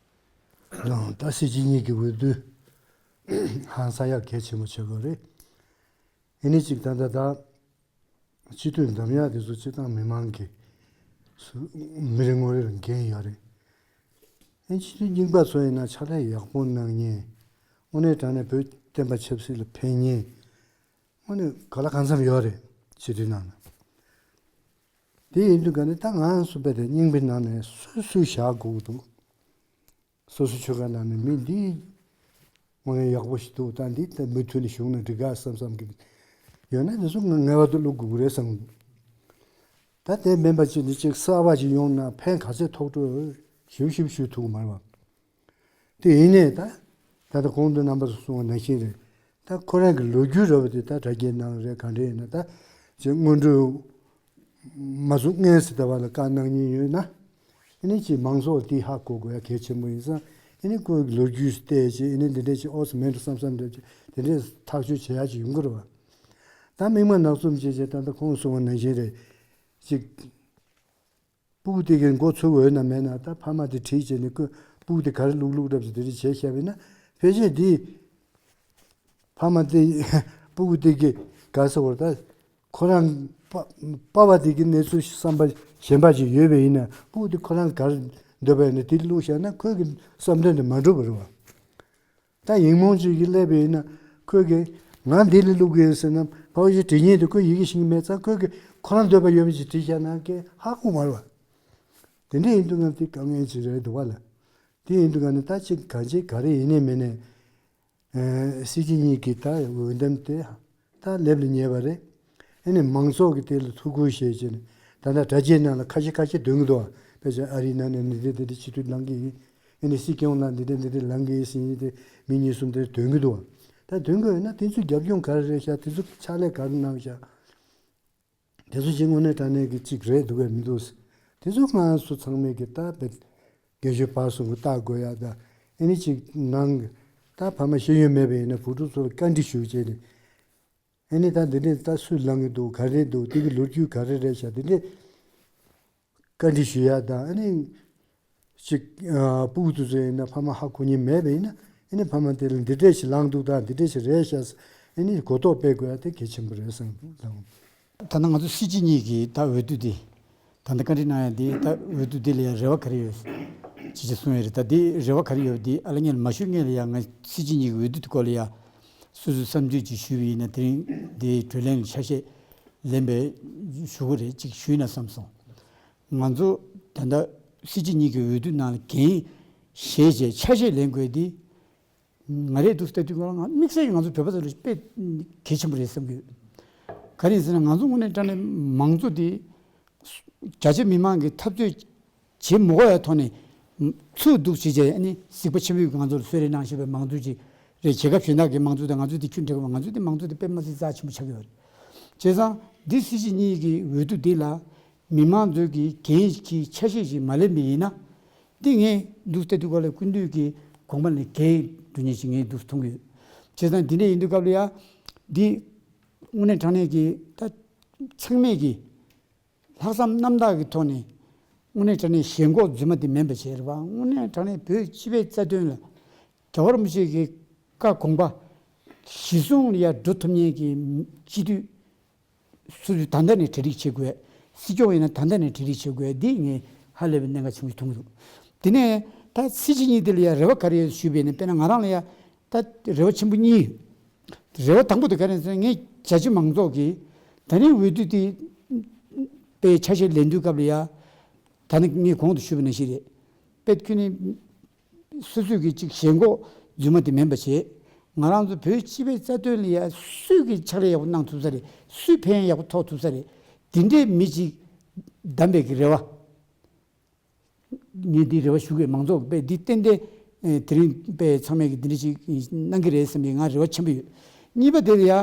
ལགས། ད་སྲིད་སྤྱི་གཉིས་ཀྱི་འོས་བསྡུ་ཧང་སང་ཡག་གལ་ཆེན་པོ་ཆགས་ཀྱི་རེད། ཨ་ནི་གཅིག་ད་ལྟ་ད་སྤྱི་འཐུས་འདེམས་ཡག་དེ་ཚོ་སྤྱིར་བཏང་མི་མང་གི་སུ་མི་རེ་ངོ་རེ་ལ་འགན་ཡོད་རེད། ཨ་ནི་སྤྱི་འཐུས་རྙིང་པ་ཚོ་ཡིན་ན་ཕྱག་ལས་ཡག་པོ་གནང་མཁན། དངོས་གནས་དྲང་གནས་བོད་བསྟན་པ་ཆབ་སྲིད་ལ་ཕན་མཁན། དངོས་གནས་ག་ལ་གང་འཚམ་ཡོད་རེད་སྤྱི་འཐུས་ནང་ལ། དེ་ཡིན་དུས་ག་ནས་ད་ང་སུ་བས་དེ་རྙིང་པའི་ནང་ནས་སུ་སུ་བཞག་དགོས་ཀྱི་འདུག་སོ་སོ་ཆོལ་ཁ་ནང་ནས་མི་འདི་དངོས་གནས་ཡག་པོ་ཞིག་འདུག་ད་འདི་ད་མུ་མཐུད་ནས་བཞུགས་ན་འགྲིག་ག་བསམ་བསམ་གི་ཡོད་ན་དེ་ཚོ་ང་ངེས་པར་དུ་བླུག་དགོས་ཀྱི་རེད་བསམ་གི་འདུག་ད་དེ་མིན་པ་ཅིག་འདི་ཅིག་གསར་པ་ཅིག་ཡོང་ན་ཕན་ག་ཚད་ཐོགས་འགྲོ་ཞིབ་ཞིབ་ཞུ་ཐུབ་ཀྱི་མ་རེད་བ། དེ་ཡིན་ནའི་ད་ད་ལྟ་གོང་དུ་རྣམ་པ་ཚོ་གསུངས་པ་ནང་བཞིན་རེད། ད་ཁོ་རང་གི་ལོ་རྒྱུས་ར་བ་དེ་ད་དྲ་རྒྱའི་ནང་རེད་ག་འདྲ་ཡིན་ན་ད་ཅིག་སྔོན་འགྲོའི་མ་བཙུགས་སྔོན་ཟེར་ད་བ་ལ་བཀའ་གནང་མཁན་ཡོད་ན། ཨ་ནི་ཅིག་མང་ཚོགས་དེ་ཧ་གོ་དགོས་ཡ་གལ་ཆེན་པོ་ཡིན་ཙང་། ཨ་ནི་ཁོའི་ལོ་རྒྱུས་བལྟས་ཅིག་ཨ་ནི་འདི་འདྲས་ཅིག་ཨོ་ཙི་མིན་འགྲོ་བསམ་བསམ་འདྲ་ཅིག་དེ་འདྲས་ཐག་གཅོད་བྱེད་ཡ་ཅིག་ཡོང་གི་རེད་བ། ད་མིག་དམར་ནག་གསུམ་བྱས་བྱས་ད་ལྟ་ཁོང་གསུངས་པ་ནང་བཞིན་རེད། ཅིག་སྤུ་གུ་དེ་གའི་མགོ་ཚོས་འོས་ན་མེད་ན་ད་ཕ་མ་དེ་ཁྲིད་བྱས་ནས་ཁོས་སྤུ་གུ་དེ་ག་རེ་བླུག་བླུག་རབས་ཅིག་དེ་འདྲས་བྱས་བཞག་པ་ཡིན་ན་ཕལ་ཆེར་དེ། ཕ་མ་དེ་སྤུ་གུ་དེ་གི་ག་ཟེར་བར་ད་ཁོ་རང་པ་པ་བ་དེ་གི་གནས་ཚུལ་བསམ་པ་གཞན་པ་ཞིག་ཡོད་པ་ཡིན་ན་སྤུ་གུ་དེ་ཁོ་རང་གར་འདོད་པ་ཡིན་ན་དེ་བླུགས་བཞག་ན་ཁོའི་གི་བསམ་དོན་དེ་མ་འགྲུབ་པ་རེད་བ། ད་ཡིག་རྨོངས་ཅིག་གིས་སླེབས་པ་ཡིན་ན་ཁོས་གི་ང་འདི་ལ་བླུག་གི་ཡིན་ཟེར་ན་ཕ་བ་ཞིག་བྲིས་མཁན་དེ་ཁོས་ཡི་གེ་ཤེས་ཀྱི་མེད་ཙང་ཁོས་གི་ཁོ་རང་འདོད་པ་ཡོད་པ་ཅིག་བྲིས་བཞག་ན་ཀྱེ་ཧ་གོ་མ་རེད་བ། དེ་འདྲ་ཡིན་དུས་ང་དེ་དཀའ་ངལ་ཅིག་རེད་འདུག་བ་ལ། དེ་ཡིན་དུས་ང་ནི་ད་ཅིག་གང་ཅི་ག་རེ་ཡིན་ནའི་མིན་ནའི། ཨེ། སྲིད་སྤྱི་གཉིས་ཀྱི་ད་འོས་འདེམས་དེ་ད་སླེབས་ལ་ཉེ་བ་རེད། ཨེ་ནི་མང་ཚོགས་ཀྱི་དེ་ལ་ཐུགས་ཁུར་བཞེས་བྱས་ནས་ད་ལྟ་དྲ་རྒྱའི་ནང་ལ་ཁ་ཤས་ཁ་ཤས་འདོན་གྱི་འདུག་བ། དཔེ་ཆ་ཨ་རིའི་ནང་ནས་འདི་འདྲ་འདི་འདྲ་སྤྱི་འཐུས་ལངས་ཀྱི་ཡིན། ཨེ་ནི་སྲིད་སྐྱོང་ལ་འདི་འདྲ་འདི་འདྲ་ལངས་ཀྱི་ཡིན་ཟེར་ནས་དེ་མི་གཉིས་གསུམ་དེ་འདོན་གྱི་འདུག་བ། ད་འདོན་གྱི་ཡོད་ན་དེ་ཚོའི་རྒྱབ་ལྗོངས་ག་རེ་རེད་ཤག་དེ་ཚོ་ཕྱག་ལས་ག་རེ་གནང་ཤག་དེ་ཚོ་ཅིག་དངོས་གནས་དྲང་གནས་ཀྱི་ཅིག་རེད་འདུག་གས་མི་འདུག་དེ་ཚོ་ང་ཚོ་ཚང་མས་ཀྱི་ལྟ་བའི་དགེ་བཤེས་ཕར་ཚུར་ལྟ་དགོས་ཡ་ད། ཨེ་ནི་ཅིག་ནང་གི་ད་ཕ་མ་ཤེས་ཡོན་མེད་པ་ཡིན་ན་བུ་ཕྲུག་ཚོ་ལ་བཀའ་འདྲི་ཞུ་བྱས་ནས། ཨེ་ནི་ད་འདི་འདྲས་ད་སུས་ལངས་ཀྱི་འདུག་ག་རེ་འདུག་དེ་གི་ལོ་རྒྱུས་ག་རེ་རེད་ཤག་དེ་འདྲས་བཀའ་འདྲི་ཞུ་ཡ་ད། ཨེ་ནི་ཅིག་ཨ། སྤུ་གུ་དེ་ཚོ་ཡིན་ན་ཕ་མ་ཧ་གོ་མཁན་མེད་པ་ཡིན་ན། ཨེ་ནི་ཕ་མ་དེ་ལ་འདི་འདྲས་ཞིག་ལངས་འདུག་ད་འདི་འདྲས་ཞིག་རེད་ཤག་ཨེ་ནི་གོ་རྟོགས་སྤེལ་དགོས་ཡ་དེ་གལ་ཆེན་པོ་རེད་བསམ་གྱི་འདུག་ད་ལྟ་ང་ཚོ་སྲིད་སྤྱི་གཉིས་ཀྱི་ད་འོས་བསྡུ་འདི། ད་ལྟ་བཀའ་འདྲི་གནང་ཡ་འདི་ད་འོས་བསྡུ་འདི་ལ་ཡ་རེ་བ་ག་རེ་ཡོད། ཅི་ཅི་གསུང་ཡ་རེད། ད་འདི་རེ་བ་ག་རེ་ཡོད་འདི་ཨ་ལ་ངས་མ་ཞུ་ངས་ལ་ཡ་ང་སྲིད་སྤྱི་གཉིས་ཀྱི་འོས་བསྡུ་འདི་སྐོར་ལ་ཡ། སོ་སོའི་བསམ་ཚུལ་ཅིག་ཞུས་པ་ཡིན་ན་དེ་རིང་འདི་གྲོས་གླེང་ལ་ཆ་ཤས་ལེན་པའི་ཞུ་གི་རེད་ཅིག་ཞུས་ན་བསམ་སོང་། ང་ཚོ་ད་ལྟ་སྲིད་སྤྱི་གཉིས་ཀྱི་འོས་བསྡུ་ནང་ལ་འགན་བཞེས་བྱས་ཆ་ཤས་ལེན་དགོས་འདི། ང་རས་འདུག་ལྟ་དུས་ང་དམིགས་བསལ་གྱིས་ང་ཚོ་བོད་པ་ཚོ་ལ་དཔེ་གལ་ཆེན་པོ་རེད་བསམ་གྱི་ཡོད། ག་རེ་ཡིན་ཟེར་ན་ང་ཚོ་དངོས་གནས་དྲང་གནས་མང་གཙོ་དེ་རྒྱ་ཆེ་མི་མང་གི་འཐབ་རྩོད་བྱེད་མི་དགོས་ཡ་ཐོག་ནས་ཚུར་འདུག་བྱེད་བྱས་ཨ་ནི་གཟིགས་པ་ཆེན་པོས་ང་ཚོར་གསོལ་རས་གནང་བཞིན་པའི་མང་གཙོ་ཅིག་རེད། རྒྱལ་ཁབ་གཞན་དག་གི་མང་གཙོ་དང་ང་ཚོ་དེ་ཁྱོན་འགྲིག་པ་མང་གཙོ་དེ་དཔེ་མ་སྲིད་རྩ་ཆེན་པོ་ཆགས་ཀྱི་ཡོད་རེད། བྱས་ཙང་འདི་སྲིད་སྤྱི་གཉིས་ཀྱི་འོས་བསྡུ་འདི་ལ་མི་མང་ཚོས་ཀྱི་འགན་གྱི་ཆ་ཤས་ཤིག་མ་ལེན་པ་ཡིན་ན། འདི་ངས་འདུག་ལྟ་དུས་སྐབས་ལ་སྐུ་མདུན་གྱི་དགོངས་པ་ལས་འགལ་འགྲོ་ཉེན་ཞིག་ངས་འདུག་མཐོང་གི་ཡོད། བྱས་ཙང་འདི་འདྲ་ཡིན་དུས་སྐབས་ལ་ཡ། འདི་དངོས་གནས་དྲང་གནས་ཀྱི་ད་ཚང་མས་ཀྱི་ལྷག་བསམ་རྣམ་དག་གི་ཐོག་ནས་དངོས་གནས་དྲང་གནས་ཞེན་ཁོག་རྫུན་མ་འདི་མིན་པ་བྱས་རེད་བ། དངོས་གནས་དྲང་གནས་བོད་སྤྱི་པའི་རྩ་དོན་ལ་རྒྱལ་བ་རིན་པོ་ཆེ་གི་བཀའ་དགོངས་པ་གཞི་བཟུང་ལ་ཡ་འགྲོ་ཐུབ་མཁན་གྱི་སྤྱི་འཐུས། སོ་སོས་ད་ལྟ་ནས་གྲ་སྒྲིག་བྱེད་དགོས། སྲིད་སྐྱོང་ཡིན་ན་ད་ལྟ་ནས་གྲ་སྒྲིག་བྱེད་དགོས། འདི་ངས་ཧ་ལས་པའི་གནད་འགག་ཆེན་པོ་ཞིག་མཐོང་གི་འདུག་དེ་ནས་ད་སྲིད་སྤྱི་གཉིས་དེ་ལ་ཡ་རེ་བ་ག་རེ་ཡོད་ཞུས་པས་ན། དཔེར་ན་ང་རང་ལ་ཡ་ད་རེ་བ་ཆེན་པོ་གཉིས་ཡོད། རེ་བ་དང་པོ་དེ་ག་རེ་ཟེར་ན་ངས་རྒྱ་ཆེ་མང་ཚོགས་ཀྱིས་ད་རིང་འོས་བསྡུ་དེ་པའི་ཆ་ཤས་ལེན་དུས་སྐབས་ལ་ཡ། ད་ནི་ངས་གོང་དུ་ཞུས་པ་ནང་བཞིན་རེད། དཔེ་ཁྱོད་ནི། སོ་སོས་ཀྱི་ཅིག་ཞེན་ཁོག་རྫུན་མ་དེ་མིན་པ་བྱས། ང་རང་ཚོ་བོད་སྤྱི་པའི་རྩ་དོན་ལ་ཡ་སུས་ཀྱི་ཕྱག་ལས་ཡག་པོ་གནང་ཐུབ་ས་རེད། སུས་ཕན་ཡག་པོ་ཐོགས་ཐུབ་ས་རེད། འདི་འདྲའི་མི་ཅིག་བདམས་པའི་གི་རེ་བ། ངས་འདི་རེ་བ་ཞུ་གི་མང་ཚོགས་དཔེ་འདི་ཏན་ཏན་དེ་རིང་དཔེ་ཚང་མས་ཀྱི་འདི་འདྲ་ཅིག་གནང་གི་རེད་བསམ་པའི་ང་རེ་བ་ཆེན་པོ་ཡོད། གཉིས་པ་དེ་ལ་ཡ།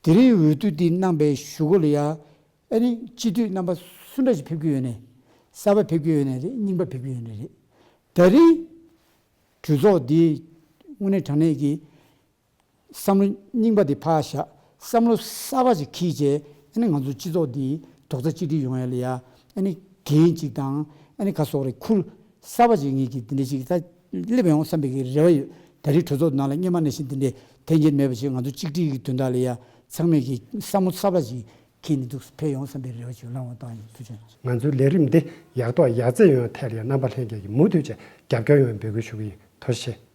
དེ་རིང་འོས་བསྡུ་འདི་གནང་པའི་གཞུག་གུ་ལ་ཡ། ཨ་ནི་སྤྱི་འཐུས་རྣམ་པ་སུ་འདྲ་ཞིག་ཕེབས་ཀྱི་ཡོད་ནས། གསར་པ་ཕེབས་ཀྱི་ཡོད་ནས་རེད། རྙིང་པ་ཕེབས་ཀྱི་ཡོད་ནས་རེད། ད་རིང་གྲོས་ཚོགས་འདི་དངོས་གནས་དྲང་གནས་ཀྱི་བསམ་བློ་རྙིང་པ་འདི་ཕར་བཞག་བསམ་བློ་གསར་པ་ཞིག་འཁྱེར་བྱས་ཨ་ནི་ང་ཚོ་སྤྱི་ཚོགས་འདི་རྡོག་རྩ་གཅིག་སྒྲིལ་ཡོང་ཡ་ལ་ཡ་ཨ་ནི་འགན་ཅིག་དང་ཨ་ནི་ཁ་སོགས་རེ་ཁུར་གསར་པ་ཞིག་ངེད་ཀྱི་འདི་འདྲ་ཞིག་ད་སླེབས་ཡོང་བསམ་པའི་གི་རེ་བ་ཡོད། ད་རིང་གྲོས་ཚོགས་ནང་ལ་སྔོན་མ་ནང་བཞིན་འདི་འདྲའི་འཐེན་འཁྱེར་མེད་པ་ཞིག་ང་ཚོ་གཅིག་སྒྲིལ་གྱི་དོན་དག་ལ་ཡ་ཚང་མས་ཀྱི་བསམ་བློ་གསར་པ་ཞིག་འཁྱེར་ནས་འདུག་ཕེབས་ཡོང་བསམ་པའི་རེ་བ་ཞིག་ལངས་པ་བཏང་ཡིན། ཐུགས་རྗེ་ཆེ། ང་ཚོའི་ལས་རིམ་འདི་ཡག་ཐོག་ཡག་བརྩེགས་ཡོང་བའི་ཐད་ལ་ཡང་རྣམ་པ་ལྷན་རྒྱས་ཀྱིས་མུ་མཐུད་བྱས་རྒྱབ་སྐྱོར་ཡོང་བའི་འབོད་སྐུལ་ཞུ་གི་ཡིན། ཐུགས་རྗེ་ཆེ།